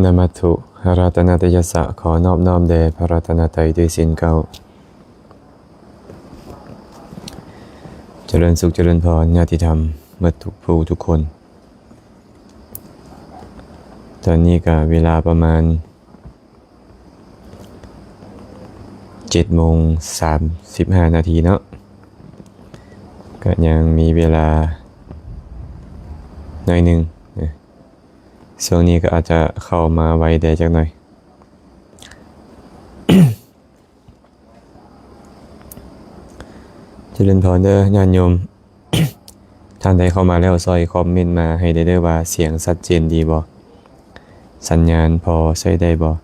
ນະມັດຖຸ ພະລັດຕະນະຕະຍະສະ ຂໍນອບນ້ອມແດ່ພະລັດຕະນະໄຕດ້ວຍເຊັ່ນເກົ່າ. ຈະເລີນສຸກ ຈະເລີນພອນ ຍາດຕິທຳໝົດທຸກຜູ້ທຸກຄົນ. ຕອນນີ້ກະເວລາປະມານເຈັດໂມງສາມສິບຫ້ານາທີເນາະ, ກະຍັງມີເວລາໜ້ອຍໜຶ່ງ. ຊ່ວງນີ້ກໍອາດຈະເຂົ້າມາໄວແດ່ຈັກໜ້ອຍ. ຈະເລີນພອນເດີຍາດໂຍມ, ທ່ານໃດເຂົ້າມາແລ້ວ ຊ່ອຍຄອມເມັນມາໃຫ້ໄດ້ເດີວ່າ ສຽງຊັດເຈນດີບໍ່? ສັນຍານພໍໃຊ້ໄດ້ບໍ່?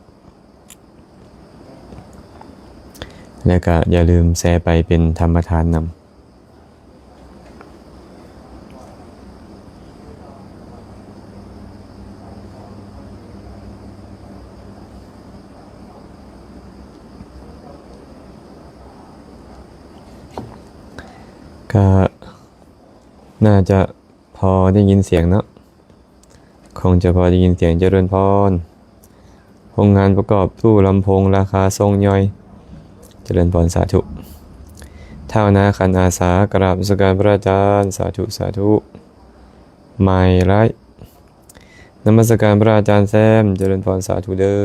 ແລະກະຢ່າລືມແຊໄປເປັນທຳມະທານນຳ. ກະໜ້າຈະພໍໄດ້ຍິນສຽງເນາະ, ຄົງຈະພໍໄດ້ຍິນສຽງ. ຈະເລີນພອນ. ໂຮງງານປະກອບຕູ້ລຳໂພງລາຄາສົ່ງຍ່ອຍ. ຈະເລີນພອນ ສາທຸ. ທ້າວນາຂັນອາສາ ກະລາບນະມັດສະການພະອາຈານ. ສາທຸ ສາທຸ. ມາຍໄລ. ນະມັດສະການພະອາຈານແຊມ. ຈະເລີນພອນ ສາທຸເດີ.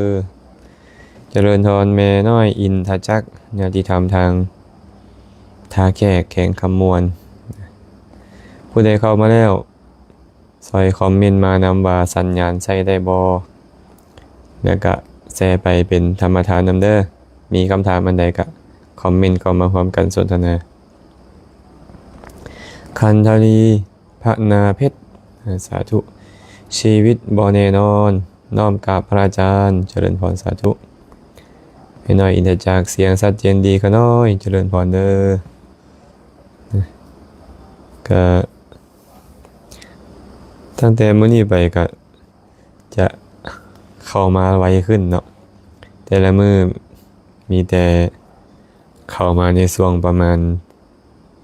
ຈະເລີນພອນແມ່ນ້ອຍອິນທະຈັກ, ຍາດຕິທຳທາງທ່າແຂກ ແຂວງຄຳມ່ວນ. ຜູ້ໃດເຂົ້າມາແລ້ວ ຊ່ອຍຄອມເມັນມານຳວ່າສັນຍານໃຊ້ໄດ້ບໍ່? ແລ້ວກະແຊໄປເປັນທຳມະທານນຳເດີ. ມີຄຳຖາມອັນໃດກະຄອມເມັນເຂົ້າມາຮ່ວມກັນສົນທະນາ. ຄັນທະລີ ພະນາເພັດ ສາທຸ. ຊີວິດບໍ່ແນ່ນອນ, ນ້ອມກາບພະອາຈານ. ຈະເລີນພອນ ສາທຸ. ແມ່ນ້ອຍອິນທະຈັກ ສຽງຊັດເຈນດີຂະນ້ອຍ. ຈະເລີນພອນເດີ. ກະ ຕັ້ງແຕ່ມື້ນີ້ໄປກະຈະເຂົ້າມາໄວຂຶ້ນເນາະ, ແຕ່ລະມື້ມີແຕ່ເຂົ້າມາໃນຊ່ວງປະມານ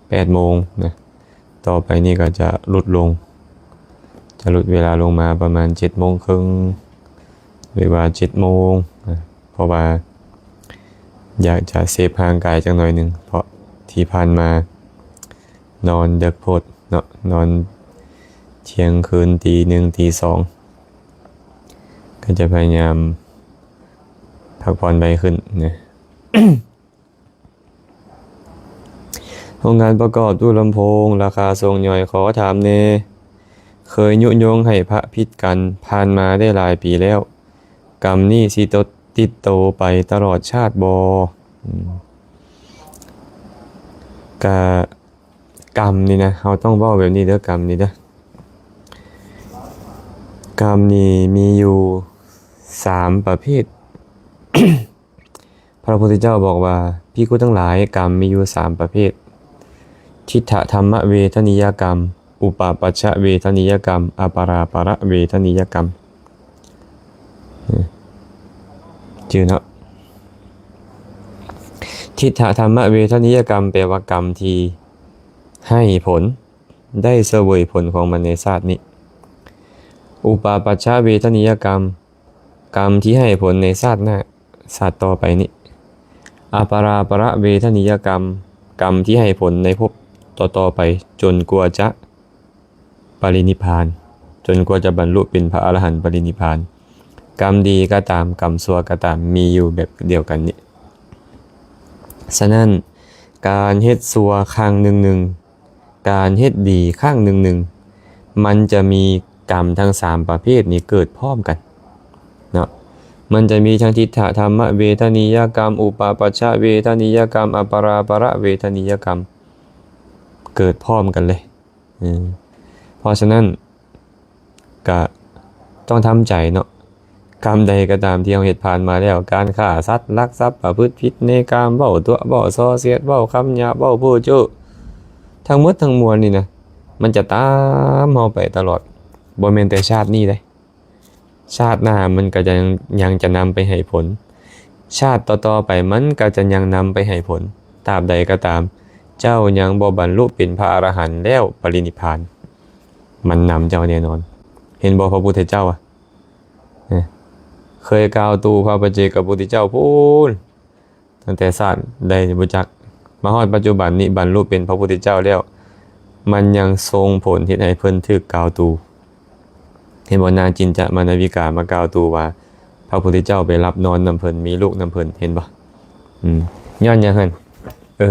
ແປດໂມງນະ, ຕໍ່ໄປນີ້ກໍຈະຫຼຸດລົງ, ຈະຫຼຸດເວລາລົງມາປະມານເຈັດໂມງເຄິ່ງ ຫຼືວ່າເຈັດໂມງນະ, ເພາະວ່າຢາກຈະເຊບຮ່າງກາຍຈັກໜ້ອຍໜຶ່ງ, ເພາະທີ່ຜ່ານມານອນເດິກໂພດເນາະ, ນອນທ່ຽງຄືນ ຕີໜຶ່ງ ຕີສອງ, ກໍຈະພະຍາຍາມພັກຜ່ອນໄວຂຶ້ນນະ. ໂຮງງານປະກອບຕູ້ລຳໂພງລາຄາສົ່ງຍ່ອຍ, ຂໍຖາມແດ່, ເຄີຍຍຸຍົງໃຫ້ພະຜິດກັນ, ຜ່ານມາໄດ້ຫຼາຍປີແລ້ວ, ກຳນີ້ຊິຕົດ ຕິດໂຕໄປຕະຫຼອດຊາດບໍ່? ອືມ ກະ ກຳນີ້ນະ, ເຮົາຕ້ອງເວົ້າແບບນີ້ເດີ, ກຳນີ້ເດີ. ກຳນີ້ມີຢູ່ສາມປະເພດ. ພະພຸດທະເຈົ້າບອກວ່າ, ພິກຂຸທັງຫຼາຍ, ກຳມີຢູ່ສາມປະເພດ, ທິດຖະທຳມະເວທະນີຍະກຳ, ອຸປະປັດຊະເວທະນີຍະກຳ, ອາປະຣາປະລະເວທະນີຍະກຳ. ຈື່ເນາະ, ທິດຖະທຳມະເວທະນີຍະກຳ ແປວ່າກຳທີ່ໃຫ້ຜົນ, ໄດ້ສະເຫວີຍຜົນຂອງມັນໃນຊາດນີ້. ອຸປະປັດຊະເວທະນີຍະກຳ, ກຳທີ່ໃຫ້ຜົນໃນຊາດໜ້າ, ຊາດຕໍ່ໄປນີ້. ອາປະຣາປະລະເວທະນີຍະກຳ, ກຳທີ່ໃຫ້ຜົນໃນພົບຕໍ່ໆໄປ ຈົນກວ່າຈະປະລິນິບພານ, ຈົນກວ່າຈະບັນລຸເປັນພະອະລະຫັນປະລິນິບພານ. ກຳດີກໍຕາມ, ກຳຊົ່ວກໍຕາມ, ມີຢູ່ແບບດຽວກັນນີ້. ສະນັ້ນ, ການເຮັດຊົ່ວຄັ້ງໜຶ່ງໜຶ່ງ, ການເຮັດດີຄັ້ງໜຶ່ງໜຶ່ງ, ມັນຈະມີກຳທັງສາມປະເພດນີ້ເກີດພ້ອມກັນເນາະ. ມັນຈະມີທັງທິດຖະທຳມະເວທະນີຍະກຳ, ອຸປະປັດຊະເວທະນີຍະກຳ, ອາປະຣາປະລະເວທະນີຍະກຳ ເກີດພ້ອມກັນເລີຍ. ເອີ ເພາະສະນັ້ນ ກະຕ້ອງທຳໃຈເນາະ, ກຳໃດກໍຕາມທີ່ເຮົາເຮັດຜ່ານມາແລ້ວ, ການຂ້າສັດ, ລັກຊັບ, ປະພຶດຜິດໃນກາມ, ເວົ້າຕົວະ, ເວົ້າສ່ອສຽດ, ເວົ້າຄຳຫຍາບ, ເວົ້າໂພ້ເຈີ້, ທັງໝົດທັງມວນນີ້ນະ, ມັນຈະຕາມເຮົາໄປຕະຫຼອດ, ບໍ່ແມ່ນແຕ່ຊາດນີ້ເດ້. ຊາດໜ້າມັນກໍຈະຍັງ ຍັງຈະນຳໄປໃຫ້ຜົນ, ຊາດຕໍ່ໆໄປມັນກໍຈະຍັງນຳໄປໃຫ້ຜົນ. ຕາບໃດກໍຕາມ ເຈົ້າຍັງບໍ່ບັນລຸເປັນພະອະລະຫັນແລ້ວປະລິນິບພານ, ມັນນຳເຈົ້າແນ່ນອນ. ເຫັນບໍ່ ພະພຸດທະເຈົ້າອະ ເອີ ເອີ ເຄີຍກ່າວຕູພະປັດເຈກະພຸດທະເຈົ້າພຸ້ນ ຕັ້ງແຕ່ຊາດໃດບໍ່ຈັກ ມາຮອດປັດຈຸບັນນີ້ບັນລຸເປັນພະພຸດທະເຈົ້າແລ້ວ ມັນຍັງສົ່ງຜົນເຮັດໃຫ້ເພິ່ນຖືກກ່າວຕູ. ເຫັນບໍ່ ນາງຈິນຈະມານາວິກາມາກ່າວຕູວ່າ ພະພຸດທະເຈົ້າໄປຫຼັບນອນນຳເພິ່ນ ມີລູກນຳເພິ່ນ ເຫັນບໍ່? ອືມ ຍ້ອນຫຍັງຫັ້ນ? ເອີ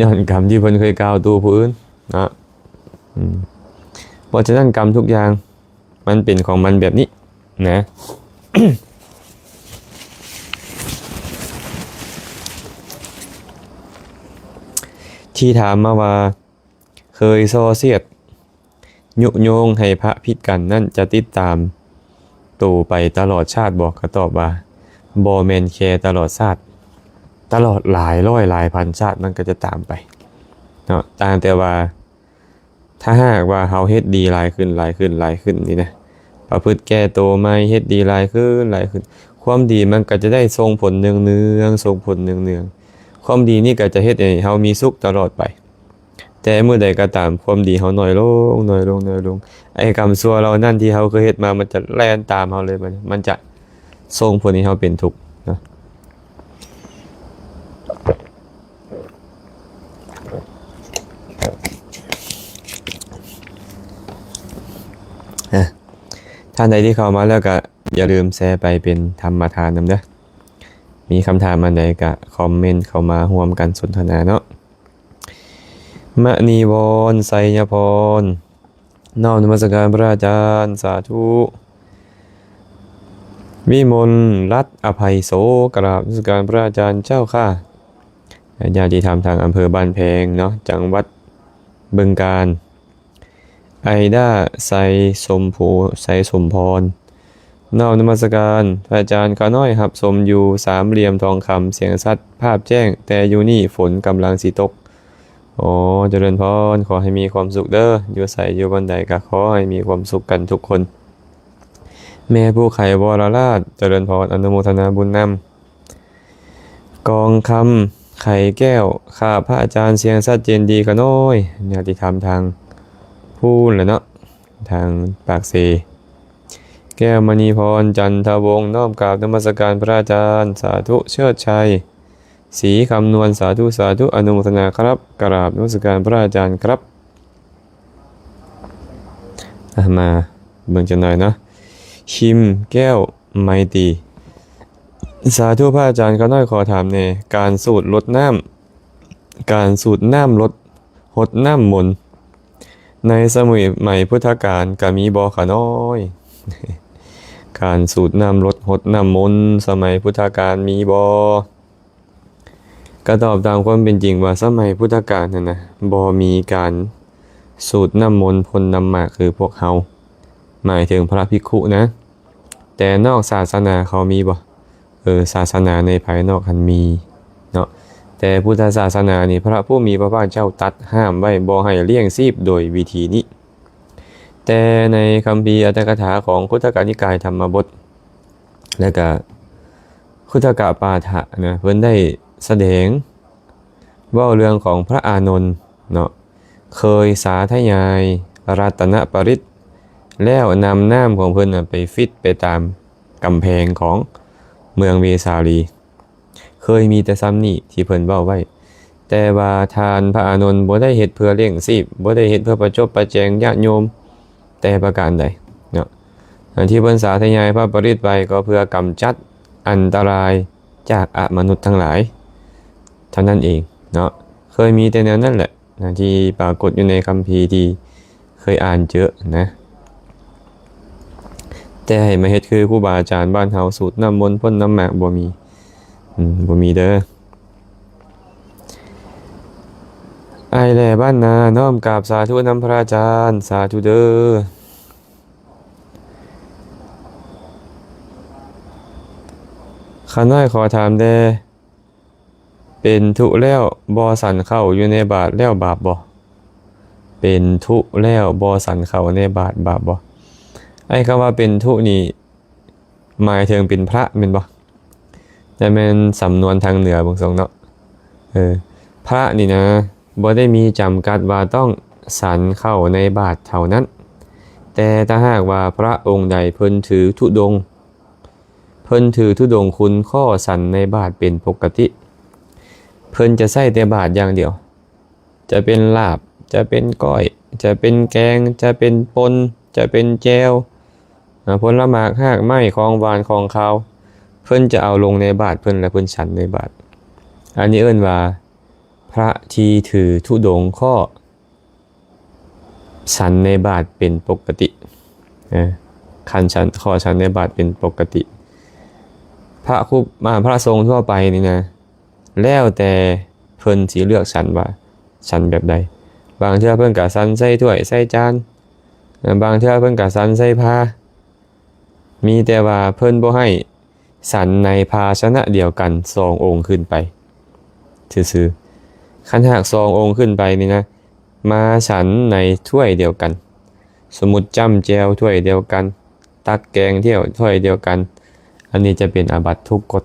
ຍ້ອນກຳທີ່ເພິ່ນເຄີຍກ່າວຕູຜູ້ອື່ນເນາະ. ອືມ ເພາະສະນັ້ນກຳທຸກຢ່າງ ມັນເປັນຂອງມັນແບບນີ້ນະ. ທີ່ຖາມມາວ່າ ເຄີຍສໍ້ສຽດ ຍຸຍົງໃຫ້ພະຜິດກັນນັ້ນ ຈະຕິດຕາມໂຕໄປຕະຫຼອດຊາດບໍ່? ກໍຕອບວ່າ ບໍ່ແມ່ນແຄ່ຕະຫຼອດຊາດ ຕະຫຼອດຫຼາຍຮ້ອຍຫຼາຍພັນຊາດ ມັນກໍຈະຕາມໄປເນາະ. ຕ່າງແຕ່ວ່າ ຖ້າຫາກວ່າເຮົາເຮັດດີຫຼາຍຂຶ້ນ ຫຼາຍຂຶ້ນ ຫຼາຍຂຶ້ນນີ້ນະ ປະພຶດແກ້ໂຕໃໝ່ ເຮັດດີຫຼາຍຂຶ້ນ ຫຼາຍຂຶ້ນ ຄວາມດີມັນກໍຈະໄດ້ສົ່ງຜົນເນື່ອງໆ ສົ່ງຜົນເນື່ອງໆ. ຄວາມດີນີ້ກໍຈະເຮັດໃຫ້ເຮົາມີສຸກຕະຫຼອດໄປ. ແຕ່ມື້ໃດກໍຕາມ ຄວາມດີເຮົາໜ້ອຍລົງ ໜ້ອຍລົງ ໜ້ອຍລົງ ໄອ້ກຳຊົ່ວເຫຼົ່ານັ້ນທີ່ເຮົາເຄີຍເຮັດມາ ມັນຈະແລ່ນຕາມເຮົາເລີຍ ມັນ ມັນຈະສົ່ງຜົນໃຫ້ເຮົາເປັນທຸກເນາະ. ອາ ທ່ານໃດທີ່ເຂົ້າມາແລ້ວກໍຢ່າລືມແຊໄປເປັນທຳມະທານນຳເດີ້. ມີຄຳຖາມອັນໃດກໍຄອມເມັນເຂົ້າມາຮ່ວມກັນສົນທະນາເນາະ. ມະນີວອນ ໄຊຍະພອນ ນ້ອມນະມັດສະການພະອາຈານ ສາທຸ. ວິມົນລັດ ອະໄພໂສ ກະລາບນະມັດສະການພະອາຈານເຈົ້າຄ່ະ. ຍາດຕິທຳທາງອຳເພີບ້ານແພງເນາະ ຈັງຫວັດບຶງການ. ໄອດ້າ ໄຊສົມພູ ໄຊສົມພອນ ນ້ອມນະມັດສະການພະອາຈານ. ຂ້ານ້ອຍຮັບຊົມຢູ່ສາມຫຼ່ຽມທອງຄຳ ສຽງຊັດພາບແຈ້ງ ແຕ່ຢູ່ນີ້ຝົນກຳລັງຊິຕົກ. ອໍ ຈະເລີນພອນ ຂໍໃຫ້ມີຄວາມສຸກເດີ້ ຢູ່ໃສຢູ່ບ່ອນໃດກໍຂໍໃຫ້ມີຄວາມສຸກກັນທຸກຄົນ. ແມ່ຜູ້ໄຂວໍລະລາດ ຈະເລີນພອນ ອະນຸໂມທະນາບຸນນຳ. ກອງຄຳ ໄຂແກ້ວ ຂ້າພະອາຈານສຽງຊັດເຈນດີຂ້ານ້ອຍ. ຍາດຕິທຳທາງພຸ້ນແຫຼະເນາະ ທາງປາກເຊ. ແກ້ວມະນີພອນ ຈັນທະວົງ ນ້ອມກາບນະມັດສະການພະອາຈານ ສາທຸ. ເຊີດໄຊ ສີຄຳນວນ ສາທຸ ສາທຸ ອະນຸໂມທະນາຄັບ ກະລາບນະມັດສະການພະອາຈານຄັບ. ອາ ມາເບິ່ງຈັກໜ່ອຍເນາະ. ຄິມແກ້ວໄມຕີ ສາທຸພະອາຈານ ຂ້ານ້ອຍຂໍຖາມແດ່ ການສູດລົດນ້ຳ ການສູດນ້ຳລົດ ຫົດນ້ຳມົນ ໃນສະໄໝພຸດທະການກະມີບໍ່ຂະນ້ອຍ? ການສູດນ້ຳລົດຫົດນ້ຳມົນ ສະໄໝພຸດທະການມີບໍ່? ກະຕອບຕາມຄວາມເປັນຈິງວ່າ ສະໄໝພຸດທະການຫັ້ນນະ ບໍ່ມີການສູດນ້ຳມົນພົ່ນນ້ຳໝາກຄືພວກເຮົາ ໝາຍເຖິງພະພິກຂຸນະ. ແຕ່ນອກສາສະໜາເຂົາມີບໍ່? ເອີ ສາສະໜາໃນພາຍນອກຫັ້ນມີເນາະ ແຕ່ພຸດທະສາສະໜານີ້ ພະຜູ້ມີພະພາກເຈົ້າຕັດຫ້າມໄວ້ ບໍ່ໃຫ້ລ້ຽງຊີບໂດຍວິທີນີ້. ແຕ່ໃນຄຳພີອັດຖະກະຖາຂອງຄຸດທະກະນິກາຍທຳມະບົດ ແລະກະຄຸດທະກະປາຖະນະ ເພິ່ນໄດ້ສະແດງເວົ້າເລື່ອງຂອງພະອານົນເນາະ ເຄີຍສາທະຍາຍລັດຕະນະປະລິດ ແລ້ວນຳນ້ຳຂອງເພິ່ນນະໄປຟິດໄປຕາມກຳແພງຂອງເມືອງເວສາລີ. ເຄີຍມີແຕ່ຊ່ຳນີ້ທີ່ເພິ່ນເວົ້າໄວ້ ແຕ່ວ່າທ່ານພະອານົນບໍ່ໄດ້ເຮັດເພື່ອລ້ຽງຊີບ ບໍ່ໄດ້ເຮັດເພື່ອປະຈົບປະແຈງຍາດໂຍມແຕ່ປະການໃດເນາະ. ອັນທີ່ເພິ່ນສາທະຍາຍພະປະລິດໄປ ກໍເພື່ອກຳຈັດອັນຕະລາຍຈາກອະມະນຸດທັງຫຼາຍເທົ່ານັ້ນເອງເນາະ. ເຄີຍມີແຕ່ແນວນັ້ນແຫຼະ ນະ ທີ່ປາກົດຢູ່ໃນຄຳພີທີ່ເຄີຍອ່ານເຈີນະ. ແຕ່ໃຫ້ມາເຮັດຄືຄູບາອາຈານບ້ານເຮົາ ສູດນ້ຳມົນພົ່ນນ້ຳໝາກ ບໍ່ມີ ອືມ ບໍ່ມີເດີ້. ອ້າຍແຫຼບ້ານນາ ນ້ອມກາບສາທຸນຳພະອາຈານ ສາທຸເດີ້. ຂ້ານ້ອຍຂໍຖາມແດ່ ເປັນທຸແລ້ວບໍ່ສັນເຂົ້າຢູ່ໃນບາດແລ້ວບາບບໍ່? ເປັນທຸແລ້ວບໍ່ສັນເຂົ້າໃນບາດບາບບໍ່? ໄອ້ຄຳວ່າເປັນທຸນີ້ ໝາຍເຖິງເປັນພະແມ່ນບໍ່? ແຕ່ແມ່ນສຳນວນທາງເໜືອເບິ່ງຊົງເນາະ. ເອີ ພະນີ້ນະ ບໍ່ໄດ້ມີຈຳກັດວ່າຕ້ອງສັນເຂົ້າໃນບາດເທົ່ານັ້ນ, ແຕ່ຖ້າຫາກວ່າພະອົງໃດເພິ່ນຖືທຸດົງ ເພິ່ນຖືທຸດົງຄຸນຂໍ້ສັນໃນບາດເປັນປົກກະຕິ. ເພິ່ນຈະໃຊ້ແຕ່ບາດຢ່າງດຽວ. ຈະເປັນລາບ, ຈະເປັນກ້ອຍ, ຈະເປັນແກງ, ຈະເປັນປົ່ນ, ຈະເປັນແຈ່ວ, ອາ, ຜົນລະໝາກ, ຮາກໄມ້, ຂອງຫວານ, ຂອງຄາວ, ເພິ່ນຈະເອົາລົງໃນບາດເພິ່ນ ແລະ ເພິ່ນສັນໃນບາດ. ອັນນີ້ເອີ້ນວ່າ ພະທີ່ຖືທຸດົງຂໍ້ສັນໃນບາດເປັນປົກກະຕິ. ເອີ ຄັນສັນ, ຂໍ້ສັນໃນບາດເປັນປົກກະຕິ. ພະຄຸ, ອາ, ພະສົງທົ່ວໄປນີ້ນະ ແລ້ວແຕ່ເພິ່ນຊິເລືອກສັນວ່າສັນແບບໃດ. ບາງເທື່ອເພິ່ນກະສັນໃສ່ຖ້ວຍໃສ່ຈານ, ບາງເທື່ອເພິ່ນກະສັນໃສ່ພາ. ມີແຕ່ວ່າເພິ່ນບໍ່ໃຫ້ສັນໃນພາຊະນະດຽວກັນສອງອົງຂຶ້ນໄປຊື່ໆ. ຄັນຫາກສອງອົງຂຶ້ນໄປນີ້ນະ ມາສັນໃນຖ້ວຍດຽວກັນ, ສົມມຸດຈ້ຳແຈ່ວຖ້ວຍດຽວກັນ, ຕັກແກງຖ້ວຍດຽວກັນ, ອັນນີ້ຈະເປັນອາບັດທຸກກົດ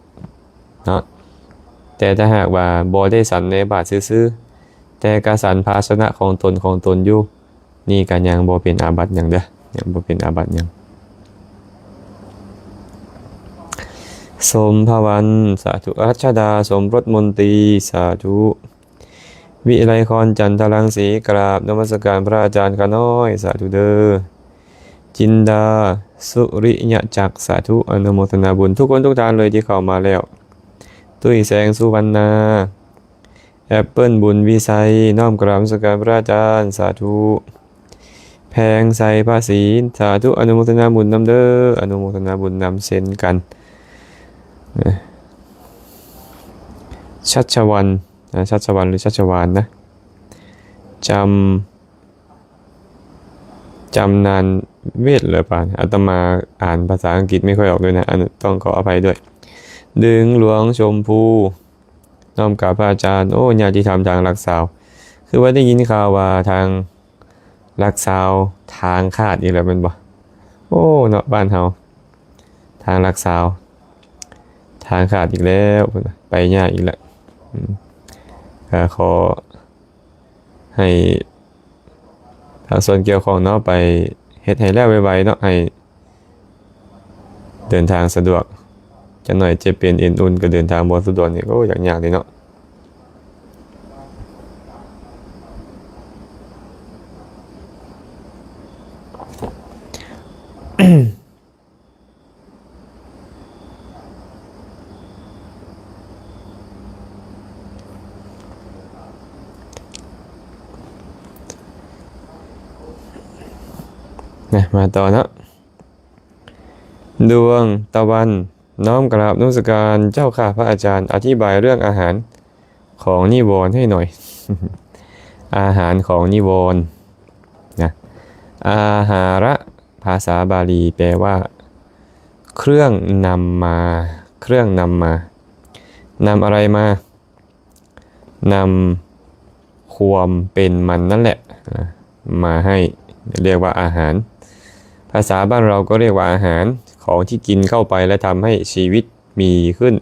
ເນາະ. ແຕ່ຖ້າຫາກວ່າບໍ່ໄດ້ສັນໃນບາດຊື່ໆ, ແຕ່ກະສັນພາຊະນະຂອງຕົນ, ຂອງຕົນຢູ່, ນີ້ກະຍັງບໍ່ເປັນອາບັດຫຍັງເດີ້, ຍັງບໍ່ເປັນອາບັດຫຍັງ. ສົມພະວັນ ສາທຸ. ລັດຊະດາ ສົມລົດມົນຕີ ສາທຸ. ວິໄລຄອນ ຈັນທະລັງສີ ກາບນະມັດສະການພະອາຈານຂ້ານ້ອຍ ສາທຸເດີ້. ຈິນດາ ສຸລິຍະຈັກ ສາທຸ ອະນຸໂມທະນາບຸນ ທຸກຄົນທຸກທ່ານເລີຍທີ່ເຂົ້າມາແລ້ວ. ຕຸ້ຍແສງສຸວັນນາ ແອັບເປິ້ນບຸນວິໄຊ ນ້ອມກາບນະມັດສະການພະອາຈານ ສາທຸ. ແພງໄຊພະສີນ ສາທຸ ອະນຸໂມທະນາບຸນນຳເດີ້ ອະນຸໂມທະນາບຸນນຳເຊັ່ນກັນ. ນະ ຊັດຊະວັນ ນະ ຊັດຊະວັນ ຫຼື ຊັດຊະວານນະ ຈຳ ຈຳນານເວດເລີປານ ອາດຕະມາອ່ານພາສາອັງກິດໄມ່ຄ່ອຍອອກດ້ວຍນະ ອັນຕ້ອງຂໍອະໄພດ້ວຍ. ດຶງຫຼວງຊົມພູ ນ້ອມກາບພະອາຈານ. ໂອ້ ຍາດຕິທຳທາງຫຼັກຊາວ ຄືວ່າໄດ້ຍິນຂ່າວວ່າທາງຫຼັກຊາວ ທາງຂາດອີກແລ້ວແມ່ນບໍ່? ໂອ້ ເນາະ ບ້ານເຮົາ ທາງຫຼັກຊາວ ທາງຂາດອີກແລ້ວ ໄປຍາກອີກແລ້ວ. ອືມ ກະຂໍໃຫ້ພາກສ່ວນກ່ຽວຂ້ອງເນາະ ໄປເຮັດໃຫ້ແລ້ວໄວໆເນາະ ໃຫ້ ເດີນທາງສະດວກ. ຈັກໜ້ອຍເຈັບເປັນເອັນອຸ່ນ ກໍເດີນທາງບໍ່ສະດວກນີ້ ໂອ້ ຍາກໆເດເນາະ. ນະ ມາຕໍ່ເນາະ. ດວງຕະວັນ ນ້ອມກາບນະມັດສະການເຈົ້າຂ້າພະອາຈານ ອະທິບາຍເລື່ອງອາຫານຂອງນິວອນໃຫ້ໜ້ອຍ. ອາຫານຂອງນິວອນນະ ອາຫາລະ ພາສາບາລີແປວ່າ ເຄື່ອງນຳມາ, ເຄື່ອງນຳມາ. ນຳອະໄລມາ? ນຳຄວາມເປັນມັນນັ້ນແຫຼະມາໃຫ້ ເອີ້ນວ່າອາຫານ. ພາສາບ້ານເຮົາກໍເອີ້ນວ່າອາຫານ, ຂອງທີ່ກິນເຂົ້າໄປແລ້ວທຳໃຫ້ຊີວິດມີຂຶ້ນ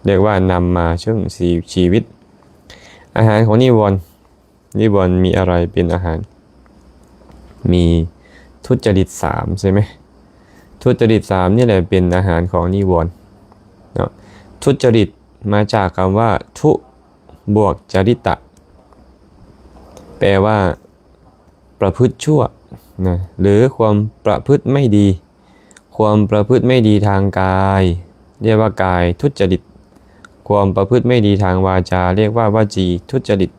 ເອີ້ນວ່ານຳມາເຊິ່ງຊີວິດ. ອາຫານຂອງນິວອນ ນິວອນມີອະໄລເປັນອາຫານ? ມີທຸດຈະລິດສາມ ໃຊ່ໄໝ? ທຸດຈະລິດສາມນີ້ແຫຼະເປັນອາຫານຂອງນິວອນເນາະ. ທຸດຈະລິດມາຈາກຄຳວ່າ ທຸ ບວກຈະລິດຕະ ແປວ່າປະພຶດຊົ່ວນະ ຫຼື ຄວາມປະພຶດໄມ່ດີ. ຄວາມປະພຶດໄມ່ດີທາງກາຍ ເອີ້ນວ່າກາຍທຸດຈະລິດ, ຄວາມປະພຶດໄມ່ດີທາງວາຈາ ເອີ້ນວ່າວະຈີທຸດຈະລິດ,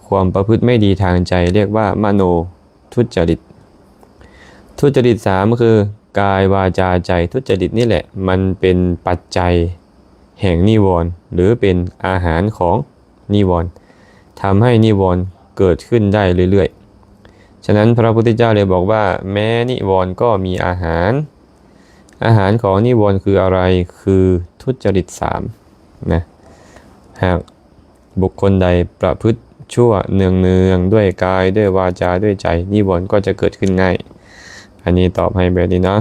ຄວາມປະພຶດໄມ່ດີທາງໃຈ ເອີ້ນວ່າມະໂນທຸດຈະລິດ. ທຸດຈະລິດສາມ ຄື ກາຍ ວາຈາ ໃຈ ທຸດຈະລິດນີ້ແຫຼະ ມັນເປັນປັດໄຈແຫ່ງນິວອນ ຫຼື ເປັນອາຫານຂອງນິວອນ ທຳໃຫ້ນິວອນເກີດຂຶ້ນໄດ້ເລື້ອຍໆ. ສະນັ້ນ ພະພຸດທະເຈົ້າເລີຍບອກວ່າ ແມ້ນິວອນກໍມີອາຫານ. ອາຫານຂອງນິວອນຄືອະໄລ? ຄືທຸດຈະລິດສາມນະ. ຫາກບຸກຄົນໃດປະພຶດຊົ່ວເນືອງໆ ດ້ວຍກາຍ ດ້ວຍວາຈາ ດ້ວຍໃຈ, ນິວອນກໍຈະເກີດຂຶ້ນງ່າຍ. ອັນນີ້ຕອບໃຫ້ແບບນີ້ເນາະ.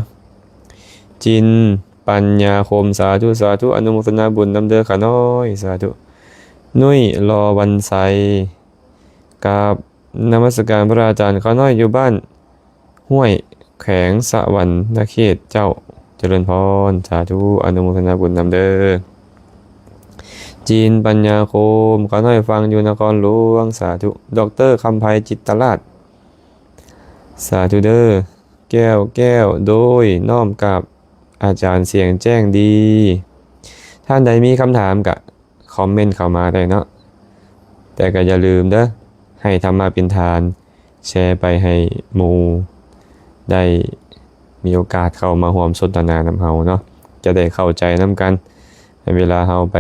ຈິນ ປັນຍາຄົມ ສາທຸ ສາທຸ ອະນຸໂມທະນາບຸນນຳເດີ້ຂ້ານ້ອຍ ສາທຸ. ນຸ້ຍ ລໍວັນໄຊ ກາບນະມັດສະການພະອາຈານ. ຂ້ານ້ອຍຢູ່ບ້ານຫ້ວຍ ແຂວງສະຫວັນນະເຂດເຈົ້າ. ຈະເລີນພອນ ສາທຸ ອະນຸໂມທະນາບຸນນຳເດີ. ຈີນ ປັນຍາຄົມ ຂ້ານ້ອຍຟັງຢູ່ນະຄອນຫຼວງ ສາທຸ. ດອກເຕີ ຄຳໄພ ຈິດຕະລາດ ສາທຸເດີ. ແກ້ວ ແກ້ວ ໂດຍ ນ້ອມກາບອາຈານ ສຽງແຈ້ງດີ. ທ່ານໃດມີຄຳຖາມກະຄອມເມັນເຂົ້າມາໄດ້ເນາະ, ແຕ່ກະຢ່າລືມເດີ ໃຫ້ທຳມະເປັນທານ ແຊໄປໃຫ້ໝູ່ໄດ້ມີໂອກາດເຂົ້າມາຮ່ວມສົນທະນານຳເຮົາເນາະ, ຈະໄດ້ເຂົ້າໃຈນຳກັນ. ໃນເວລາເຮົາໄປ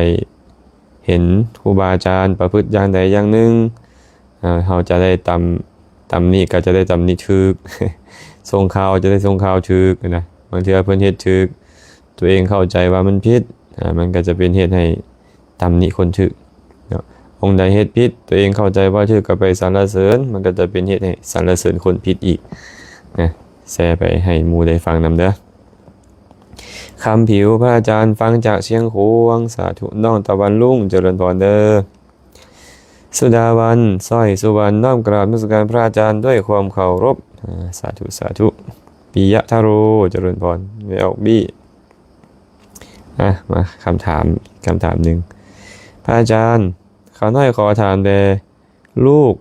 ເຫັນຄູບາອາຈານປະພຶດຢ່າງໃດຢ່າງໜຶ່ງ ເຮົາຈະໄດ້ຕຳ ຕຳໜິ ກໍຈະໄດ້ຕຳໜິຖືກ, ສົ່ງຂ່າວຈະໄດ້ສົ່ງຂ່າວຖືກນະ. ບາງເທື່ອເພິ່ນເຮັດຖືກ ຕົວເອງເຂົ້າໃຈວ່າມັນຜິດ ອາ ມັນກໍຈະເປັນເຫດໃຫ້ຕຳໜິຄົນຖືກເນາະ. ອົງໃດເຮັດຜິດ ຕົວເອງເຂົ້າໃຈວ່າຖືກ ກໍໄປສັນລະເສີນ ມັນກໍຈະເປັນເຫດໃຫ້ສັນລະເສີນຄົນຜິດອີກນະ. ແຊໄປໃຫ້ໝູ່ໄດ້ຟັງນຳເດີ. ຄຳຜິວ ພະອາຈານ ຟັງຈາກຊຽງຂວາງ ສາທຸ. ນ້ອງຕາວັນລຸງ ຈະເລີນພອນເດີ. ສຸດາວັນ ສ້ອຍສຸວັນ ນ້ອມກາບນະມັດສະການພະອາຈານດ້ວຍຄວາມເຄົາລົບ. ອາ ສາທຸ ສາທຸ. ປິຍະທາໂຣ ຈະເລີນພອນ ແມ່ອອກບີ. ອາ ມາຄຳຖາມ ຄຳຖາມໜຶ່ງ. ພະອາຈານ ຂ້ານ້ອຍຂໍຖາມແດ່ ລູກ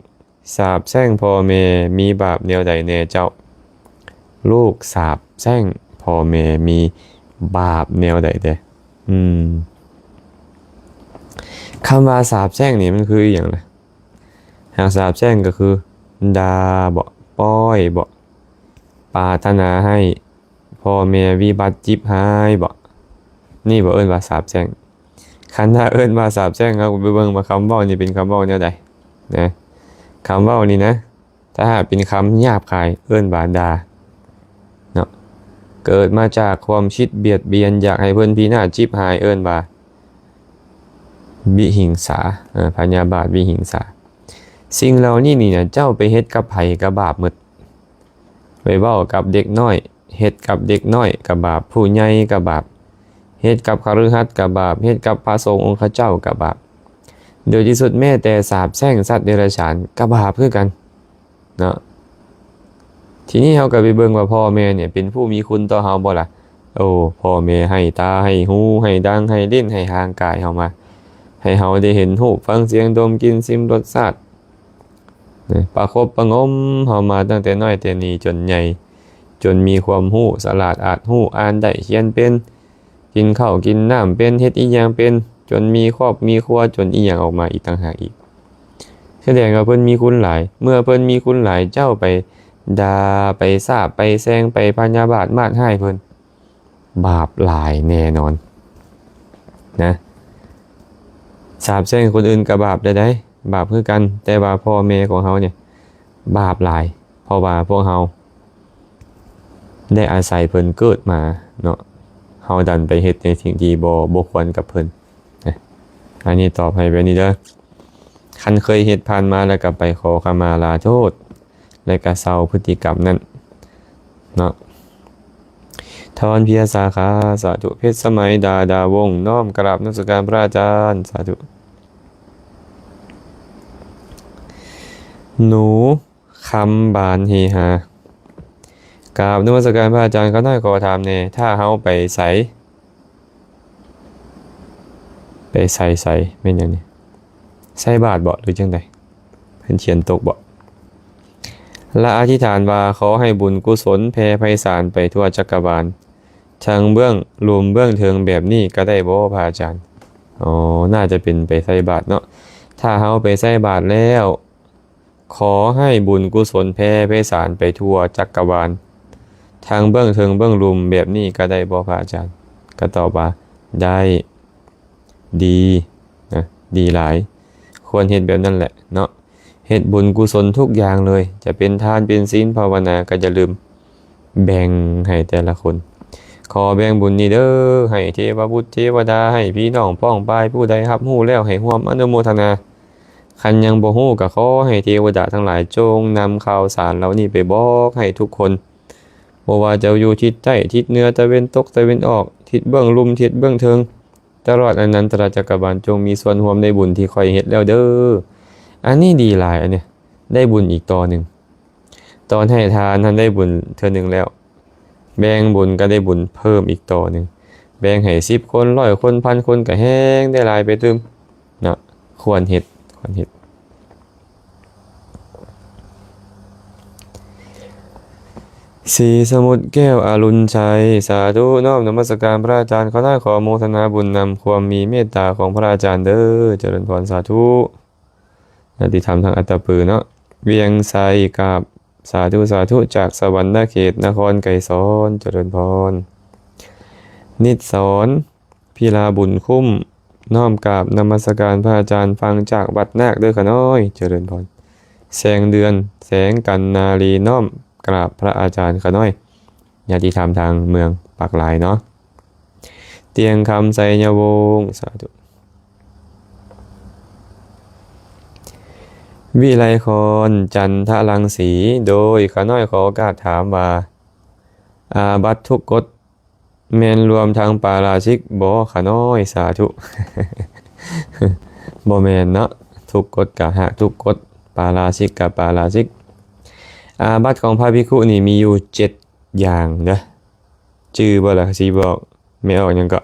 ສາບແຊ່ງພໍ່ແມ່ມີບາບແນວໃດແດ່ເຈົ້າ? ລູກສາບແຊ່ງພໍ່ແມ່ມີບາບແນວໃດແດ່? ອືມ ຄຳວ່າສາບແຊ່ງນີ້ມັນຄືອີ່ຫຍັງລະ? ຫາກສາບແຊ່ງກໍຄືດ່າບໍ ປ້ອຍບໍ ປາດຖະໜາໃຫ້ພໍ່ແມ່ວິບັດຈິບຫາຍບໍ? ນີ້ບໍເອີ້ນວ່າສາບແຊ່ງ? ຄັນຖ້າເອີ້ນວ່າສາບແຊ່ງ ເຮົາກໍໄປເບິ່ງວ່າຄຳເວົ້ານີ້ເປັນຄຳເວົ້າແນວໃດນະ. ຄຳເວົ້ານີ້ນະ ຖ້າຫາກເປັນຄຳຫຍາບຄາຍ ເອີ້ນວ່າດ່າເນາະ. ເກີດມາຈາກຄວາມຄິດບຽດບຽນ ຢາກໃຫ້ເພິ່ນພິນາດຈິບຫາຍ ເອີ້ນວ່າວິຫິງສາ ເອີ ພະຍາບາດ ວິຫິງສາ. ສິ່ງເຫຼົ່ານີ້ນີ້ນະ ເຈົ້າໄປເຮັດກັບໃຜກໍບາບໝົດ. ໄປເວົ້າກັບເດັກນ້ອຍ ເຮັດກັບເດັກນ້ອຍກໍບາບ, ຜູ້ໃຫຍ່ກໍບາບ, ເຮັດກັບຄະລືຫັດກໍບາບ, ເຮັດກັບພະສົງອົງຄະເຈົ້າກໍບາບ. ໂດຍທີ່ສຸດແມ້ແຕ່ສາບແຊ່ງສັດເດຍລະສານກໍບາບຄືກັນເນາະ. ທີນີ້ເຮົາກໍໄປເບິ່ງວ່າພໍ່ແມ່ນີ້ເປັນຜູ້ມີຄຸນຕໍ່ເຮົາບໍ່ລະ? ໂອ້ ພໍ່ແມ່ໃຫ້ຕາ ໃຫ້ຫູ ໃຫ້ດັງ ໃຫ້ລີ້ນ ໃຫ້ຮ່າງກາຍເຮົາມາ ໃຫ້ເຮົາໄດ້ເຫັນຮູບ ຟັງສຽງ ດົມກິ່ນ ຊິມລົດຊາດ ປະຄົບປະງົມເຮົາມາຕັ້ງແຕ່ນ້ອຍແຕ່ໜີຈົນໃຫຍ່ ຈົນມີຄວາມຮູ້ ສະຫຼາດອາດຮູ້ ອ່ານໄດ້ ຂຽນເປັນ ກິນເຂົ້າກິນນ້ຳເປັນ ເຮັດອີ່ຫຍັງເປັນ ຈົນມີຄອບມີຄົວ ຈົນອີ່ຫຍັງອອກມາອີກຕ່າງຫາກອີກ. ສະແດງວ່າເພິ່ນມີຄຸນຫຼາຍ. ເມື່ອເພິ່ນມີຄຸນຫຼາຍ ເຈົ້າໄປດ່າ ໄປສາບ ໄປແຊ່ງ ໄປພະຍາບາດມາດຮ້າຍເພິ່ນ ບາບຫຼາຍແນ່ນອນນະ. ສາບແຊ່ງຄົນອື່ນກໍບາບໄດ້ໃດ໋ ບາບຄືກັນ, ແຕ່ວ່າພໍ່ແມ່ຂອງເຮົານີ້ບາບຫຼາຍ ເພາະວ່າພວກເຮົາໄດ້ອາໄສເພິ່ນເກີດມາເນາະ, ເຮົາດັນໄປເຮັດໃນສິ່ງທີ່ບໍ່ ບໍ່ຄວນກັບເພິ່ນນະ. ອັນນີ້ຕອບໃຫ້ແບບນີ້ເດີ. ຄັນເຄີຍເຮັດຜ່ານມາແລ້ວກໍໄປຂໍຂະມາລາໂທດ ແລະກະເຊົາພຶດຕິກຳນັ້ນເນາະ. ທອນເພຍສາຂາ ສາທຸ. ເພັດສະໄໝ ດາດາວົງ ນ້ອມກະລາບນະມັດສະການພະອາຈານ ສາທຸ. ໜູຄຳບານເຮຮາ ກາບນະມັດສະການພະອາຈານ. ຂ້ານ້ອຍຂໍຖາມແດ່ ຖ້າເຮົາໄປໃສ ໄປໃສ່ໃສ່ ແມ່ນຫຍັງນີ້? ໃສ່ບາດບໍ ຫຼືຈັ່ງໃດ? ເພິ່ນຂຽນຕົກບໍ? ລະອະທິຖານວ່າ ຂໍໃຫ້ບຸນກຸສົນແຜ່ໄພສານໄປທົ່ວຈັກກະວານ ທັງເບື້ອງລຸ່ມເບື້ອງເທິງ ແບບນີ້ກະໄດ້ບໍພະອາຈານ? ອໍ ໜ້າຈະເປັນໄປໃສ່ບາດເນາະ. ຖ້າເຮົາໄປໃສ່ບາດແລ້ວ ຂໍໃຫ້ບຸນກຸສົນແຜ່ໄພສານໄປທົ່ວຈັກກະວານ ທັງເບື້ອງເທິງເບື້ອງລຸ່ມ ແບບນີ້ກະໄດ້ບໍພະອາຈານ? ກະຕອບວ່າ ໄດ້ ດີນະ ດີຫຼາຍ ຄວນເຮັດແບບນັ້ນແຫຼະເນາະ. ເຮັດບຸນກຸສົນທຸກຢ່າງເລີຍ ຈະເປັນທານ ເປັນສິນ ພາວະນາ ກະຢ່າລືມ ແບ່ງໃຫ້ແຕ່ລະຄົນ. ຂໍແບ່ງບຸນນີ້ເດີ ໃຫ້ເທວະບຸດເທວະດາ ໃຫ້ພີ່ນ້ອງປ້ອງປາຍ ຜູ້ໃດຮັບຮູ້ແລ້ວໃຫ້ຮ່ວມອະນຸໂມທະນາ. ຄັນຍັງບໍ່ຮູ້ກໍຂໍໃຫ້ເທວະດາທັງຫຼາຍຈົ່ງນຳຂ່າວສານເຫຼົ່ານີ້ໄປບອກໃຫ້ທຸກຄົນ ບໍ່ວ່າເຈົ້າຢູ່ທິດໃຕ້ ທິດເໜືອ ຕາເວັນຕົກ ຕາເວັນອອກ ທິດເບື້ອງລຸ່ມ ທິດເບື້ອງເທິງ ຕະຫຼອດອະນັນຕະລະຈັກກະວານ ຈົ່ງມີສ່ວນຮ່ວມໃນບຸນທີ່ຂ້ອຍເຮັດແລ້ວເດີ. ອັນນີ້ດີຫຼາຍ ອັນນີ້ໄດ້ບຸນອີກຕໍ່ໜຶ່ງ. ຕອນໃຫ້ທານຫັ້ນໄດ້ບຸນເທື່ອໜຶ່ງແລ້ວ, ແບ່ງບຸນກໍໄດ້ບຸນເພີ່ມອີກຕໍ່ໜຶ່ງ. ແບ່ງໃຫ້ສິບຄົນ, ຮ້ອຍຄົນ, ພັນຄົນ ກໍແຮ່ງໄດ້ຫຼາຍໄປຕື່ມເນາະ. ຄວນເຮັດ, ຄວນເຮັດ. ສີສະໝຸດແກ້ວອະລຸນໄຊ, ສາທຸ, ນ້ອມນະມັດສະການພະອາຈານ, ຂໍນ້ອຍຂໍໂມທະນາບຸນນຳຄວາມມີເມດຕາຂອງພະອາຈານເດີ. ຈະເລີນພອນ, ສາທຸ. ຍາດຕິທຳທາງອັດຕະປືເນາະ, ວຽງໄຊ, ກາບ, ສາທຸ, ສາທຸ, ຈາກສະຫວັນນະເຂດ, ນະຄອນໄກສອນ, ຈະເລີນພອນ. ນິດສອນ, ພິລາບຸນຄຸ້ມ, ນ້ອມກາບນະມັດສະການພະອາຈານ, ຟັງຈາກວັດນາກເດີຂະນ້ອຍ, ຈະເລີນພອນ. ແສງເດືອນ, ແສງກັນນາລີ, ນ້ອມກາບພະອາຈານຂະນ້ອຍ. ຍາດຕິທຳທາງເມືອງປາກລາຍເນາະ, ຕຽງຄຳ ໄຊຍະວົງ, ສາທຸ. ວິໄລຄອນ ຈັນທະລັງສີ, ໂດຍ ຂ້ານ້ອຍຂໍໂອກາດຖາມວ່າ ອາບັດທຸກກົດ ແມ່ນລວມທັງປາລາຊິກບໍ່ຂ້ານ້ອຍ? ສາທຸ. ບໍ່ແມ່ນເນາະ, ທຸກກົດກະຫາກທຸກກົດ, ປາລາຊິກກະປາລາຊິກ. ອາບັດຂອງພະພິກຂຸນີ້ມີຢູ່ເຈັດຢ່າງເດີ. ຈື່ບໍ່ລະ? ຊິບອກ. ແມ່ອອກຫຍັງເກາະ?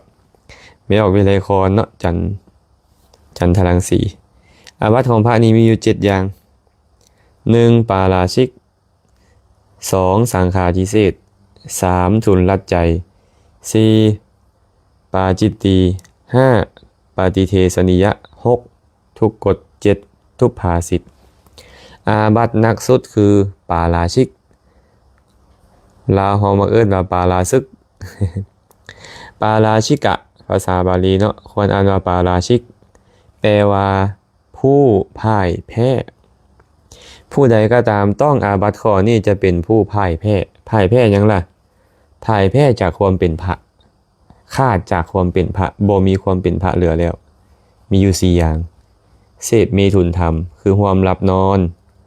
ແມ່ອອກວິໄລຄອນເນາະ, ຈັນ, ຈັນທະລັງສີ. ອາບັດຂອງພະນີ້ມີຢູ່ເຈັດຢ່າງ. ໜຶ່ງ ປາລາຊິກ, ສອງ ສັງຄາທິເສດ, ສາມ ທຸນລັດໄຈ, ສີ່ ປາຈິດຕີ, ຫ້າ ປະຕິເທສະນິຍະ, ຫົກ ທຸກກົດ, ເຈັດ ທຸບພາສິດ. ອາບັດໜັກສຸດຄືປາລາຊິກ, ລາວເຮົາມັກເອີ້ນວ່າປາລາຊຶກ. ປາລາຊິກະ ພາສາບາລີເນາະ, ຄວນອ່ານວ່າປາລາຊິກ, ແປວ່າ ຜູ້ພ່າຍແພ້. ຜູ້ໃດກໍຕາມຕ້ອງອາບັດຂໍ້ນີ້ຈະເປັນຜູ້ພ່າຍແພ້. ພ່າຍແພ້ຫຍັງລະ? ພ່າຍແພ້ຈາກຄວາມເປັນພະ, ຂາດຈາກຄວາມເປັນພະ, ບໍ່ມີຄວາມເປັນພະເຫຼືອແລ້ວ. ມີຢູ່ສີ່ຢ່າງ. ເສບເມຖຸນທຳ, ຄືຮ່ວມຫຼັບນອນ,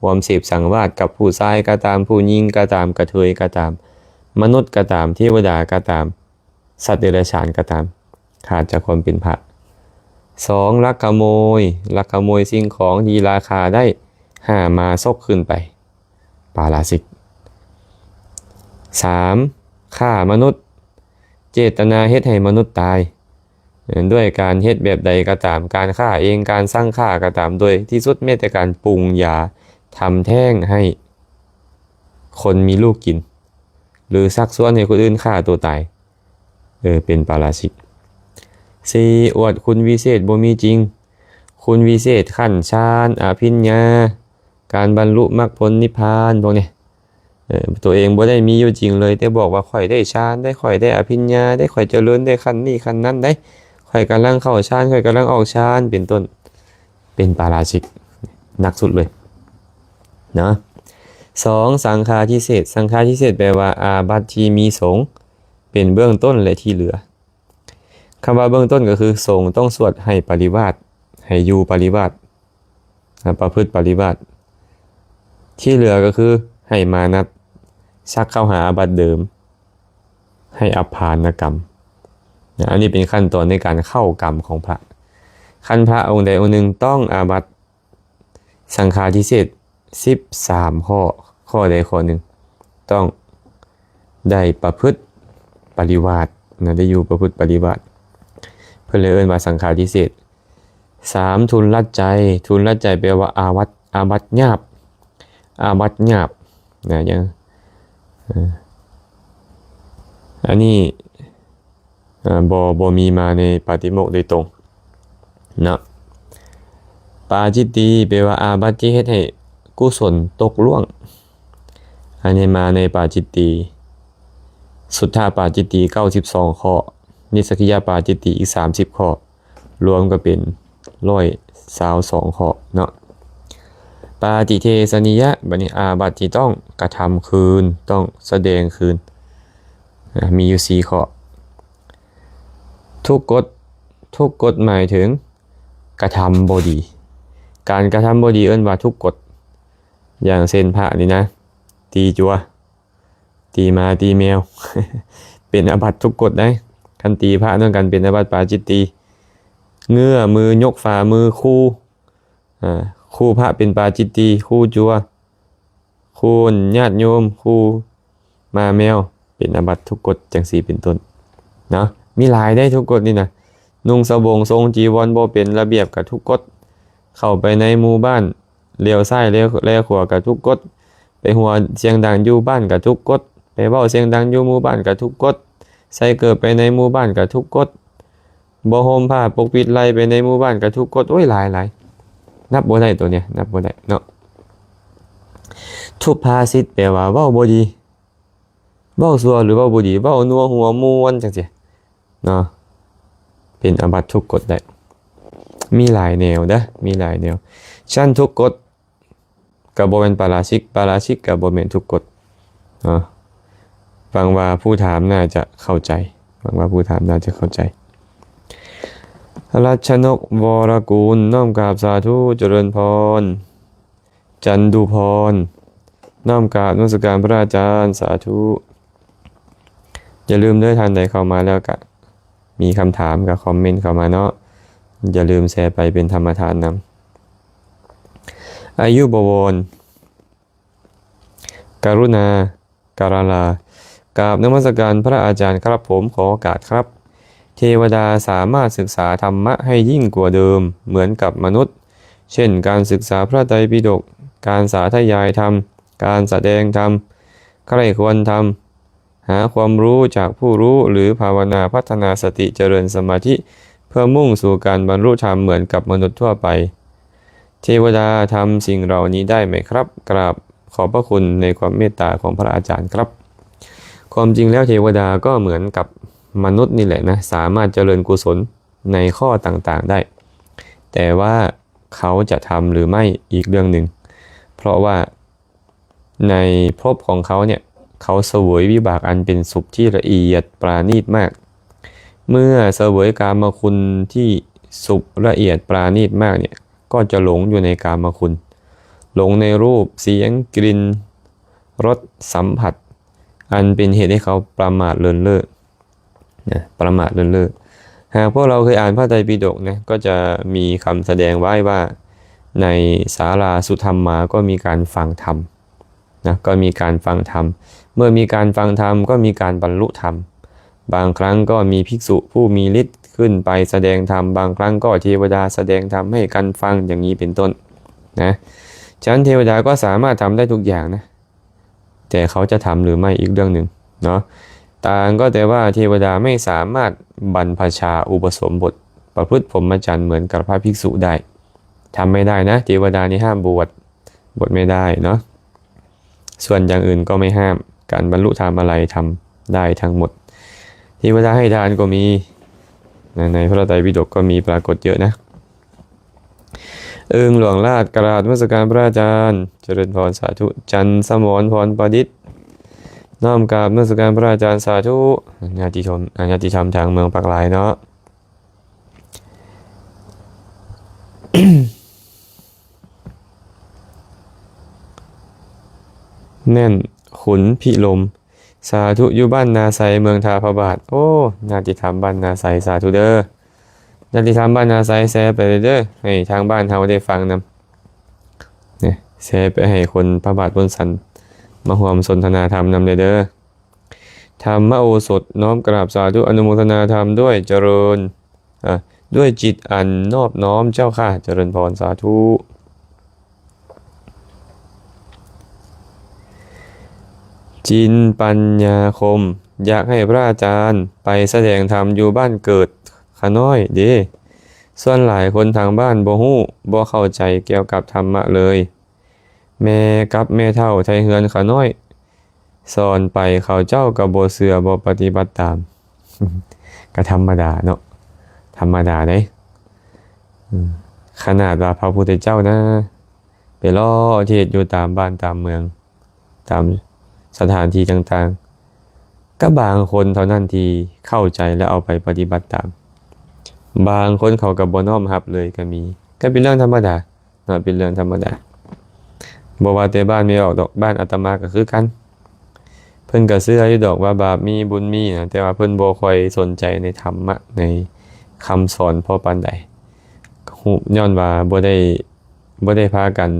ຮ່ວມເສບສັງວາດກັບຜູ້ຊາຍກໍຕາມ, ຜູ້ຍິງກໍຕາມ, ກະເທີຍກໍຕາມ, ມະນຸດກໍຕາມ, ເທວະດາກໍຕາມ, ສັດເດຍລະສານກໍຕາມ, ຂາດຈາກຄວາມເປັນພະ. ສອງ ລັກຂະໂມຍ, ລັກຂະໂມຍສິ່ງຂອງທີ່ລາຄາໄດ້, ຫາມາສົກຄືນໄປ, ປາລາຊິກ. ສາມ ຂ້າມະນຸດ, ເຈດຕະນາເຮັດໃຫ້ມະນຸດຕາຍ, ດ້ວຍການເຮັດແບບໃດກໍຕາມ, ການຂ້າເອງ, ການສັ່ງຂ້າກໍຕາມ, ໂດຍທີ່ສຸດແມ້ແຕ່ການປຸງຢາທຳແທ້ງໃຫ້ຄົນມີລູກກິນ ຫຼື ຊັກຊວນໃຫ້ຄົນອື່ນຂ້າຕົວຕາຍ, ເອີ ເປັນປາລາຊິກ. ສີ່ ອວດຄຸນວິເສດບໍ່ມີຈິງ, ຄຸນວິເສດຂັ້ນຊານ, ອະພິນຍາ, ການບັນລຸມັກຜົນນິບພານ ພວກນີ້. ເອີ ຕົວເອງບໍ່ໄດ້ມີຢູ່ຈິງເລີຍ, ແຕ່ບອກວ່າຂ້ອຍໄດ້ຊານໄດ໋, ຂ້ອຍໄດ້ອະພິນຍາໄດ໋, ຂ້ອຍຈະເລີນໄດ້ຂັ້ນນີ້ຂັ້ນນັ້ນໄດ໋, ຂ້ອຍກຳລັງເຂົ້າຊານ, ຂ້ອຍກຳລັງອອກຊານ ເປັນຕົ້ນ, ເປັນປາລາຊິກ ໜັກສຸດເລີຍເນາະ. ສອງ ສັງຄາທິເສດ, ສັງຄາທິເສດແປວ່າອາບັດທີ່ມີສົງເປັນເບື້ອງຕົ້ນ ແລະ ທີ່ເຫຼືອ. ຄຳວ່າເບື້ອງຕົ້ນກໍຄືສົງຕ້ອງສວດໃຫ້ປະລິວາດ, ໃຫ້ຢູ່ປະລິວາດ, ປະພຶດປະລິວາດ. ທີ່ເຫຼືອກໍຄືໃຫ້ມານັດ, ຊັກເຂົ້າຫາອາບັດເດີມ, ໃຫ້ອັບພານະກຳ. ອັນນີ້ເປັນຂັ້ນຕອນໃນການເຂົ້າກຳຂອງພະ. ຄັນພະອົງໃດອົງໜຶ່ງຕ້ອງອາບັດ ສັງຄາທິເສດສິບສາມຂໍ້, ຂໍ້ໃດຂໍ້ໜຶ່ງຕ້ອງໄດ້ປະພຶດປະລິວາດນະ, ໄດ້ຢູ່ປະພຶດປະລິວາດ, ເພິ່ນເລີຍເອີ້ນວ່າສັງຄາທິເສດ. ສາມ ທຸນລັດໄຈ, ທຸນລັດໄຈແປວ່າອາວັດ, ອາບັດຫຍາບ, ອາບັດຫຍາບນະ, ຍັງ, ເອີ ອັນນີ້ ເອີ ບໍ່, ບໍ່ມີມາໃນປາຕິໂມກໂດຍຕົງເນາະ. ປາຈິດຕີ ແປວ່າອາບັດທີ່ເຮັດໃຫ້ກຸສົນຕົກລ່ວງ, ອັນນີ້ມາໃນປາຈິດຕີ. ສຸດທະປາຈິດຕີ ເກົ້າສິບສອງຂໍ້, ນິດສັກກິຍະປາຈິດຕີ ອີກ ສາມສິບ ຂໍ້, ລວມກໍເປັນ ໜຶ່ງຮ້ອຍຊາວສອງ ຂໍ້ເນາະ. ປາຕິເທສະນິຍະ, ບັດນີ້ອາບັດທີ່ຕ້ອງກະທຳຄືນ, ຕ້ອງສະແດງຄືນ, ອາ ມີຢູ່ສີ່ຂໍ້. ທຸກກົດ, ທຸກກົດໝາຍເຖິງກະທຳບໍ່ດີ. ການກະທຳບໍ່ດີເອີ້ນວ່າທຸກກົດ. ຢ່າງເຊັ່ນພະນີ້ນະ, ຕີຈົວ, ຕີໝາ, ຕີແມວ, ເປັນອາບັດທຸກກົດໄດ໋. ຄັນຕີພະນຳກັນເປັນອາບັດປາຈິດຕີ. ເງື້ອມື, ຍົກຝ່າມື, ຂູ່, ອາ, ຂູ່ພະເປັນປາຈິດຕີ, ຂູ່ຈົວ, ຄູຍາດໂຍມ, ຄູໝາແມວ, ເປັນອາບັດທຸກກົດ ຈັ່ງຊີ້ເປັນຕົ້ນເນາະ. ມີຫຼາຍເດ້ທຸກກົດນີ້ນະ. ນຸ່ງສະບົງ ຊົງຈີວອນບໍ່ເປັນລະບຽບກໍທຸກກົດ. ເຂົ້າໄປໃນໝູ່ບ້ານ ລ້ຽວຊ້າຍແລ ແລຂວາກໍທຸກກົດ. ໄປຫົວສຽງດັງຢູ່ບ້ານກໍທຸກກົດ. ໄປເວົ້າສຽງດັງຢູ່ໝູ່ບ້ານກໍທຸກກົດ. ໃສ່ເກີບໄປໃນໝູ່ບ້ານກໍທຸກກົດ. ບໍ່ຫົ່ມຜ້າປົກປິດໄລ່ໄປໃນໝູ່ບ້ານກໍທຸກກົດ. ໂອ້ຍ ຫຼາຍໆ ນັບບໍ່ໄດ້ໂຕເນີ້ຍ ນັບບໍ່ໄດ້ເນາະ. ທຸພາສິດ ແປວ່າເວົ້າບໍ່ດີ ເວົ້າຊົ່ວ ຫຼື ເວົ້າບໍ່ດີ ເວົ້ານົວຫົວມ່ວນ ຈັ່ງຊີ້ເນາະ ເປັນອາບັດທຸກກົດໄດ້. ມີຫຼາຍແນວເດີ້ ມີຫຼາຍແນວ. ຊັ້ນທຸກກົດ ກໍບໍ່ແມ່ນປາລາຊິກ ປາລາຊິກກໍບໍ່ແມ່ນທຸກກົດເນາະ. ຫວັງວ່າຜູ້ຖາມໜ້າຈະເຂົ້າໃຈ ຫວັງວ່າຜູ້ຖາມໜ້າຈະເຂົ້າໃຈ. ລັດຊະນົກ ວໍລະກູນ ນ້ອມກາບສາທຸ ຈະເລີນພອນ. ຈັນດູພອນ ນ້ອມກາບນະມັດສະການພະອາຈານ ສາທຸ. ຢ່າລືມເດີ້ ທ່ານໃດເຂົ້າມາແລ້ວກະມີຄຳຖາມກະຄອມເມັນເຂົ້າມາເນາະ. ຢ່າລືມແຊໄປເປັນທຳມະທານນຳ. ອາຍຸບະວອນ ກະລຸນາ ກາລາລາ ກາບນະມັດສະການພະອາຈານຄັບຜົມ. ຂໍໂອກາດຄັບ. ເທວະດາສາມາດສຶກສາທຳມະໃຫ້ຍິ່ງກວ່າເດີມເໝືອນກັບມະນຸດ ເຊັ່ນ ການສຶກສາພະໄຕປິດົກ, ການສາທະຍາຍທຳ, ການສະແດງທຳ, ໃຄຮ່ຄວນທຳ, ຫາຄວາມຮູ້ຈາກຜູ້ຮູ້ ຫຼື ພາວະນາ, ພັດທະນາສະຕິ, ຈະເລີນສະມາທິ ເພື່ອມຸ່ງສູ່ການບັນລຸທຳເໝືອນກັບມະນຸດທົ່ວໄປ. ເທວະດາທຳສິ່ງເຫຼົ່ານີ້ໄດ້ໄໝຄັບ? ກາບຂອບພະຄຸນໃນຄວາມເມດຕາຂອງພະອາຈານຄັບ. ຄວາມຈິງແລ້ວເທວະດາກໍເໝືອນກັບມະນຸດນີ້ແຫຼະນະ, ສາມາດຈະເລີນກຸສົນໃນຂໍ້ຕ່າງໆໄດ້, ແຕ່ວ່າເຂົາຈະທຳຫຼືໄມ່ອີກເລື່ອງໜຶ່ງ, ເພາະວ່າ ໃນພົບຂອງເຂົາເນ່ຍ ເຂົາສະເຫວີຍວິບາກອັນເປັນສຸກທີ່ລະອຽດປານີດມາກ. ເມື່ອສະເຫວີຍກາມະຄຸນທີ່ສຸກລະອຽດປານີດມາກເນ່ຍ ກໍຈະຫຼົງຢູ່ໃນກາມະຄຸນ, ຫຼົງໃນຮູບ, ສຽງ, ກິ່ນ, ລົດ, ສຳຜັດ, ອັນເປັນເຫດໃຫ້ເຂົາປະໝາດເລີນເລີ. ນະ ປະໝາດເລີນເລີ. ຫາກພວກເຮົາເຄີຍອ່ານພະໄຕປິດົກນະ ກໍຈະມີຄຳສະແດງໄວ້ວ່າ ໃນສາລາສຸທຳມາກໍມີການຟັງທຳນະ, ກໍມີການຟັງທຳ. ເມື່ອມີການຟັງທຳ ກໍມີການບັນລຸທຳ. ບາງຄັ້ງກໍມີພິກສຸຜູ້ມີລິດຂຶ້ນໄປສະແດງທຳ, ບາງຄັ້ງກໍເທວະດາສະແດງທຳໃຫ້ກັນຟັງ ຢ່າງນີ້ເປັນຕົ້ນນະ. ສະນັ້ນເທວະດາກໍສາມາດທຳໄດ້ທຸກຢ່າງນະ. ແຕ່ເຂົາຈະທຳຫຼືໄມ່ອີກເລື່ອງໜຶ່ງເນາະ. ຕ່າງກໍແຕ່ວ່າເທວະດາໄມ່ສາມາດບັນພະຊາອຸປະສົມບົດປະພຶດພົມມະຈັນເໝືອນກັບພະພິກສຸໄດ້. ທຳໄມ່ໄດ້ນະ, ເທວະດານີ້ຫ້າມບວດ, ບວດໄມ່ໄດ້ເນາະ. ສ່ວນຢ່າງອື່ນກໍໄມ່ຫ້າມ, ການບັນລຸທຳອະໄລທຳໄດ້ທັງໝົດ. ເທວະດາໃຫ້ທານກໍມີນະ, ໃນພະໄຕປິດົກກໍມີປາກົດເຍອະນະ. ອຶ່ງຫຼວງລາດ ກະລາບນະມັດສະການພະອາຈານ ຈະເລີນພອນ ສາທຸ. ຈັນສະໝອນ ພອນປະດິດ ນ້ອມກາບນະມັດສະການພະອາຈານ ສາທຸ. ຍາດຕິທຳ ອາ ຍາດຕິທຳທາງເມືອງປາກລາຍເນາະ. ແໜ້ນ ຂຸນພິລົມ ສາທຸ. ຢູ່ບ້ານນາໄຊ ເມືອງທ່າພະບາດ. ໂອ້ ຍາດຕິທຳບ້ານນາໄຊ ສາທຸເດີ້. ຍາດຕິທຳບ້ານນາໄຊ ແຊໄປເດີ້ ໃຫ້ທາງບ້ານເຮົາໄດ້ຟັງນຳ. ນີ້ ແຊໄປໃຫ້ຄົນພະບາດໂພນສັນ ມາຮ່ວມສົນທະນາທຳນຳແດ່ເດີ້. ທຳມະໂອສົດ ນ້ອມກາບສາທຸ ອະນຸໂມທະນາທຳດ້ວຍ ຈະເລີນ ອາ ດ້ວຍຈິດອັນນອບນ້ອມເຈົ້າຂ້າ. ຈະເລີນພອນ ສາທຸ. ຈິນປັນຍາຄົມ ຢາກໃຫ້ພະອາຈານໄປສະແດງທຳຢູ່ບ້ານເກີດຂ້ານ້ອຍເດ້. ສ່ວນຫຼາຍຄົນທາງບ້ານບໍ່ຮູ້, ບໍ່ເຂົ້າໃຈກ່ຽວກັບທຳມະເລີຍ. ແມ່ກັບແມ່ເຖົ້າໄທເຮືອນຂ້ານ້ອຍ ສອນໄປ ເຂົາເຈົ້າກໍບໍ່ເຊື່ອ ບໍ່ປະຕິບັດຕາມ. ກໍທຳມະດາເນາະ, ທຳມະດາເດ້. ອືມ ຂະໜາດວ່າພະພຸດທະເຈົ້ານະ ໄປເລາະເທດຢູ່ຕາມບ້ານຕາມເມືອງ ຕາມສະຖານທີ່ຕ່າງໆ ກໍບາງຄົນເທົ່ານັ້ນທີ່ເຂົ້າໃຈ ແລະ ເອົາໄປປະຕິບັດຕາມ. ບາງຄົນເຂົາກໍບໍ່ນ້ອມຮັບເລີຍກໍມີ. ກໍເປັນເລື່ອງທຳມະດາເນາະ, ເປັນເລື່ອງທຳມະດາ. ບໍ່ວ່າແຕ່ບ້ານແມ່ອອກດອກ, ບ້ານອາດຕະມາກໍຄືກັນ. ເພິ່ນກໍເຊື່ອຢູ່ດອກວ່າບາບມີບຸນມີນະ, ແຕ່ວ່າເພິ່ນບໍ່ຄ່ອຍສົນໃຈໃນທຳມະ, ໃນຄຳສອນພໍປານໃດ. ຮູ້ ຍ້ອນວ່າບໍ່ໄດ້ ບໍ່ໄດ້ພາກັນ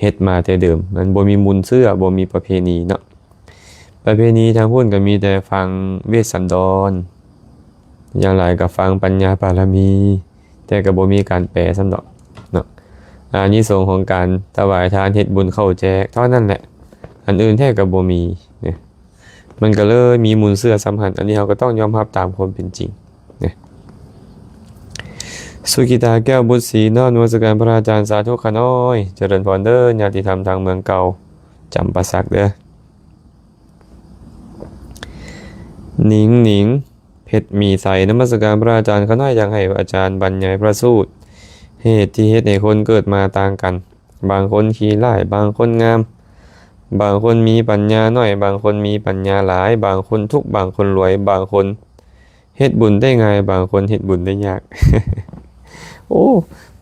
ເຮັດມາແຕ່ເດີມ, ມັນບໍ່ມີມູນເຊື້ອ, ບໍ່ມີປະເພນີເນາະ. ໄປ ປະເພນີທາງພຸ້ນກໍມີແຕ່ຟັງເວດສັນດອນ, ຢ່າງຫຼາຍກໍຟັງປັນຍາປາລະມີ, ແຕ່ກໍບໍ່ມີການແປຊ້ຳດອກເນາະ. ອານິສົງຂອງການຖວາຍທານ, ເຮັດບຸນເຂົ້າແຈກເທົ່ານັ້ນແຫຼະ, ອັນອື່ນແທບກໍບໍ່ມີເນາະ. ມັນກໍເລີຍມີມູນເຊື້ອສ່ຳຫັ້ນ. ອັນນີ້ເຮົາກໍຕ້ອງຍອມຮັບຕາມຄວາມເປັນຈິງເນາະ. ສຸກິຕາ ແກ້ວບຸດສີ ນ້ອມນະມັດສະການພະອາຈານ ສາທຸຂ້ານ້ອຍ. ຈະເລີນພອນເດີ ຍາດຕິທຳທາງເມືອງເກົ່າ ຈຳປາສັກເດີ. ໜິງໜິງ ເພັດມີໄຊ ນະມັດສະການພະອາຈານ. ຂ້ານ້ອຍຢາກໃຫ້ອາຈານບັນຍາຍພະສູດ ເຫດທີ່ເຮັດໃຫ້ຄົນເກີດມາຕ່າງກັນ. ບາງຄົນຂີ້ຮ້າຍ, ບາງຄົນງາມ, ບາງຄົນມີປັນຍາໜ້ອຍ, ບາງຄົນມີປັນຍາຫຼາຍ, ບາງຄົນທຸກ, ບາງຄົນລວຍ, ບາງຄົນເຮັດບຸນໄດ້ງ່າຍ, ບາງຄົນເຮັດບຸນໄດ້ຍາກ. ໂອ້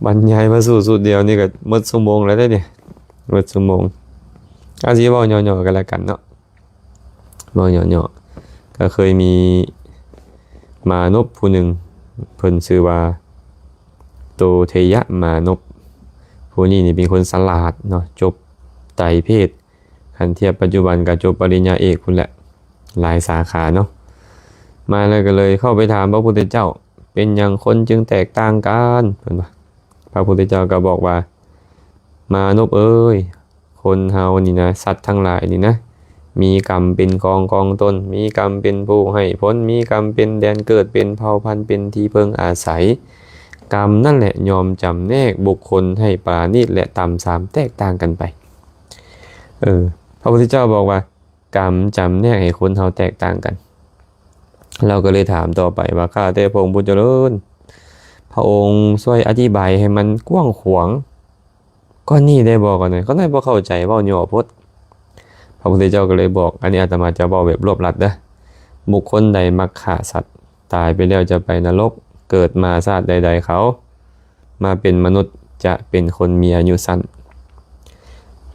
ບັນຍາຍພະສູດສູດດຽວນີ້ກໍໝົດຊົ່ວໂມງແລ້ວເດ້ນີ້, ໝົດຊົ່ວໂມງ. ອາ ຊິເວົ້າຫຍໍ້ໆກັນລະກັນເນາະ. ເວົ້າຫຍໍ້ໆ ກໍເຄີຍມີມານົບຜູ້ໜຶ່ງ, ເພິ່ນຊື່ວ່າ ໂຕເທຍະມານົບ. ຜູ້ນີ້ນີ້ເປັນຄົນສະຫຼາດເນາະ, ຈົບໄຕເພດ, ຄັນທຽບປັດຈຸບັນກໍຈົບປະລິນຍາເອກພຸ້ນແຫຼະ, ຫຼາຍສາຂາເນາະ. ມາແລ້ວກໍເລີຍເຂົ້າໄປຖາມພະພຸດທະເຈົ້າ, ເປັນຫຍັງຄົນຈຶ່ງແຕກຕ່າງກັນ? ເພິ່ນວ່າ. ພະພຸດທະເຈົ້າກໍບອກວ່າ, ມານົບເອີຍ, ຄົນເຮົານີ້ນະ, ສັດທັງຫຼາຍນີ້ນະ, ມີກຳເປັນຂອງຂອງຕົນ, ມີກຳເປັນຜູ້ໃຫ້ຜົນ, ມີກຳເປັນແດນເກີດ, ເປັນເຜົ່າພັນ, ເປັນທີ່ເພິ່ງອາໄສ. ກຳນັ້ນແຫຼະຍ່ອມຈຳແນກບຸກຄົນໃຫ້ປານີດ ແລະ ຕ່ຳຊາມແຕກຕ່າງກັນໄປ. ເອີ ພະພຸດທະເຈົ້າບອກວ່າ ກຳຈຳແນກໃຫ້ຄົນເຮົາແຕກຕ່າງກັນ. ລາວກໍເລີຍຖາມຕໍ່ໄປວ່າ, ຂ້າແຕ່ພະອົງຜູ້ຈະເລີນ, ພະອົງຊ່ວຍອະທິບາຍໃຫ້ມັນກວ້າງຂວາງກວ່ານີ້ໄດ້ບໍ່? ຂ້ານ້ອຍ ຂ້ານ້ອຍບໍ່ເຂົ້າໃຈ, ເວົ້າຫຍໍ້ໂພດ. ພະພຸດທະເຈົ້າກໍເລີຍບອກ, ອັນນີ້ອາດຕະມາຈະເວົ້າແບບລວບລັດເດີ. ບຸກຄົນໃດມັກຂ້າສັດ, ຕາຍໄປແລ້ວຈະໄປນະລົກ, ເກີດມາຊາດໃດໆ ເຂົາມາເປັນມະນຸດ ຈະເປັນຄົນມີອາຍຸສັ້ນ.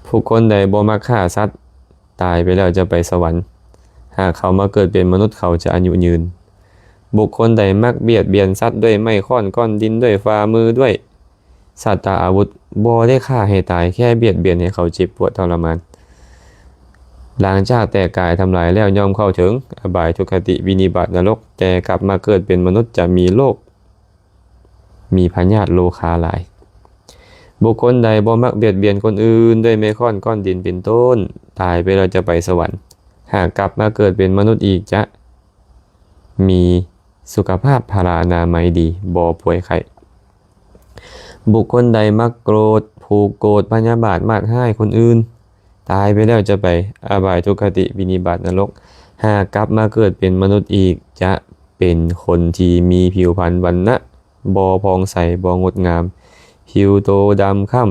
ບຸກຄົນໃດບໍ່ມັກຂ້າສັດ, ຕາຍໄປແລ້ວຈະໄປສະຫວັນ. ຫາກເຂົາມາເກີດເປັນມະນຸດ, ເຂົາຈະອາຍຸຍືນ. ບຸກຄົນໃດມັກບຽດບຽນສັດດ້ວຍໄມ້ຄ້ອນ, ກ້ອນດິນ, ດ້ວຍຝ່າມື, ດ້ວຍສັດຕາອາວຸດ, ບໍ່ໄດ້ຂ້າໃຫ້ຕາຍ, ແຄ່ບຽດບຽນໃຫ້ເຂົາເຈັບປວດທໍລະມານ. ຫຼັງຈາກແຕກກາຍທຳລາຍແລ້ວ ຍ່ອມເຂົ້າເຖິງອະບາຍ, ທຸກຄະຕິ, ວິນິບາດ, ນະລົກ, ແຕ່ກັບມາເກີດເປັນມະນຸດ ຈະມີໂລກ ມີພະຍາດໂລຄາຫຼາຍ. ບຸກຄົນໃດບໍ່ມັກບຽດບຽນຄົນອື່ນດ້ວຍໄມ້ຄ້ອນ, ກ້ອນດິນ ເປັນຕົ້ນ, ຕາຍໄປແລ້ວຈະໄປສະຫວັນ. ຫາກກັບມາເກີດເປັນມະນຸດອີກ, ຈະມີສຸຂະພາບພະລາອະນາໄມດີ, ບໍ່ປ່ວຍໄຂ້. ບຸກຄົນໃດມັກໂກດ, ຜູກໂກດ, ພະຍາບາດ, ມາດຮ້າຍຄົນອື່ນ, ຕາຍໄປແລ້ວຈະໄປອະບາຍ, ທຸກຄະຕິ, ວິນິບາດ, ນະລົກ. ຫາກກັບມາເກີດເປັນມະນຸດອີກ, ຈະເປັນຄົນທີ່ມີຜິວພັນວັນນະບໍ່ຜ່ອງໃສ, ບໍ່ງົດງາມ, ຜິວໂຕດຳຄ້ຳ,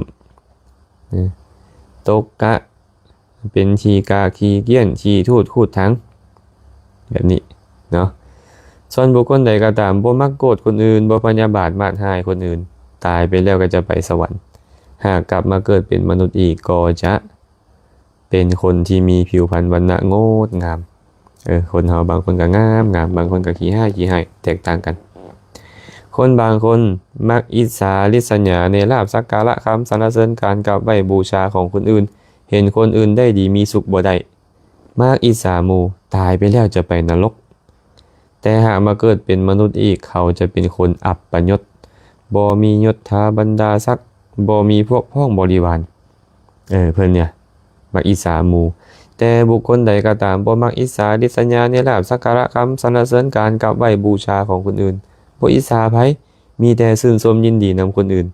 ຕົກກະ ເປັນຂີ້ກາກຂີ້ກ້ຽນ, ຂີ້ທູດຂູດຖັງ ແບບນີ້ເນາະ. ສ່ວນບຸກຄົນໃດກໍຕາມ ບໍ່ມັກໂກດຄົນອື່ນ, ບໍ່ພະຍາບາດມາດຮ້າຍຄົນອື່ນ, ຕາຍໄປແລ້ວກໍຈະໄປສະຫວັນ. ຫາກກັບມາເກີດເປັນມະນຸດອີກ, ກໍຈະເປັນຄົນທີ່ມີຜິວພັນວັນນະງົດງາມ. ເອີ ຄົນເຮົາບາງຄົນກໍງາມ, ງາມ, ບາງຄົນກໍຂີ້ຮ້າຍ, ຂີ້ຮ້າຍ, ແຕກຕ່າງກັນ. ຄົນບາງຄົນມັກອິດສາລິດສະຫຍາໃນລາບສັກກາລະຄຳສັນລະເສີນການກາບໄຫວ້ບູຊາຂອງຄົນອື່ນ, ເຫັນຄົນອື່ນໄດ້ດີມີສຸກບໍ່ໄດ້, ມັກອິດສາໝູ່, ຕາຍໄປແລ້ວຈະໄປນະລົກ. ແຕ່ຫາກມາເກີດເປັນມະນຸດອີກ, ເຂົາຈະເປັນຄົນອັບປະຍົດ, ບໍ່ມີຍົດຖາບັນດາສັກ, ບໍ່ມີພວກພ້ອງບໍລິວານ. ເອີ ເພິ່ນເນຍມັກອິດສາໝູ່. ແຕ່ບຸກຄົນໃດກໍຕາມ ບໍ່ມັກອິດສາລິດສະຫຍາໃນລາບສັກກາລະຄຳສັນລະເສີນການກາບໄຫວ້ບູຊາຂອງຄົນອື່ນ, ບໍ່ອິດສາໃຜ, ມີແຕ່ຊື່ນຊົມຍິນດີນຳຄົນອື່ນ,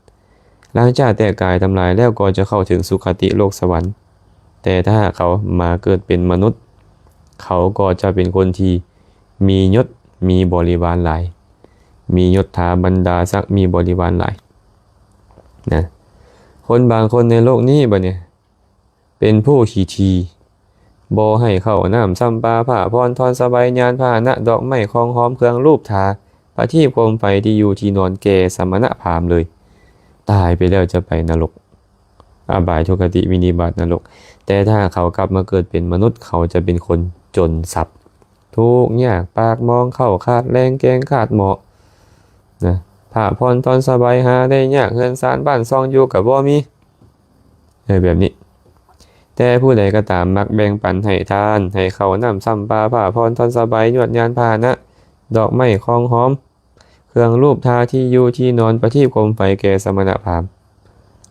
ຫຼັງຈາກແຕກກາຍທຳລາຍແລ້ວ ກໍຈະເຂົ້າເຖິງສຸຄະຕິໂລກສະຫວັນ. ແຕ່ຖ້າເຂົາມາເກີດເປັນມະນຸດ, ເຂົາກໍຈະເປັນຄົນທີ່ມີຍົດ, ມີບໍລິວານຫຼາຍ, ມີຍົດຖາບັນດາສັກ, ມີບໍລິວານຫຼາຍນະ. ຄົນບາງຄົນໃນໂລກນີ້ ບັດນີ້ ເປັນຜູ້ຂີ້ຖີ່, ບໍ່ໃຫ້ເຂົ້ານ້ຳຊຳປາ, ຜ້າຜ່ອນທ່ອນສະໄບ, ຍານພາຫະນະ, ດອກໄມ້, ຂອງຫອມ, ເຄື່ອງລູບທາ, ປະທີບໂຄມໄຟ, ທີ່ຢູ່ທີ່ນອນແກ່ສະມະນະພາມເລີຍ. ຕາຍໄປແລ້ວຈະໄປນະລົກ, ອະບາຍ, ທຸກຄະຕິ, ວິນິບາດ, ນະລົກ. ແຕ່ຖ້າເຂົາກັບມາເກີດເປັນມະນຸດ, ເຂົາຈະເປັນຄົນຈົນຊັບ, ທຸກຍາກ, ປາກໝອງ, ເຂົ້າຂາດແລງ, ແກງຂາດໝໍ້ນະ, ຜ້າຜ່ອນທ່ອນສະໄບຫາໄດ້ຍາກ, ເຮືອນຊານບ້ານຊ່ອງຢູ່ກໍບໍ່ມີ. ເອີ ແບບນີ້. ແຕ່ຜູ້ໃດກໍຕາມມັກແບ່ງປັນໃຫ້ທານ ໃຫ້ເຂົ້ານ້ຳຊຳປາ ຜ້າຜ່ອນທ່ອນສະບາຍ ຍວດຍານພາຫະນະ ດອກໄມ້ ຂອງຫອມ ເຄື່ອງລູບທາ ທີ່ຢູ່ທີ່ນອນ ປະທີບໂຄມໄຟແກ່ສະມະນະພາມ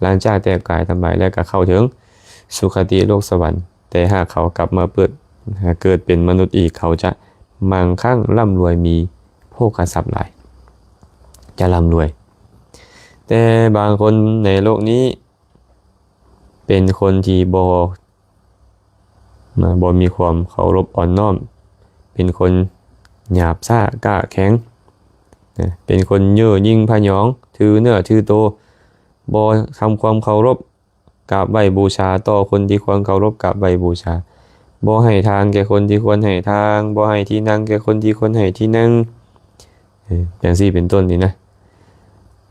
ຫຼັງຈາກແຕກກາຍທຳລາຍແລ້ວກໍເຂົ້າເຖິງສຸຄະຕິໂລກສະຫວັນ ແຕ່ຫາກເຂົາກັບມາເປີດ ເກີດເປັນມະນຸດອີກ ເຂົາຈະມັ່ງຄັ່ງ ລ່ຳລວຍ ມີໂພຄະຊັບຫຼາຍ ຈະລ່ຳລວຍ. ແຕ່ບາງຄົນໃນໂລກນີ້ ເປັນຄົນທີ່ບໍ່ ນະ ບໍ່ມີຄວາມເຄົາລົບອ່ອນນ້ອມ ເປັນຄົນຫຍາບຊ້າກ້າແຂງ ນະ ເປັນຄົນເຍີ້ຍິງພະຍອງ ຖືເນື້ອຖືໂຕ ບໍ່ທຳຄວາມເຄົາລົບກາບໄຫວ້ບູຊາຕໍ່ຄົນທີ່ຄວນເຄົາລົບກາບໄຫວ້ບູຊາ ບໍ່ໃຫ້ທາງແກ່ຄົນທີ່ຄວນໃຫ້ທາງ ບໍ່ໃຫ້ທີ່ນັ່ງແກ່ຄົນທີ່ຄວນໃຫ້ທີ່ນັ່ງ ເອີ ຈັ່ງຊີ້ເປັນຕົ້ນນີ້ນະ.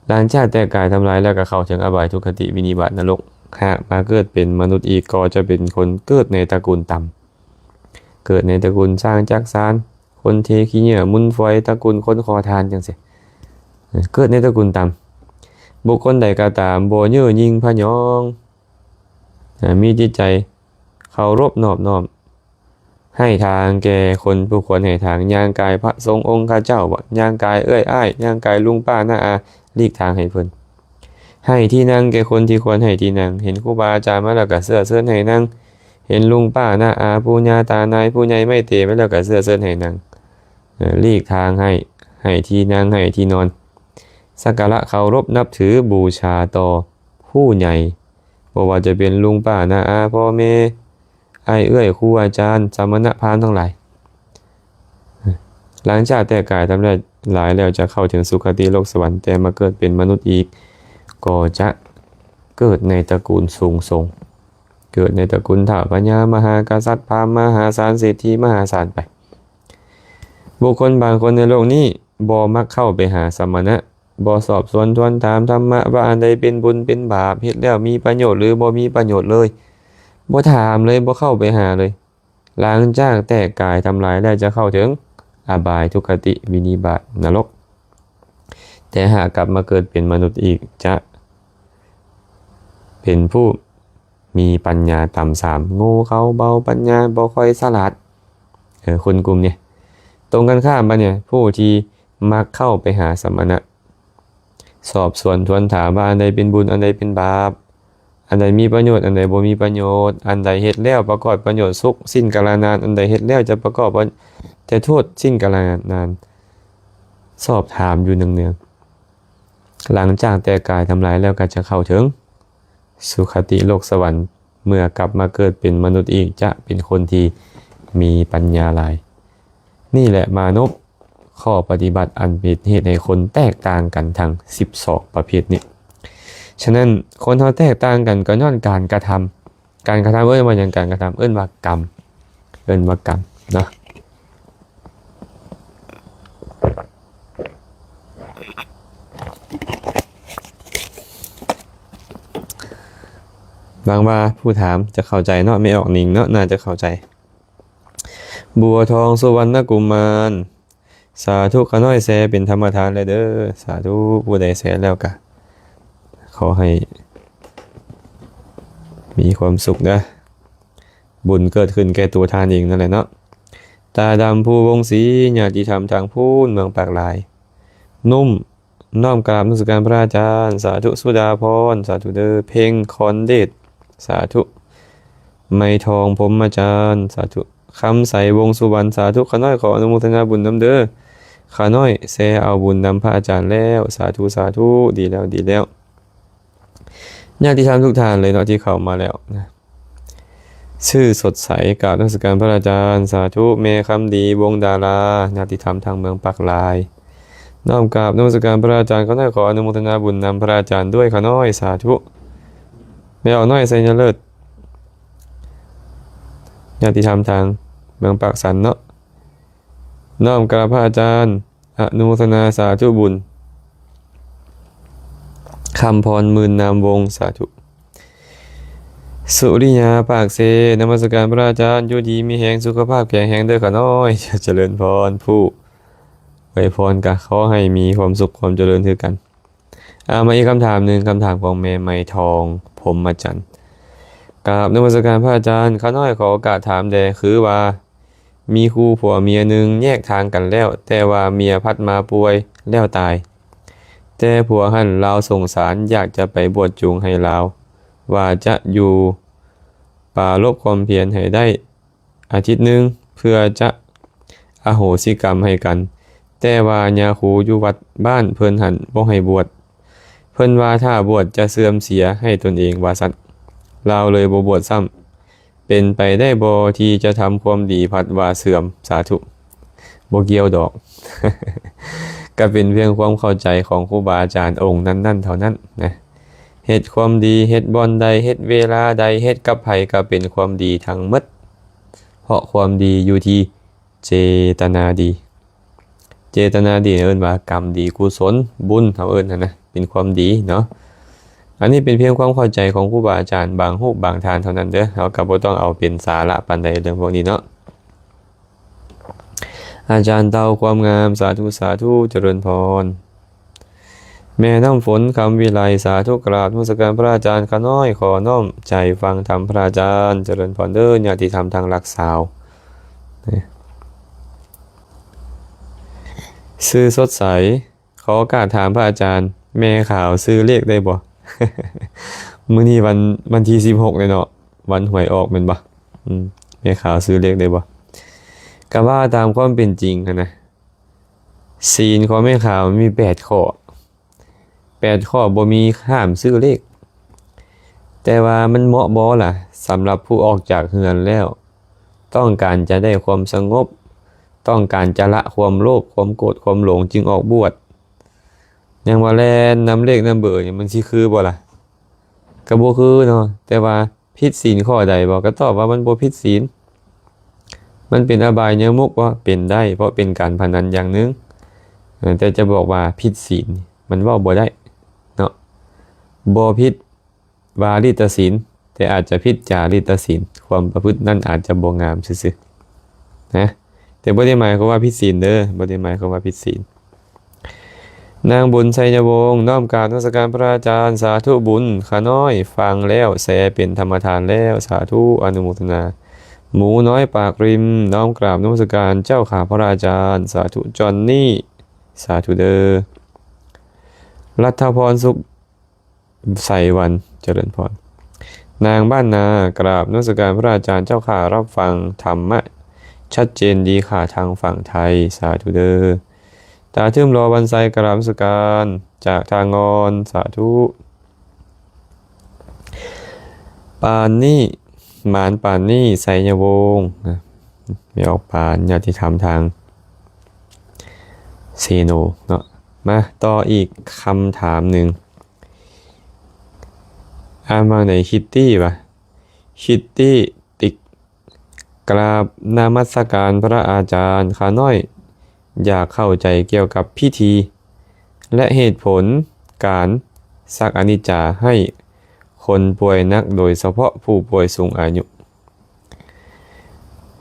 ຫຼັງຈາກແຕກກາຍທຳລາຍແລ້ວກໍເຂົ້າເຖິງອະບາຍ ທຸກຄະຕິ ວິນິບາດ ນະລົກ ຫາກມາເກີດເປັນມະນຸດອີກ ກໍຈະເປັນຄົນເກີດໃນຕະກູນຕ່ຳ ເກີດໃນຕະກູນຊ້າງຈັກສານ ຄົນເທຂີ້ເຫຍື້ອມູນຝອຍ ຕະກູນຄົນຂໍທານຈັ່ງຊີ້ ເອີ ເກີດໃນຕະກູນຕ່ຳ. ບຸກຄົນໃດກໍຕາມບໍ່ເຍີ້ຍິງພະຍອງ ນະ ມີຈິດໃຈເຄົາລົບນອບນ້ອມ ໃຫ້ທາງແກ່ຄົນຜູ້ຄວນໃຫ້ທາງ ຍ່າງກາຍພະສົງອົງຄະເຈົ້າ ຍ່າງກາຍເອື້ອຍອ້າຍ ຍ່າງກາຍລຸງປ້ານ້າອາ ຫຼີກທາງໃຫ້ເພິ່ນ ໃຫ້ທີ່ນັ່ງແກ່ຄົນທີ່ຄວນໃຫ້ທີ່ນັ່ງ ເຫັນຄູບາອາຈານມາແລ້ວກໍເຊື້ອເຊີນໃຫ້ນັ່ງ ເຫັນລຸງປ້ານ້າອາ ປູ່ຍ່າຕານາຍ ຜູ້ໃຫຍ່ໄມ້ເຕມາແລ້ວກໍເຊື້ອເຊີນໃຫ້ນັ່ງ ເອີ ຫຼີກທາງໃຫ້ ໃຫ້ທີ່ນັ່ງ ໃຫ້ທີ່ນອນ ສັກກາລະເຄົາລົບນັບຖືບູຊາຕໍ່ຜູ້ໃຫຍ່ ບໍ່ວ່າຈະເປັນລຸງປ້ານ້າອາ ພໍ່ແມ່ ອ້າຍເອື້ອຍ ຄູອາຈານ ສະມະນະພາມທັງຫຼາຍ. ຫຼັງຈາກແຕກກາຍທຳລາຍແລ້ວ ຈະເຂົ້າເຖິງສຸຄະຕິໂລກສະຫວັນ ແຕ່ມາເກີດເປັນມະນຸດອີກ ກໍຈະເກີດໃນຕະກູນສູງສົ່ງ ເກີດໃນຕະກູນທ້າວພະຍາ ມະຫາກະສັດ ພາມມະຫາສານ ເສດຖີມະຫາສານໄປ. ບຸກຄົນບາງຄົນໃນໂລກນີ້ບໍ່ມັກເຂົ້າໄປຫາສະມະນະ ບໍ່ສອບສວນທວນຖາມທຳມະວ່າອັນໃດເປັນບຸນເປັນບາບ ເຮັດແລ້ວມີປະໂຫຍດ ຫຼື ບໍ່ມີປະໂຫຍດເລີຍ ບໍ່ຖາມເລີຍ ບໍ່ເຂົ້າໄປຫາເລີຍ. ຫຼັງຈາກແຕກກາຍທຳລາຍແລ້ວຈະເຂົ້າເຖິງອະບາຍ ທຸກຄະຕິ ວິນິບາດ ນະລົກ ແຕ່ຫາກກັບມາເກີດເປັນມະນຸດອີກ ຈະເປັນຜູ້ມີປັນຍາຕ່ຳຊາມ ໂງ່ເຂົາເບົາ ປັນຍາບໍ່ຄ່ອຍສະຫຼາດ. ເອີ ຄົນກຸ່ມນີ້ ຕົງກັນຂ້າມບັດນີ້ ຜູ້ທີ່ມັກເຂົ້າໄປຫາສະມະນະ ສອບສວນທວນຖາມວ່າອັນໃດເປັນບຸນ ອັນໃດເປັນບາບ ອັນໃດມີປະໂຫຍດ ອັນໃດບໍ່ມີປະໂຫຍດ ອັນໃດເຮັດແລ້ວປະກອບປະໂຫຍດສຸກສິ້ນກາລະນານ ອັນໃດເຮັດແລ້ວຈະປະກອບແຕ່ໂທດສິ້ນກາລະນານ ສອບຖາມຢູ່ເນືອງໆ. ຫຼັງຈາກແຕກກາຍທຳລາຍແລ້ວກໍຈະເຂົ້າເຖິງສຸຄະຕິໂລກສະຫວັນ ເມື່ອກັບມາເກີດເປັນມະນຸດອີກ ຈະເປັນຄົນທີ່ມີປັນຍາຫຼາຍ. ນີ້ແຫຼະມານົບ ຂໍ້ປະຕິບັດອັນເປັນເຫດໃຫ້ຄົນແຕກຕ່າງກັນທັງສິບສອງປະເພດນີ້. ສະນັ້ນ ຄົນເຮົາແຕກຕ່າງກັນກໍຍ້ອນການກະທຳ. ການກະທຳເອີ້ນວ່າຫຍັງ? ການກະທຳເອີ້ນວ່າກຳ ເອີ້ນວ່າກຳເນາະ. ຫວັງວ່າຜູ້ຖາມຈະເຂົ້າໃຈເນາະ, ແມ່ອອກນິງເນາະ ໜ້າຈະເຂົ້າໃຈ. ບົວທອງສຸວັນນະກຸມານ ສາທຸ ຂ້ານ້ອຍແຊເປັນທຳມະທານແລ້ວເດີ. ສາທຸ. ຜູ້ໃດແຊແລ້ວກະຂໍໃຫ້ມີຄວາມສຸກເດີ. ບຸນເກີດຂຶ້ນແກ່ຕົວທ່ານເອງນັ້ນແຫຼະເນາະ. ຕາດຳ ພູວົງສີ ຍາດຕິທຳທາງພູນ ເມືອງປາກລາຍ. ນຸ້ມ ນ້ອມກາບນະມັດສະການພະອາຈານ ສາທຸ. ສຸດາພອນ ສາທຸເດີ. ເພັງ ຄອນເດດ ສາທຸ. ໄມທອງ ພົມມະຈັນ ສາທຸ. ຄຳໃສ ວົງສຸວັນ ສາທຸ. ຂ້ານ້ອຍຂໍອະນຸໂມທະນາບຸນນຳເດີ. ຂ້ານ້ອຍແຊເອົາບຸນນຳພະອາຈານແລ້ວ ສາທຸ ສາທຸ. ດີແລ້ວ ດີແລ້ວ. ຍາດຕິທຳທຸກທ່ານເລີຍເນາະ ທີ່ເຂົ້າມາແລ້ວນະ. ຊື່ສົດໃສ ກາບນະມັດສະການພະອາຈານ ສາທຸ. ແມ່ຄຳດີ ວົງດາລາ ຍາດຕິທຳທາງເມືອງປາກລາຍ. ນ້ອມກາບນະມັດສະການພະອາຈານ ຂ້ານ້ອຍຂໍອະນຸໂມທະນາບຸນນຳພະອາຈານດ້ວຍ ຂ້ານ້ອຍ ສາທຸ. ແມ່ອອກນ້ອຍ ໄຊຍະເລີດ ຍາດຕິທຳທາງເມືອງປາກຊັນເນາະ. ນ້ອມກາບພະອາຈານ ອະນຸໂມທະນາສາທຸບຸນ. ຄຳພອນ ໝື່ນນາມວົງ ສາທຸ. ສຸລິຍາ ປາກເຊ ນະມັດສະການພະອາຈານ ຢູ່ດີມີແຮງ ສຸຂະພາບແຂງແຮງເດີຂ້ານ້ອຍ. ຈະເລີນພອນ. ຜູ້ອວຍພອນກະຂໍໃຫ້ມີຄວາມສຸກຄວາມຈະເລີນຄືກັນ. ເອົາມາອີກຄຳຖາມໜຶ່ງ, ຄຳຖາມຂອງແມ່ໄມທອງ ພົມມະຈັນ. ກາບນະມັດສະການພະອາຈານ, ຂ້ານ້ອຍຂໍໂອກາດຖາມແດ່, ຄືວ່າມີຄູ່ຜົວເມຍໜຶ່ງແຍກທາງກັນແລ້ວ, ແຕ່ວ່າເມຍພັດມາປ່ວຍແລ້ວຕາຍ, ແຕ່ຜົວຫັ້ນລາວສົງສານ, ຢາກຈະໄປບວດຈູງໃຫ້ລາວ, ວ່າຈະຢູ່ປາລົບຄວາມພຽນໃຫ້ໄດ້ອາທິດໜຶ່ງ ເພື່ອຈະອະໂຫສິກຳໃຫ້ກັນ, ແຕ່ວ່າຍາຄູຢູ່ວັດບ້ານເພິ່ນຫັ້ນບໍ່ໃຫ້ບວດ. ເພິ່ນວ່າຖ້າບວດຈະເສື່ອມເສຍໃຫ້ຕົນເອງວ່າຊັ້ນ, ລາວເລີຍບໍ່ບວດຊ້ຳ. ເປັນໄປໄດ້ບໍ່ທີ່ຈະທຳຄວາມດີພັດວ່າເສື່ອມ? ສາທຸ. ບໍ່ກ່ຽວດອກ. ກະເປັນພຽງຄວາມເຂົ້າໃຈຂອງຄູບາອາຈານອົງນັ້ນໆເທົ່ານັ້ນນະ. ເຮັດຄວາມດີ, ເຮັດບ່ອນໃດ, ເຮັດເວລາໃດ, ເຮັດກັບໃຜກະເປັນຄວາມດີທັງໝົດ, ເພາະຄວາມດີຢູ່ທີ່ ເຈຕະນາດີ. ເຈຕະນາດີເອີ້ນວ່າກຳດີ, ກຸສົນ, ບຸນ, ເຮົາເອີ້ນຫັ້ນນະ, ເປັນຄວາມດີເນາະ. ອັນນີ້ເປັນພຽງຄວາມເຂົ້າໃຈຂອງຄູບາອາຈານບາງຮູບບາງທ່ານເທົ່ານັ້ນເດີ, ເຮົາກໍບໍ່ຕ້ອງເອົາເປັນສາລະປານໃດເລື່ອງພວກນີ້ເນາະ. ອາຈານເຕົາຄວາມງາມ, ສາທຸ ສາທຸ, ຈະເລີນພອນ. ແມ່ນ້ຳຝົນ ຄຳວິໄລ, ສາທຸ ກາບນະມັດສະການພະອາຈານ. ຂ້ານ້ອຍຂໍນ້ອມໃຈຟັງທຳພະອາຈານ. ຈະເລີນພອນເດີ ຍາດຕິທຳທາງຫຼັກສາວ. ຊື່ສົດໃສ, ຂໍໂອກາດຖາມພະອາຈານ, ແມ່ຂາວຊື້ເລກໄດ້ບໍ່? ມື້ນີ້ວັນ, ວັນທີສິບຫົກເລີຍເນາະ, ວັນຫວຍອອກແມ່ນບໍ່? ອືມ, ແມ່ຂາວຊື້ເລກໄດ້ບໍ່? ກະວ່າຕາມຄວາມເປັນຈິງຫັ້ນນະ, ສີນຂອງແມ່ຂາວມີແປດຂໍ້. ແປດຂໍ້ບໍ່ມີຫ້າມຊື້ເລກ. ແຕ່ວ່າມັນເໝາະບໍ່ລະ ສຳລັບຜູ້ອອກຈາກເຮືອນແລ້ວ ຕ້ອງການຈະໄດ້ຄວາມສະຫງົບ, ຕ້ອງການຈະລະຄວາມໂລບ, ຄວາມໂກດ, ຄວາມຫຼົງ ຈຶ່ງອອກບວດ. ຍັງວ່າແລ່ນນຳເລກນຳເບີນີ້ ມັນຊິຄືບໍ່ລະ? ກໍບໍ່ຄືເນາະ. ແຕ່ວ່າ ຜິດສິນຂໍ້ໃດບໍ່? ກໍຕອບວ່າມັນບໍ່ຜິດສິນ. ມັນເປັນອະບາຍຍະມຸກບໍ່? ເປັນໄດ້, ເພາະເປັນການພະນັນຢ່າງໜຶ່ງ. ເອີ, ແຕ່ຈະບອກວ່າຜິດສິນ, ມັນເວົ້າບໍ່ໄດ້ເນາະ. ບໍ່ຜິດວາລິດຕະສິນ, ແຕ່ອາດຈະຜິດຈາລິດຕະສິນ, ຄວາມປະພຶດນັ້ນອາດຈະບໍ່ງາມຊື່ໆນະ. ແຕ່ບໍ່ໄດ້ໝາຍຄວາມວ່າຜິດສິນເດີ, ບໍ່ໄດ້ໝາຍຄວາມວ່າຜິດສິນ. ນາງບຸນ ໄຊຍະວົງ, ນ້ອມກາບນະມັດສະການພະອາຈານ. ສາທຸບຸນ, ຂ້ານ້ອຍຟັງແລ້ວແຊເປັນທຳມະທານແລ້ວ. ສາທຸ ອະນຸໂມທະນາ. ໝູນ້ອຍປາກລິມ, ນ້ອມກາບນະມັດສະການເຈົ້າຂ້າພະອາຈານ. ສາທຸ. ຈອນນີ້, ສາທຸເດີ. ລັດທະພອນ ສຸກ ໄສວັນ, ຈະເລີນພອນ. ນາງບ້ານນາ, ກາບນະມັດສະການພະອາຈານເຈົ້າຂ້າ, ຮັບຟັງທຳມະຊັດເຈນດີຂ້າທາງຝັ່ງໄທ. ສາທຸເດີ. ຕາທຶມ ລໍວັນໄຊ, ກາບນະມັດສະການຈາກທ່າງ່ອນ. ສາທຸ. ປານນີ້, ໝານປານນີ້, ໄຊຍະວົງ, ນະ, ແມ່ອອກປານ, ຍາດຕິທຳທາງເຊໂນເນາະ. ມາຕໍ່ອີກຄຳຖາມໜຶ່ງ. ອ່ານວ່າໃດ? ຄິດຕີ້ວະ? ຄິດຕີ້ຕິກ. ກາບນະມັດສະການພະອາຈານ. ຂ້ານ້ອຍຢາກເຂົ້າໃຈກ່ຽວກັບພິທີ ແລະ ເຫດຜົນການສັກອະນິດຈາໃຫ້ຄົນປ່ວຍໜັກ, ໂດຍສະເພາະຜູ້ປ່ວຍສູງອາຍຸ.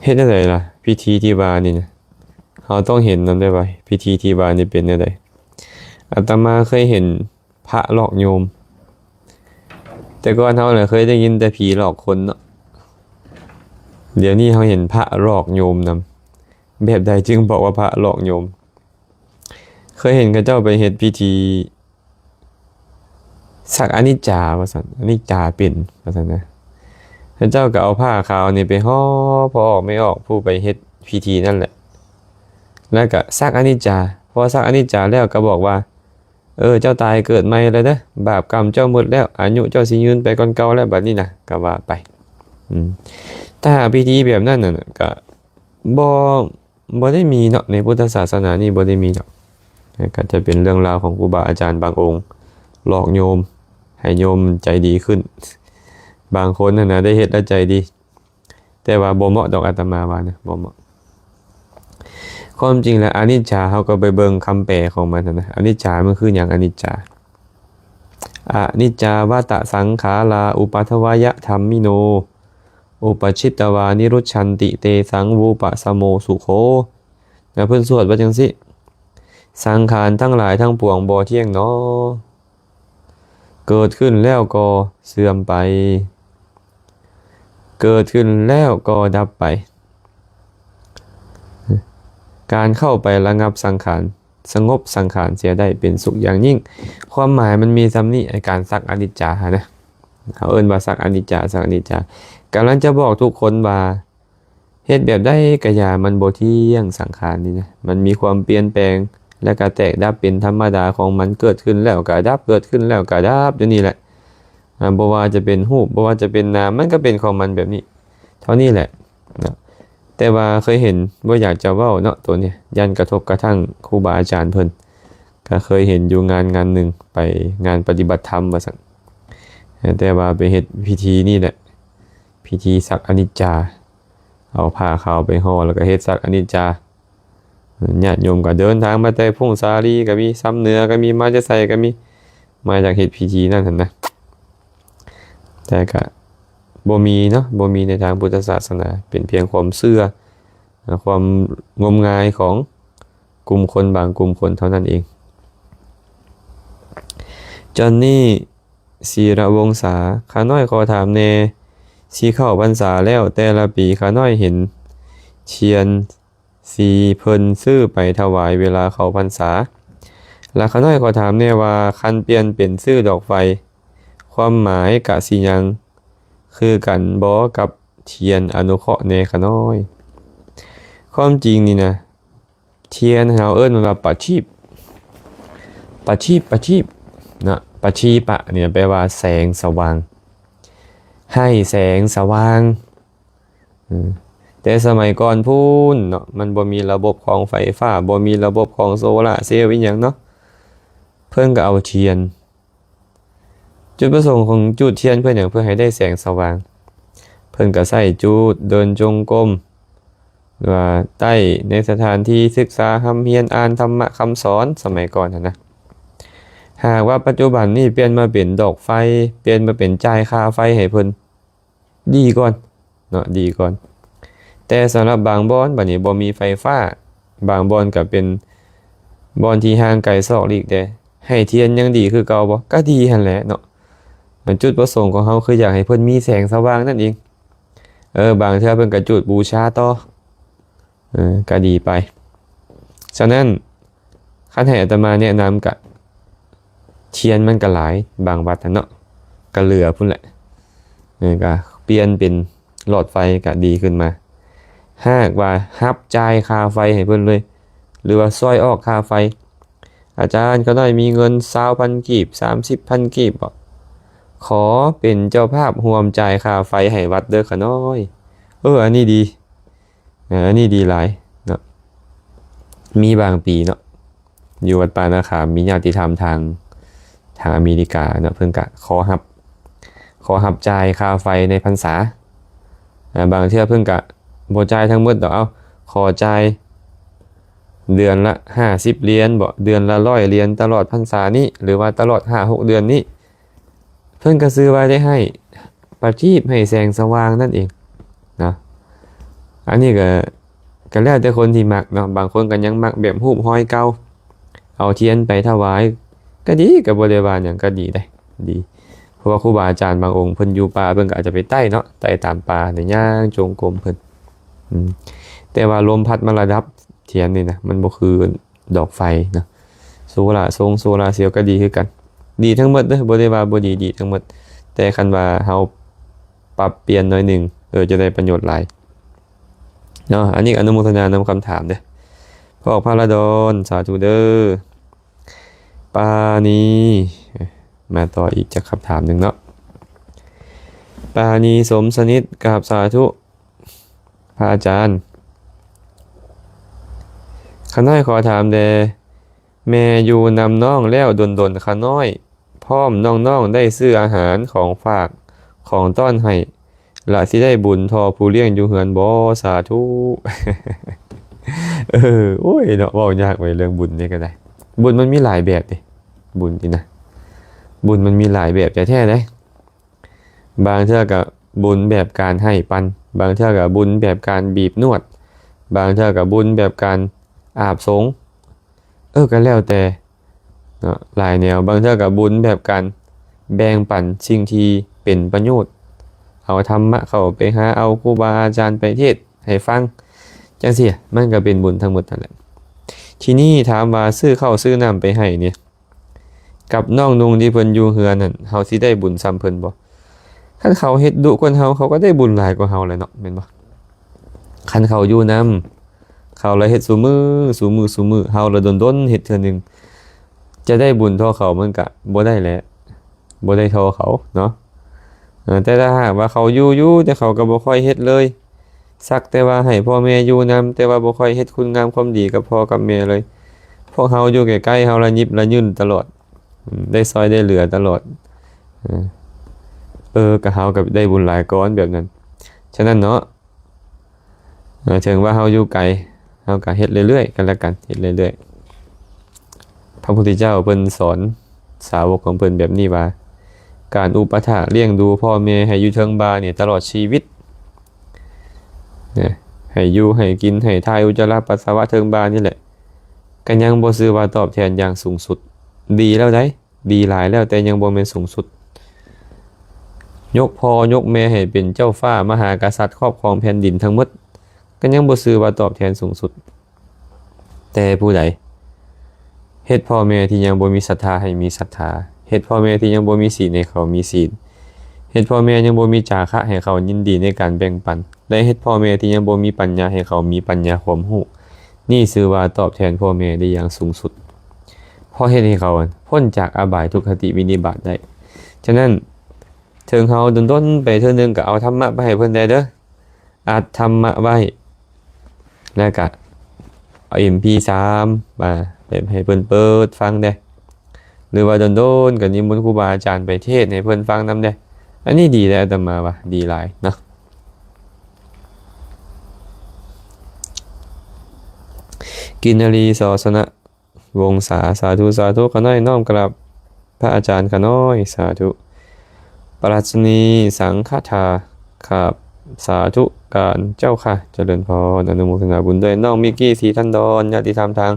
ເຮັດແນວໃດລະ? ພິທີທີ່ວ່ານີ້ນະ, ເຮົາຕ້ອງເຫັນນຳໄດ້ວ່າພິທີທີ່ວ່ານີ້ເປັນແນວໃດ. ອາດຕະມາເຄີຍເຫັນ ພະຫຼອກໂຍມ. ແຕ່ກ່ອນເຮົານະເຄີຍໄດ້ຍິນແຕ່ຜີຫຼອກຄົນເນາະ, ດຽວນີ້ເຮົາເຫັນພະຫຼອກໂຍມນຳ. ແບບໃດຈຶ່ງບອກວ່າພະຫຼອກໂຍມ? ເຄີຍເຫັນເຂົາເຈົ້າໄປເຮັດພິທີສັກອະນິດຈາວ່າຊັ້ນ, ອະນິດຈາເປັນວ່າຊັ້ນນະ. ເຂົາເຈົ້າກໍເອົາຜ້າຂາວນີ້ໄປຫໍ່ພໍ່ອອກແມ່ອອກຜູ້ໄປເຮັດພິທີນັ້ນແຫຼະ, ແລ້ວກໍສັກອະນິດຈາ. ພໍສັກອະນິດຈາແລ້ວກໍບອກວ່າ ເອີ ເຈົ້າຕາຍເກີດໃໝ່ແລ້ວເດີ, ບາບກຳເຈົ້າໝົດແລ້ວ, ອາຍຸເຈົ້າຊິຍືນໄປກ່ອນເກົ່າແລ້ວ ບັດນີ້ນະ, ກໍວ່າໄປ. ອືມ ຖ້າຫາກພິທີແບບນັ້ນນະ ກໍບໍ່ ບໍ່ໄດ້ມີເນາະ, ໃນພຸດທະສາສະໜານີ້ບໍ່ໄດ້ມີດອກ. ກໍຈະເປັນເລື່ອງລາວຂອງຄູບາອາຈານບາງອົງ ຫຼອກໂຍມ ໃຫ້ໂຍມໃຈດີຂຶ້ນ. ບາງຄົນຫັ້ນນະ ໄດ້ເຮັດແລ້ວໃຈດີ. ແຕ່ວ່າບໍ່ເໝາະດອກ, ອາດຕະມາວ່ານະ ບໍ່ເໝາະ. ຄວາມຈິງແລ້ວ ອະນິດຈາ ເຮົາກໍໄປເບິ່ງຄຳແປຂອງມັນຫັ້ນນະ. ອະນິດຈາມັນຄືຫຍັງ? ອະນິດຈາ ອະນິດຈາວະຕະສັງຂາລາ ອຸປະທະວະຍະທຳມິໂນ ອຸປະຊິດຕະວານິລຸດຊັນຕິ ເຕສັງວູປະສະໂມສຸໂຂ. ແລ້ວເພິ່ນສວດວ່າຈັ່ງຊີ້: ສັງຂານທັງຫຼາຍທັງປວງບໍ່ທ່ຽງໜໍ ເກີດຂຶ້ນແລ້ວກໍເສື່ອມໄປ, ເກີດຂຶ້ນແລ້ວກໍດັບໄປ. ການເຂົ້າໄປລະງັບສັງຂານ, ສະຫງົບສັງຂານເສຍໄດ້ເປັນສຸກຢ່າງຍິ່ງ. ຄວາມໝາຍມັນມີສ່ຳນີ້, ໄອ້ການສັກອະນິດຈາຫັ້ນນະ, ເຮົາເອີ້ນວ່າສັກອະນິດຈາ, ສັກອະນິດຈາ. ກຳລັງຈະບອກທຸກຄົນວ່າ ເຮັດແບບໃດກະຢ່າ, ມັນບໍ່ທ່ຽງ, ສັງຂານນີ້ນະ, ມັນມີຄວາມປ່ຽນແປງ ແລະກະແຕກດັບເປັນທຳມະດາຂອງມັນ, ເກີດຂຶ້ນແລ້ວກະດັບ, ເກີດຂຶ້ນແລ້ວກະດັບ ຢູ່ນີ້ແຫຼະ. ອາ ບໍ່ວ່າຈະເປັນຮູບ, ບໍ່ວ່າຈະເປັນນາມ, ມັນກະເປັນຂອງມັນແບບນີ້ ເທົ່ານີ້ແຫຼະເນາະ. ແຕ່ວ່າເຄີຍເຫັນ, ບໍ່ຢາກຈະເວົ້າເນາະ ໂຕນີ້, ຢ້ານກະທົບກະທັ່ງຄູບາອາຈານເພິ່ນ. ກະເຄີຍເຫັນຢູ່ງານງານໜຶ່ງ, ໄປງານປະຕິບັດທຳວ່າຊັ້ນ, ແຕ່ວ່າໄປເຮັດພິທີນີ້ແຫຼະ, ພິທີສັກອະນິດຈາ. ເອົາຜ້າຂາວໄປຫໍ່ ແລ້ວກໍເຮັດສັກອະນິດຈາ. ຍາດໂຍມກໍເດີນທາງມາແຕ່ຜົ້ງສາລີກໍມີ, ຊຳເໜືອກໍມີ, ມາແຕ່ໃສກໍມີ, ມາຢາກເຮັດພິທີນັ້ນຫັ້ນນະ. ແຕ່ກໍບໍ່ມີເນາະ, ບໍ່ມີໃນທາງພຸດທະສາສະໜາ, ເປັນພຽງຄວາມເຊື່ອ, ຄວາມງົມງາຍຂອງກຸ່ມຄົນບາງກຸ່ມຄົນເທົ່ານັ້ນເອງ. ຈອນນີ້ ສີລະວົງສາ, ຂ້ານ້ອຍຂໍຖາມແດ່, ຊິເຂົ້າພັນສາແລ້ວ, ແຕ່ລະປີຂ້ານ້ອຍເຫັນທຽນທີ່ເພິ່ນຊື້ໄປຖວາຍເວລາເຂົ້າພັນສາ, ລະຂ້ານ້ອຍຂໍຖາມແດ່ວ່າ ຄັນປ່ຽນເປັນຊື້ດອກໄຟ, ຄວາມໝາຍກະຊິຍັງຄືກັນບໍ່ກັບທຽນອະນຸເຄາະແດ່ຂ້ານ້ອຍ? ຄວາມຈິງນີ້ນະ, ທຽນເຮົາເອີ້ນມັນວ່າປະທີບ, ປະທີບ, ປະທີບເນາະ, ປະທີປະນີ້ແປວ່າແສງສະຫວ່າງ, ໃຫ້ແສງສະຫວ່າງ. ອືມ ແຕ່ສະໄໝກ່ອນພຸ້ນເນາະ, ມັນບໍ່ມີລະບົບຂອງໄຟຟ້າ, ບໍ່ມີລະບົບຂອງໂຊລາເຊວອີ່ຫຍັງເນາະ, ເພິ່ນກໍເອົາທຽນ ຈຸດປະສົງຂອງຈູດທຽນເພື່ອຫຍັງ? ເພື່ອໃຫ້ໄດ້ແສງສະຫວ່າງ. ເພິ່ນກໍໃຊ້ຈູດ, ເດີນຈົງກົມ, ຫຼືວ່າໃຕ້ໃນສະຖານທີ່ສຶກສາຮ່ຳຮຽນ, ອ່ານທຳມະຄຳສອນສະໄໝກ່ອນຫັ້ນນະ. ຫາກວ່າປັດຈຸບັນນີ້ປ່ຽນມາເປັນດອກໄຟ, ປ່ຽນມາເປັນຈ່າຍຄ່າໄຟໃຫ້ເພິ່ນ, ດີກ່ອນເນາະ, ດີກ່ອນ. ແຕ່ສຳລັບບາງບ່ອນ ບັດນີ້ບໍ່ມີໄຟຟ້າ, ບາງບ່ອນກໍເປັນບ່ອນທີ່ຫ່າງໄກຊອກຫຼີກແດ່, ໃຫ້ທຽນຍັງດີຄືເກົ່າບໍ່? ກໍດີຫັ້ນແຫຼະເນາະ. ຈຸດປະສົງຂອງເຮົາຄືຢາກໃຫ້ເພິ່ນມີແສງສະຫວ່າງນັ້ນເອງ. ເອີ ບາງເທື່ອເພິ່ນກໍຈູດບູຊາຕໍ່, ເອີ ກໍດີໄປ. ສະນັ້ນ ຄັນໃຫ້ອາດຕະມາແນະນຳກະ ທຽນມັນກະຫຼາຍ, ບາງວັດຫັ້ນເນາະ ກະເຫຼືອພຸ້ນແຫຼະ, ເອີ ກະປ່ຽນເປັນຫຼອດໄຟກະດີຂຶ້ນມາ. ຫາກວ່າຮັບຈ່າຍຄ່າໄຟໃຫ້ເພິ່ນເລີຍ ຫຼືວ່າຊ່ອຍອອກຄ່າໄຟ, ອາຈານ ຂ້ານ້ອຍມີເງິນຊາວພັນກີບ, ສາມສິບພັນກີບບໍ? ຂໍເປັນເຈົ້າພາບຮ່ວມຈ່າຍຄ່າໄຟໃຫ້ວັດເດີ້ຂ້ານ້ອຍ. ເອີ ອັນນີ້ດີ. ເອີ ອັນນີ້ດີຫຼາຍເນາະ. ມີບາງປີເນາະ ຢູ່ວັດປ່ານາຂາມ ມີຍາດຕິທຳທາງ ທາງອາເມລິກາເນາະ, ເພິ່ນກະຂໍຮັບ, ຂໍຮັບຈ່າຍຄ່າໄຟໃນພັນສາ. ອາ ບາງເທື່ອເພິ່ນກະບໍ່ຈ່າຍທັງໝົດດອກ, ເອົາ ຂໍຈ່າຍເດືອນລະຫ້າສິບຫຼຽນບໍ, ເດືອນລະຮ້ອຍຫຼຽນ ຕະຫຼອດພັນສານີ້ ຫຼືວ່າຕະຫຼອດຫ້າຫົກເດືອນນີ້. ເພິ່ນກໍຊື່ວ່າໄດ້ໃຫ້ປະທີບ ໃຫ້ແສງສະຫວ່າງນັ້ນເອງເນາະ. ອັນນີ້ກໍ ກໍແລ້ວແຕ່ຄົນທີ່ມັກເນາະ, ບາງຄົນກໍຍັງມັກແບບຮູບຮອຍເກົ່າ, ເອົາທຽນໄປຖວາຍກໍດີ, ກໍບໍ່ໄດ້ວ່າຫຍັງ, ກໍດີເດ້, ດີ. ເພາະວ່າຄູບາອາຈານບາງອົງເພິ່ນຢູ່ປ່າ, ເພິ່ນກໍອາດຈະໄປໄຕ້ເນາະ, ໄຕ້ຕາມປ່ານີ້ ຍ່າງຈົງກົມເພິ່ນ. ອືມ ແຕ່ວ່າລົມພັດມາລະດັບທຽນນີ້ນະ, ມັນບໍ່ຄື ດອກໄຟເນາະ, ໂຊລາຊົງໂຊລາເຊວກໍດີຄືກັນ, ດີທັງໝົດເດີ້, ບໍ່ໄດ້ວ່າບໍ່ດີ, ດີທັງໝົດ. ແຕ່ຄັນວ່າເຮົາປັບປ່ຽນໜ້ອຍໜຶ່ງ, ເອີ ຈະໄດ້ປະໂຫຍດຫຼາຍເນາະ. ອັນນີ້ອະນຸໂມທະນານຳຄຳຖາມເດີ້. ພໍ່ອອກພະລະດອນ, ສາທຸເດີ້. ປານີ, ມາຕໍ່ອີກຈັກຄຳຖາມໜຶ່ງເນາະ. ປານີ ສົມສະໜິດ, ກາບສາທຸ. ພະອາຈານ, ຂ້ານ້ອຍຂໍຖາມແດ່, ແມ່ຢູ່ນຳນ້ອງແລ້ວດົນໆ ຂ້ານ້ອຍພ້ອມນ້ອງໆ ໄດ້ຊື້ອາຫານຂອງຝາກຂອງຕ້ອນໃຫ້ ລະຊິໄດ້ບຸນທໍ່ຜູ້ລ້ຽງຢູ່ເຮືອນບໍ່? ສາທຸ. ເອີ ໂອ້ຍເນາະ, ເວົ້າຍາກໄວ້ເລື່ອງບຸນນີ້ກໍໄດ້. ບຸນມັນມີຫຼາຍແບບເດ້, ບຸນນີ້ນະ, ບຸນມັນມີຫຼາຍແບບແທ້ໆເດ້. ບາງເທື່ອກໍບຸນແບບການໃຫ້ປັນ, ບາງເທື່ອກໍບຸນແບບການບີບນວດ, ບາງເທື່ອກໍບຸນແບບການອາບສົງ. ເອີ ກໍແລ້ວແຕ່ເນາະ, ຫຼາຍແນວ. ບາງເທື່ອກໍບຸນແບບການແບ່ງປັນສິ່ງທີ່ເປັນປະໂຫຍດ ເອົາທຳມະເຂົ້າໄປຫາ ເອົາຄູບາອາຈານໄປເທດໃຫ້ຟັງ ຈັ່ງຊີ້ ມັນກໍເປັນບຸນທັງໝົດນັ້ນແຫຼະ. ທີນີ້ຖາມວ່າຊື້ເຂົ້າຊື້ນ້ຳໄປໃຫ້ນີ້ ກັບນ້ອງນຸ່ງທີ່ເພິ່ນຢູ່ເຮືອນນັ້ນ ເຮົາຊິໄດ້ບຸນສ່ຳເພິ່ນບໍ່? ຄັນເຂົາເຮັດດຸກວ່າເຮົາ ເຂົາກໍໄດ້ບຸນຫຼາຍກວ່າເຮົາແຫຼະເນາະ ແມ່ນບໍ່? ຄັນເຂົາຢູ່ນຳ ເຂົາລະເຮັດຊຸມື້ ຊຸມື້ ຊຸມື້ ເຮົາລະດົນໆເຮັດເທື່ອໜຶ່ງ ຈະໄດ້ບຸນທໍ່ເຂົາ ມັນກະບໍ່ໄດ້ແຫຼະ ບໍ່ໄດ້ທໍ່ເຂົາເນາະ. ເອີ ແຕ່ຖ້າຫາກວ່າເຂົາຢູ່ຢູ່ ແຕ່ເຂົາກໍບໍ່ຄ່ອຍເຮັດເລີຍ ສັກແຕ່ວ່າໃຫ້ພໍ່ແມ່ຢູ່ນຳ ແຕ່ວ່າບໍ່ຄ່ອຍເຮັດຄຸນງາມຄວາມດີກັບພໍ່ກັບແມ່ເລີຍ ພວກເຮົາຢູ່ໃກ້ໆ ເຮົາລະຍິບລະຍື່ນຕະຫຼອດ ອືມ ໄດ້ຊ່ອຍໄດ້ເຫຼືອຕະຫຼອດ ເອີ ເອີ ກໍເຮົາກໍໄດ້ບຸນຫຼາຍກ່ອນແບບນັ້ນ. ສະນັ້ນເນາະ ເອີ ເຖິງວ່າເຮົາຢູ່ໄກ ເຮົາກໍເຮັດເລື້ອຍໆກັນລະກັນ ເຮັດເລື້ອຍໆ. ພະພຸດທະເຈົ້າເພິ່ນສອນສາວົກຂອງເພິ່ນແບບນີ້ວ່າ ການອຸປະຖາກລ້ຽງດູພໍ່ແມ່ໃຫ້ຢູ່ເທິງບ່ານີ້ຕະຫຼອດຊີວິດ ນະ ໃຫ້ຢູ່ໃຫ້ກິນ ໃຫ້ຖ່າຍອຸດຈະລະປັດສະວະເທິງບ່ານີ້ແຫຼະ ກໍຍັງບໍ່ຊື່ວ່າຕອບແທນຢ່າງສູງສຸດ. ດີແລ້ວໃດ໋ ດີຫຼາຍແລ້ວ ແຕ່ຍັງບໍ່ແມ່ນສູງສຸດ. ຍົກພໍ່ຍົກແມ່ໃຫ້ເປັນເຈົ້າຟ້າມະຫາກະສັດ ຄອບຄອງແຜ່ນດິນທັງໝົດ ກໍຍັງບໍ່ຊື່ວ່າຕອບແທນສູງສຸດ. ແຕ່ຜູ້ໃດເຮັດພໍ່ແມ່ທີ່ຍັງບໍ່ມີສັດທາໃຫ້ມີສັດທາ, ເຮັດພໍ່ແມ່ທີ່ຍັງບໍ່ມີສີນໃຫ້ເຂົາມີສີນ, ເຮັດພໍ່ແມ່ຍັງບໍ່ມີຈາຄະໃຫ້ເຂົາຍິນດີໃນການແບ່ງປັນ, ແລະ ເຮັດພໍ່ແມ່ທີ່ຍັງບໍ່ມີປັນຍາໃຫ້ເຂົາມີປັນຍາຄວາມຮູ້, ນີ້ຊື່ວ່າຕອບແທນພໍ່ແມ່ໄດ້ຢ່າງສູງສຸດ, ເພາະເຮັດໃຫ້ເຂົາພົ້ນຈາກອະບາຍທຸກຄະຕິວິນິບາດໄດ້. ສະນັ້ນ ເຖິງເຮົາດົນໆໄປເທື່ອໜຶ່ງກໍເອົາທຳມະໄປໃຫ້ເພິ່ນແດ່ເດີ. ອັດທຳມະໄວ້ ແລ້ວກະເອົາເອັມພີສາມມາ ແບບໃຫ້ເພິ່ນເປີດຟັງແດ່ ຫຼືວ່າດົນໆກໍນິມົນຄູບາອາຈານໄປເທດໃຫ້ເພິ່ນຟັງນຳແດ່. ອັນນີ້ດີເດ້ ອາດຕະມາວ່າດີຫຼາຍເນາະ. ກິນນະລີ ສອສະນະ ວົງສາ ສາທຸ ສາທຸ ຂ້ານ້ອຍນ້ອມກາບພະອາຈານຂ້ານ້ອຍ ສາທຸ. ປະລັດຊະນີ ສັງຄະທາ ຂາບ ສາທຸການເຈົ້າຄ່ະ ຈະເລີນພອນ ອະນຸໂມທະນາບຸນດ້ວຍ. ນ້ອງມິກກີ່ ສີທັນດອນ ຍາດຕິທຳທາງ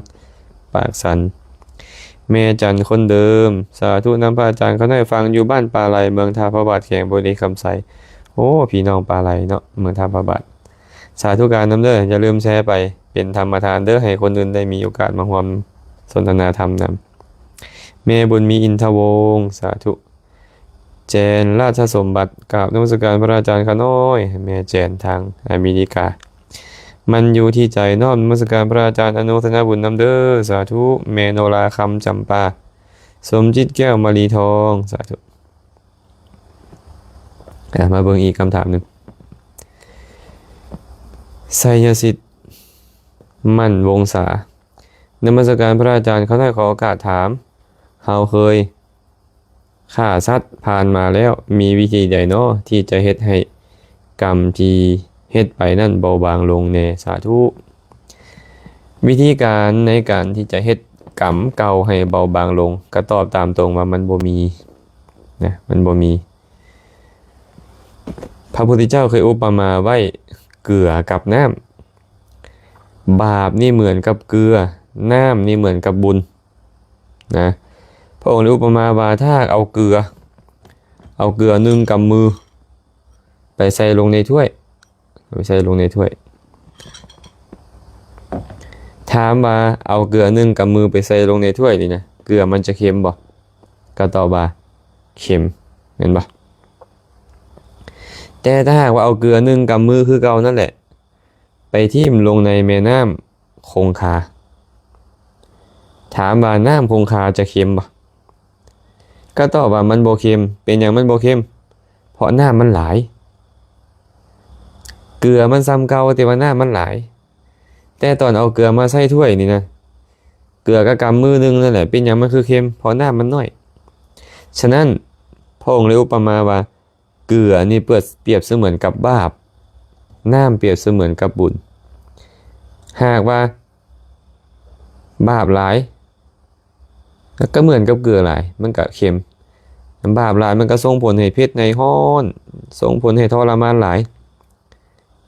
ປາກສັນ ແມ່ຈັນຄົນເດີມ ສາທຸນຳພະອາຈານຂ້ານ້ອຍ ຟັງຢູ່ບ້ານປ່າໄຫຼ ເມືອງທ່າພະບາດ ແຂວງບໍລິຄຳໄຊ. ໂອ້ ພີ່ນ້ອງປ່າໄຫຼເນາະ ເມືອງທ່າພະບາດ. ສາທຸການນຳເດີ ຢ່າລືມແຊໄປເປັນທຳມະທານເດີ ໃຫ້ຄົນອື່ນໄດ້ມີໂອກາດມາຮ່ວມສົນທະນາທຳນຳ. ແມ່ບຸນມີ ອິນທະວົງ ສາທຸ. ແຈນ ລາຊະສົມບັດ ກາບນະມັດສະການພະອາຈານຂ້ານ້ອຍ ແມ່ແຈນທາງອາເມລິກາ ມັນຢູ່ທີ່ໃຈ ນ້ອມນະມັດສະການພະອາຈານ ອະນຸໂມທະນາບຸນນຳເດີ ສາທຸ. ແມ່ໂນລາ ຄຳຈຳປາ ສົມຈິດ ແກ້ວມະລີທອງ ສາທຸ. ອ່າ ມາເບິ່ງອີກຄຳຖາມໜຶ່ງ ໄຊຍະສິດ ໝັ້ນວົງສາ ນະມັດສະການພະອາຈານ ຂ້ານ້ອຍຂໍໂອກາດຖາມ ເຮົາເຄີຍຂ້າສັດຜ່ານມາແລ້ວ ມີວິທີໃດນໍທີ່ຈະເຮັດໃຫ້ກຳທີ່ເຮັດໄປນັ້ນເບົາບາງລົງແດ່? ສາທຸ. ວິທີການໃນການທີ່ຈະເຮັດກຳເກົ່າໃຫ້ເບົາບາງລົງ ກໍຕອບຕາມຕົງວ່າມັນບໍ່ມີນະ ມັນບໍ່ມີ. ພະພຸດທະເຈົ້າເຄີຍອຸປະມາໄວ້ເກືອກັບນ້ຳ. ບາບນີ້ເໝືອນກັບເກືອ, ນ້ຳນີ້ເໝືອນກັບບຸນນະ. ພະອົງໄດ້ອຸປະມາວ່າ ຖ້າຫາກເອົາເກືອ, ເອົາເກືອໜຶ່ງກຳມືໄປໃສ່ລົງໃນຖ້ວຍ, ໄປໃສ່ລົງໃນຖ້ວຍ. ຖາມວ່າເອົາເກືອໜຶ່ງກຳມືໄປໃສ່ລົງໃນຖ້ວຍນີ້ນະ, ເກືອມັນຈະເຄັມບໍ່? ກໍຕອບວ່າເຄັມ, ແມ່ນບໍ່? ແຕ່ຖ້າຫາກວ່າເອົາເກືອໜຶ່ງກຳມືຄືເກົ່ານັ້ນແຫຼະ ໄປຖິ້ມລົງໃນແມ່ນ້ຳຄົງຄາ, ຖາມວ່ານ້ຳຄົງຄາຈະເຄັມບໍ່? ກໍຕອບວ່າມັນບໍ່ເຄັມ. ເປັນຫຍັງມັນບໍ່ເຄັມ? ເພາະນ້ຳມັນຫຼາຍ. ເກືອມັນສ່ຳເກົ່າ ແຕ່ວ່ານ້ຳມັນຫຼາຍ. ແຕ່ຕອນເອົາເກືອມາໃສ່ຖ້ວຍນີ້ນະ, ເກືອກໍກຳມືໜຶ່ງນັ້ນແຫຼະ. ເປັນຫຍັງມັນຄືເຄັມ? ເພາະນ້ຳມັນໜ້ອຍ. ສະນັ້ນ ພະອົງເລີຍອຸປະມາວ່າ ເກືອນີ້ປຽບ ປຽບສະເໝືອນກັບບາບ, ນ້ຳປຽບສະເໝືອນກັບບຸນ. ຫາກວ່າບາບຫຼາຍ ກໍເໝືອນກັບເກືອຫຼາຍ, ມັນກໍເຄັມ. ບາບຫຼາຍມັນກໍສົ່ງຜົນໃຫ້ເຜັດ, ໃຫ້ຮ້ອນ, ສົ່ງຜົນໃຫ້ທໍລະມານຫຼາຍ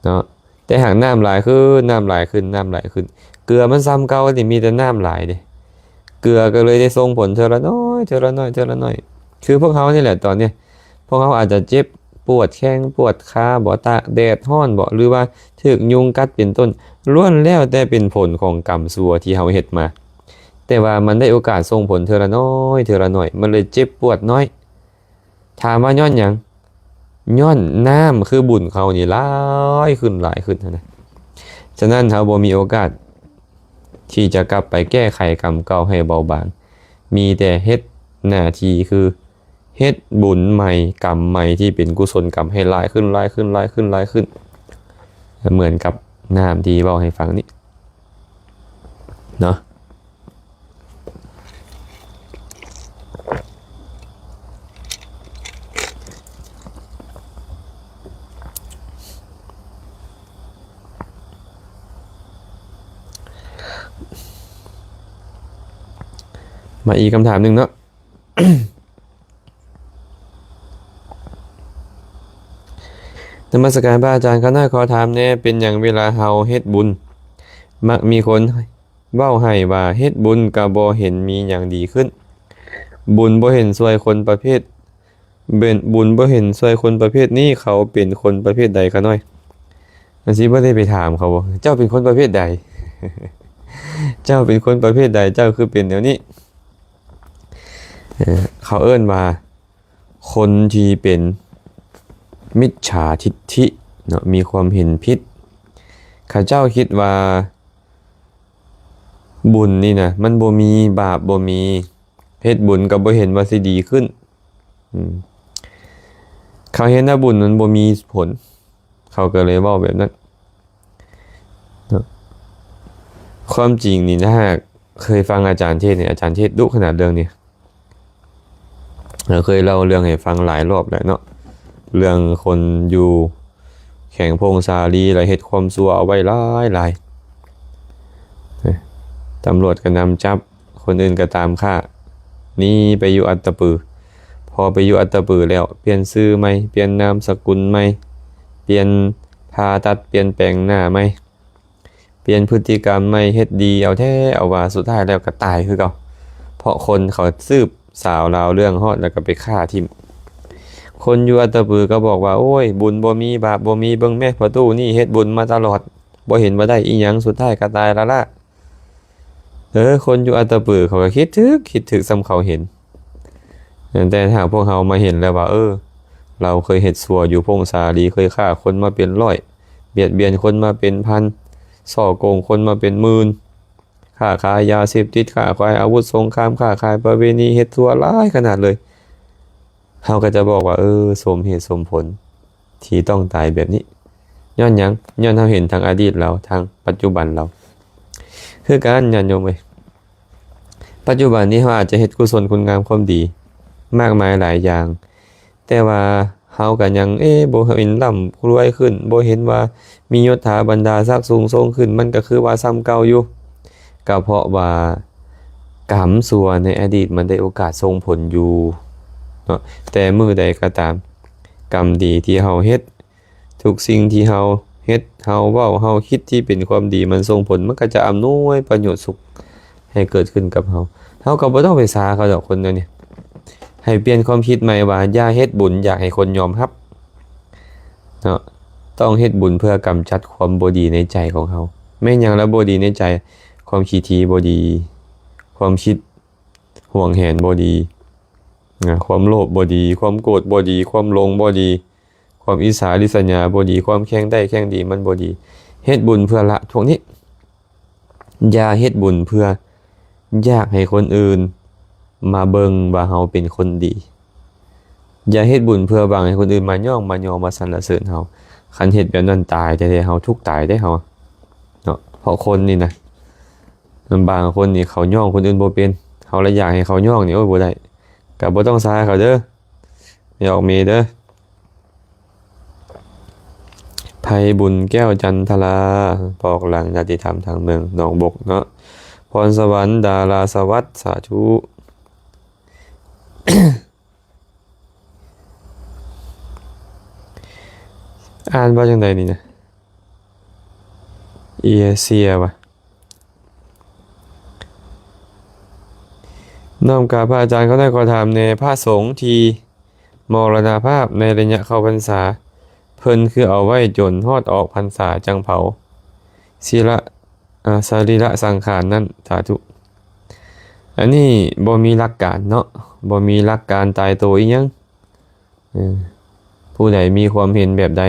ເນາະ. ແຕ່ຫາກນ້ຳຫຼາຍຂຶ້ນ, ນ້ຳຫຼາຍຂຶ້ນ, ນ້ຳຫຼາຍຂຶ້ນ, ເກືອມັນສ່ຳເກົ່ານີ້, ມີແຕ່ນ້ຳຫຼາຍເດ້. ເກືອກໍເລີຍໄດ້ສົ່ງຜົນເທື່ອລະໜ້ອຍ, ເທື່ອລະໜ້ອຍ, ເທື່ອລະໜ້ອຍ. ຄືພວກເຮົານີ້ແຫຼະ, ຕອນນີ້ພວກເຮົາອາດຈະເຈັບ ປວດແຂ້ງປວດຂາບໍ ຕາກແດດຮ້ອນບໍ ຫຼືວ່າຖືກຍຸງກັດເປັນຕົ້ນ ລ້ວນແລ້ວແຕ່ເປັນຜົນຂອງກຳຊົ່ວທີ່ເຮົາເຮັດມາ. ແຕ່ວ່າມັນໄດ້ໂອກາດສົ່ງຜົນເທື່ອລະໜ້ອຍ ເທື່ອລະໜ້ອຍ ມັນເລີຍເຈັບປວດໜ້ອຍ. ຖາມວ່າຍ້ອນຫຍັງ? ຍ້ອນນ້ຳຄືບຸນເຮົານີ້ຫຼາຍຂຶ້ນ ຫຼາຍຂຶ້ນຫັ້ນນະ. ສະນັ້ນເຮົາບໍ່ມີໂອກາດທີ່ຈະກັບໄປແກ້ໄຂກຳເກົ່າໃຫ້ເບົາບາງ, ມີແຕ່ເຮັດໜ້າທີ່ຄືເຮັດບຸນໃໝ່ ກຳໃໝ່ທີ່ເປັນກຸສົນກຳໃຫ້ຫຼາຍຂຶ້ນ ຫຼາຍຂຶ້ນ ຫຼາຍຂຶ້ນ ຫຼາຍຂຶ້ນ ເໝືອນກັບນ້ຳທີ່ເວົ້າໃຫ້ຟັງນີ້ເນາະ. ມາອີກຄຳຖາມໜຶ່ງເນາະ. ນະມັດສະການພະອາຈານ, ຂ້ານ້ອຍຂໍຖາມແດ່, ເປັນຫຍັງເວລາເຮົາເຮັດບຸນ ມັກມີຄົນເວົ້າໃຫ້ວ່າເຮັດບຸນກະບໍ່ເຫັນມີຫຍັງດີຂຶ້ນ? ບຸນບໍ່ເຫັນຊ່ວຍຄົນປະເພດ ເປັນ ບຸນບໍ່ເຫັນຊ່ວຍຄົນປະເພດນີ້ ເຂົາເປັນຄົນປະເພດໃດຂະນ້ອຍ? ອັນຊິບໍ່ໄດ້ໄປຖາມເຂົາບໍ່? ເຈົ້າເປັນຄົນປະເພດໃດ? ເຈົ້າເປັນຄົນປະເພດໃດ? ເຈົ້າຄືເປັນແນວນີ້? ເອີ ເຂົາເອີ້ນວ່າຄົນທີ່ເປັນມິດສາທິດຖິເນາະ, ມີຄວາມເຫັນຜິດ. ເຂົາເຈົ້າຄິດວ່າບຸນນີ້ນະ ມັນບໍ່ມີ, ບາບບໍ່ມີ, ເຮັດບຸນກໍບໍ່ເຫັນວ່າຊິດີຂຶ້ນ. ອືມ ເຂົາເຫັນວ່າບຸນມັນບໍ່ມີຜົນ, ເຂົາກໍເລີຍເວົ້າແບບນັ້ນເນາະ. ຄວາມຈິງນີ້ ຖ້າຫາກເຄີຍຟັງອາຈານເທດນີ້, ອາຈານເທດດຸຂະໜາດເລື່ອງນີ້. ເຮົາເຄີຍເລົ່າເລື່ອງໃຫ້ຟັງຫຼາຍລອບແລ້ວເນາະ, ເລື່ອງຄົນຢູ່ແຂວງຜົ້ງສາລີ ແລ້ວເຮັດຄວາມຊົ່ວເອົາໄວ້ຫຼາຍໆ. ຕຳຫຼວດກໍນຳຈັບ, ຄົນອື່ນກໍຕາມຂ້າ, ໜີໄປຢູ່ອັດຕະປື. ພໍໄປຢູ່ອັດຕະປືແລ້ວ, ປ່ຽນຊື່ໃໝ່, ປ່ຽນນາມສະກຸນໃໝ່, ປ່ຽນ ຜ່າຕັດ, ປ່ຽນແປງໜ້າໃໝ່, ປ່ຽນພຶດຕິກຳໃໝ່, ເຮັດດີເອົາແທ້ເອົາວ່າ, ສຸດທ້າຍແລ້ວກໍຕາຍຄືເກົ່າ. ເພາະຄົນເຂົາສືບສາວລາວເລື່ອງຮອດ ແລ້ວກໍໄປຂ້າຖິ້ມ. ຄົນຢູ່ອັດຕະປືກໍບອກວ່າ ໂອ້ຍ ບຸນບໍ່ມີ, ບາບບໍ່ມີ, ເບິ່ງແມ້ ພໍ່ຕູ້ນີ້ເຮັດບຸນມາຕະຫຼອດ, ບໍ່ເຫັນວ່າໄດ້ອີ່ຫຍັງ, ສຸດທ້າຍກໍຕາຍລ້າໆ. ເອີ ຄົນຢູ່ອັດຕະປືເຂົາກໍຄິດຖືກ, ຄິດຖືກສ່ຳເຂົາເຫັນ. ແຕ່ຖ້າພວກເຮົາມາເຫັນແລ້ວວ່າ ເອີ ລາວເຄີຍເຮັດຊົ່ວຢູ່ຜົ້ງສາລີ, ເຄີຍຂ້າຄົນມາເປັນຮ້ອຍ, ບຽດບຽນຄົນມາເປັນພັນ, ສໍ້ໂກງຄົນມາເປັນໝື່ນ, ຄ້າຂາຍຢາເສບຕິດ, ຄ້າຂາຍອາວຸດສົງຄາມ, ຄ້າຂາຍປະເວນີ, ເຮັດຊົ່ວຫຼາຍຂະໜາດເລີຍ. ເຮົາກໍຈະບອກວ່າ ເອີ ສົມເຫດສົມຜົນທີ່ຕ້ອງຕາຍແບບນີ້. ຍ້ອນຫຍັງ? ຍ້ອນເຮົາເຫັນທັງອະດີດລາວ, ທັງປັດຈຸບັນລາວ. ຄືກັນ ຍາດໂຍມເອີຍ, ປັດຈຸບັນນີ້ເຮົາອາດຈະເຮັດກຸສົນຄຸນງາມຄວາມດີມາກມາຍຫຼາຍຢ່າງ, ແຕ່ວ່າເຮົາກໍຍັງ ເອ ບໍ່ເຫັນລ່ຳລວຍຂຶ້ນ, ບໍ່ເຫັນວ່າມີຍົດຖາບັນດາສັກສູງສົ່ງຂຶ້ນ, ມັນກໍຄືວ່າສ່ຳເກົ່າຢູ່. ກໍເພາະວ່າກຳຊົ່ວໃນອະດີດມັນໄດ້ໂອກາດສົ່ງຜົນຢູ່ເນາະ. ແຕ່ມື້ໃດກໍຕາມ, ກຳດີທີ່ເຮົາເຮັດ, ທຸກສິ່ງທີ່ເຮົາເຮັດ, ເຮົາເວົ້າ, ເຮົາຄິດທີ່ເປັນຄວາມດີ, ມັນສົ່ງຜົນ, ມັນກໍຈະອຳນວຍປະໂຫຍດສຸກໃຫ້ເກີດຂຶ້ນກັບເຮົາ. ເຮົາກໍບໍ່ຕ້ອງໄປຊາເຂົາດອກ, ຄົນແນວນີ້. ໃຫ້ປ່ຽນຄວາມຄິດໃໝ່ວ່າ ຢ່າເຮັດບຸນຢາກໃຫ້ຄົນຍອມຮັບເນາະ, ຕ້ອງເຮັດບຸນເພື່ອກຳຈັດຄວາມບໍ່ດີໃນໃຈຂອງເຮົາ. ແມ່ນຫຍັງລະບໍ່ດີໃນໃຈ? ຄວາມຂີ້ຖີ່ບໍ່ດີ, ຄວາມຄິດຫວງແຫນບໍ່ດີ, ນະ, ຄວາມໂລບບໍ່ດີ, ຄວາມໂກດບໍ່ດີ, ຄວາມຫຼົງບໍ່ດີ, ຄວາມອິດສາລິດສະຫຍາບໍ່ດີ, ຄວາມແຂ່ງໄດ້ແຂ່ງດີມັນບໍ່ດີ. ເຮັດບຸນເພື່ອລະພວກນີ້. ຢ່າເຮັດບຸນເພື່ອຢາກໃຫ້ຄົນອື່ນມາເບິ່ງວ່າເຮົາເປັນຄົນດີ. ຢ່າເຮັດບຸນເພື່ອຫວັງໃຫ້ຄົນອື່ນມາຍ້ອງມາຍໍມາສັນລະເສີນເຮົາ. ຄັນເຮັດແບບນັ້ນຕາຍແທ້ໆ, ເຮົາທຸກຕາຍເດ້ເຮົາເນາະ. ເພາະຄົນນີ້ນະ, ບາງຄົນນີ້ເຂົາຍ້ອງຄົນອື່ນບໍ່ເປັນ, ເຮົາລະຢາກໃຫ້ເຂົາຍ້ອງນີ້, ໂອ້ຍ ບໍ່ໄດ້. ກໍບໍ່ຕ້ອງຊາເຂົາເດີ, ແມ່ອອກເມເດີ. ໄພບຸນ ແກ້ວຈັນທະລາ, ປອກຫຼັງຍາຕິທຳທາງເມືອງໜອງບົກເນາະ, ພອນສະຫວັນ ດາລາສະຫວັດ, ສາທຸ. ອ່ານວ່າຈັ່ງໃດນີ້ນະ? ເອເຊຍວະ. ນ້ອມກາບພະອາຈານ, ຂໍໄດ້ຂໍຖາມແດ່, ພະສົງທີ່ ມໍລະນະພາບໃນໄລຍະເຂົ້າພັນສາ, ເພິ່ນຄືເອົາໄວ້ຈົນຮອດອອກພັນສາຈັ່ງເຜົາ ສີລະ ອາ ສະລີລະສັງຂານນັ້ນ. ສາທຸ. ອັນນີ້ບໍ່ມີຫຼັກການເນາະ, ບໍ່ມີຫຼັກການຕາຍໂຕອີ່ຫຍັງ. ເອີ ຜູ້ໃດມີຄວາມເຫັນແບບໃດ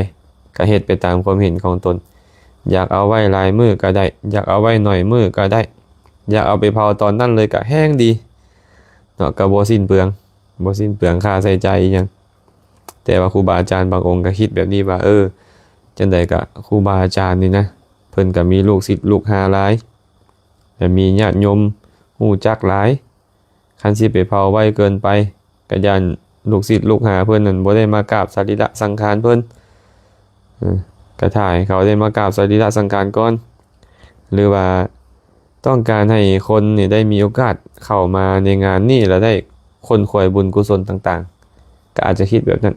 ກະເຮັດໄປຕາມຄວາມເຫັນຂອງຕົນ. ຢາກເອົາໄວ້ຫຼາຍມື້ກະໄດ້, ຢາກເອົາໄວ້ໜ້ອຍມື້ກະໄດ້, ຢາກເອົາໄປເຜົາຕອນນັ້ນເລີຍກະແຮ່ງດີເນາະ, ກະບໍ່ສິ້ນເປືອງ, ບໍ່ສິ້ນເປືອງຄ່າໃຊ້ຈ່າຍອີ່ຫຍັງ. ແຕ່ວ່າຄູບາອາຈານບາງອົງກະຄິດແບບນີ້ວ່າ ເອີ ຈັ່ງໃດກະຄູບາອາຈານນີ້ນະ ເພິ່ນກະມີລູກສິດລູກຫາຫຼາຍ ແລະ ມີຍາດໂຍມຮູ້ຈັກຫຼາຍ. ຄັນຊິໄປເຜົາໄວເກີນໄປ ກະຢ້ານລູກສິດລູກຫາເພິ່ນນັ້ນບໍ່ໄດ້ມາກາບສະລີລະສັງຂານເພິ່ນ. ເອີ ກະຖ້າໃຫ້ເຂົາໄດ້ມາກາບສະລີລະສັງຂານກ່ອນ ຫຼືວ່າຕ້ອງການໃຫ້ຄົນນີ້ໄດ້ມີໂອກາດເຂົ້າມາໃນງານນີ້ ແລະ ໄດ້ຂົນຂວາຍບຸນກຸສົນຕ່າງໆ. ກໍອາດຈະຄິດແບບນັ້ນ.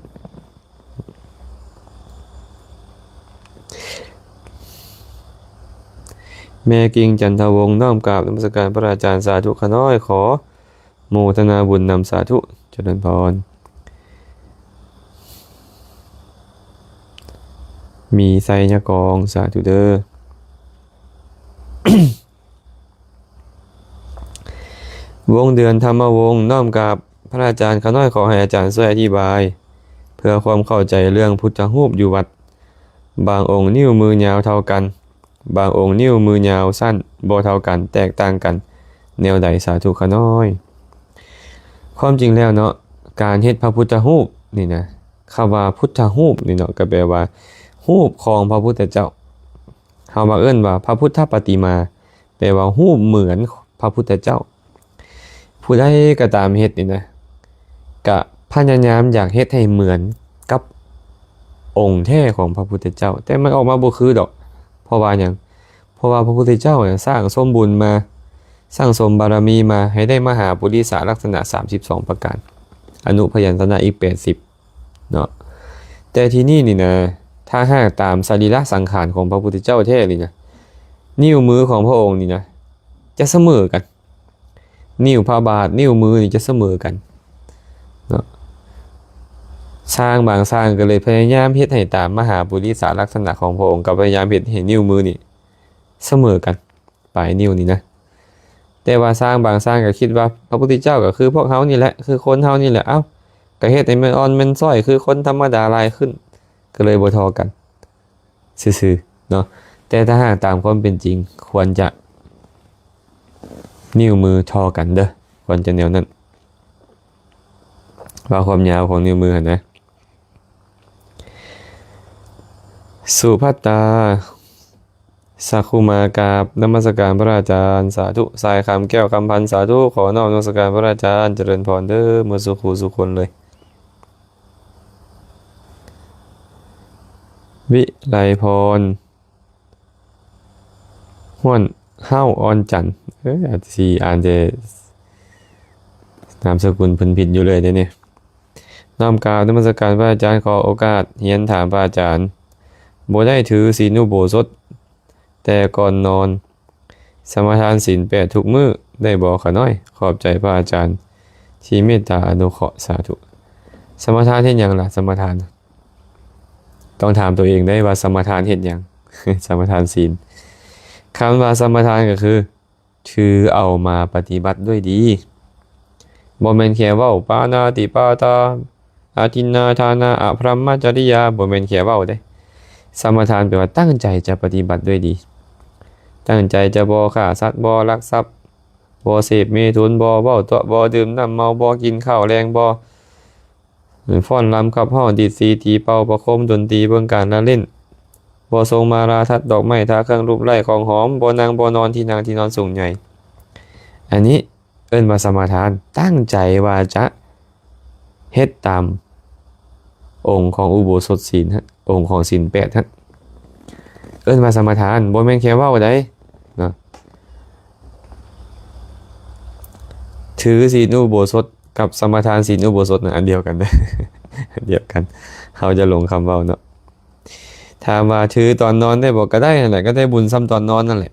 ແມ່ກິ່ງ ຈັນທະວົງ ນ້ອມກາບນະມັດສະການພະອາຈານ. ສາທຸຂ້ານ້ອຍ ຂໍໂມທະນາບຸນນຳ. ສາທຸ ຈະເລີນພອນ. ມີໄຊຍະກອງ ສາທຸເດີ. ວົງເດືອນ ທຳມະວົງ ນ້ອມກາບພະອາຈານ. ຂ້ານ້ອຍຂໍໃຫ້ອາຈານຊ່ວຍອະທິບາຍ ເພື່ອຄວາມເຂົ້າໃຈເລື່ອງພຸດທະຮູບຢູ່ວັດ. ບາງອົງນິ້ວມືຍາວເທົ່າກັນ, ບາງອົງນິ້ວມືຍາວສັ້ນບໍ່ເທົ່າກັນ, ແຕກຕ່າງກັນແນວໃດ? ສາທຸຂ້ານ້ອຍ. ຄວາມຈິງແລ້ວເນາະ, ການເຮັດພະພຸດທະຮູບນີ້ນະ, ຄຳວ່າພຸດທະຮູບນີ້ເນາະ ກໍແປວ່າຮູບຂອງພະພຸດທະເຈົ້າ. ເຮົາມັກເອີ້ນວ່າພະພຸດທະປະຕິມາ, ແປວ່າຮູບເໝືອນພະພຸດທະເຈົ້າ. ຜູ້ໃດກໍຕາມເຮັດນີ້ນະ ກະພະຍາຍາມຢາກເຮັດໃຫ້ເໝືອນກັບອົງແທ້ຂອງພະພຸດທະເຈົ້າ, ແຕ່ມັນອອກມາບໍ່ຄືດອກ. ເພາະວ່າຫຍັງ? ເພາະວ່າພະພຸດທະເຈົ້ານະ ສ້າງສົມບຸນມາ, ສ້າງສົມບາລະມີມາ ໃຫ້ໄດ້ມະຫາປຸລິສະລັກສະນະສາມສິບສອງປະການ, ອະນຸພະຍັນຕະນະອີກແປດສິບ ເນາະ. ແຕ່ທີ່ນີ້ນີ້ນະ, ຖ້າຫາກຕາມສະລີລະສັງຂານຂອງພະພຸດທະເຈົ້າແທ້ນີ້ນະ, ນິ້ວມືຂອງພະອົງນີ້ນະ ຈະສະເໝີກັນ, ນິ້ວພະບາດ, ນິ້ວມືນີ້ຈະສະເໝີກັນເນາະ. ຊ່າງບາງຊ່າງກໍເລີຍພະຍາຍາມເຮັດໃຫ້ຕາມມະຫາປຸລິສະລັກສະນະຂອງພະອົງ, ກໍພະຍາຍາມເຮັດໃຫ້ນິ້ວມືນີ້ສະເໝີກັນ. ປາຍນິ້ວນີ້ນະ. ແຕ່ວ່າຊ່າງບາງຊ່າງກໍຄິດວ່າພະພຸດທະເຈົ້າກໍຄືພວກເຮົານີ້ແຫຼະ, ຄືຄົນເຮົານີ້ແຫຼະ. ເອົ້າ, ກໍເຮັດໃຫ້ມັນອ່ອນມັນຊ້ອຍຄືຄົນທຳມະດາຫຼາຍຂຶ້ນ, ກໍເລີຍບໍ່ທໍ່ກັນຊື່ໆເນາະ. ແຕ່ຖ້າຫາກຕາມຄວາມເປັນຈິງ, ຄວນຈະນິ້ວມືທໍ່ກັນເດີ້, ຄວນຈະແນວນັ້ນ. ວ່າຄວາມຍາວຂອງນິ້ວມືຫັ້ນນະ. ສຸພັດຕາ ສັກຂຸມາ ກາບນະມັດສະການພະອາຈານ. ສາທຸ. ສາຍຄຳແກ້ວຄຳພັນ. ສາທຸ. ຂໍນ້ອມນະມັດສະການພະອາຈານ. ຈະເລີນພອນເດີ້ ໝົດສູ່ຄູ່ສູ່ຄົນເລີຍ. ວິໄລພອນ ຫ້ວນ ເຮົາ ອອນຈັນ. ເອີ ອາດຊິອ່ານແຕ່ນາມສະກຸນເພິ່ນຜິດຢູ່ເລື້ອຍເດ້ນີ້. ນ້ອມກາບນະມັດສະການພະອາຈານ. ຂໍໂອກາດຮຽນຖາມພະອາຈານ, ບໍ່ໄດ້ຖືສິນອຸໂບສົດແຕ່ກ່ອນນອນ, ສະມາທານສິນແປດທຸກມື້ໄດ້ບໍ່ຂະນ້ອຍ? ຂອບໃຈພະອາຈານທີ່ເມດຕາອະນຸເຄາະ. ສາທຸ. ສະມາທານເຮັດຫຍັງລະ? ສະມາທານ ຕ້ອງຖາມຕົວເອງໄດ້ວ່າສະມາທານເຮັດຫຍັງ? ສະມາທານສິນ. ຄຳວ່າສະມາທານກໍຄື ຖືເອົາມາປະຕິບັດດ້ວຍດີ. ບໍ່ແມ່ນແຄ່ເວົ້າ ປານາຕິປາຕາ ອະທິນນາທານາ ອະພຣຳມະຈະລິຍາ, ບໍ່ແມ່ນແຄ່ເວົ້າເດ້. ສະມາທານແປວ່າຕັ້ງໃຈຈະປະຕິບັດດ້ວຍດີ. ຕັ້ງໃຈຈະບໍ່ຂ້າສັດ, ບໍ່ລັກຊັບ, ບໍ່ເສບເມຖຸນ, ບໍ່ເວົ້າຕົວະ, ບໍ່ດື່ມນ້ຳເມົາ, ບໍ່ກິນເຂົ້າແລງ, ບໍ່ ຟ້ອນລຳຂັບຮ້ອງ ດີດສີຕີເປົ່າ ປະໂຄມດົນຕີ ເບິ່ງການລະຫຼິ້ນ ບໍ່ຊົງມາລາທັດດອກໄມ້ ທາເຄື່ອງລູບໄລ້ຂອງຫອມ ບໍ່ນັ່ງບໍ່ນອນທີ່ນັ່ງທີ່ນອນສູງໃຫຍ່. ອັນນີ້ເອີ້ນວ່າສະມາທານ, ຕັ້ງໃຈວ່າຈະເຮັດຕາມອົງຂອງອຸໂບສົດສິນ, ອົງຂອງສິນແປດຫັ້ນ ເອີ້ນວ່າສະມາທານ, ບໍ່ແມ່ນແຄ່ເວົ້າໃດເນາະ. ຖືສິນອຸໂບສົດ ກັບສະມາທານສິນອຸໂບສົດນັ້ນອັນດຽວກັນເດີ, ອັນດຽວກັນ, ເຮົາຈະຫຼົງຄຳເວົ້າເນາະ. ຖາມວ່າຖືຕອນນອນໄດ້ບໍ່? ກໍໄດ້ຫັ້ນແຫຼະ, ກໍໄດ້ບຸນສ່ຳຕອນນອນນັ້ນແຫຼະ.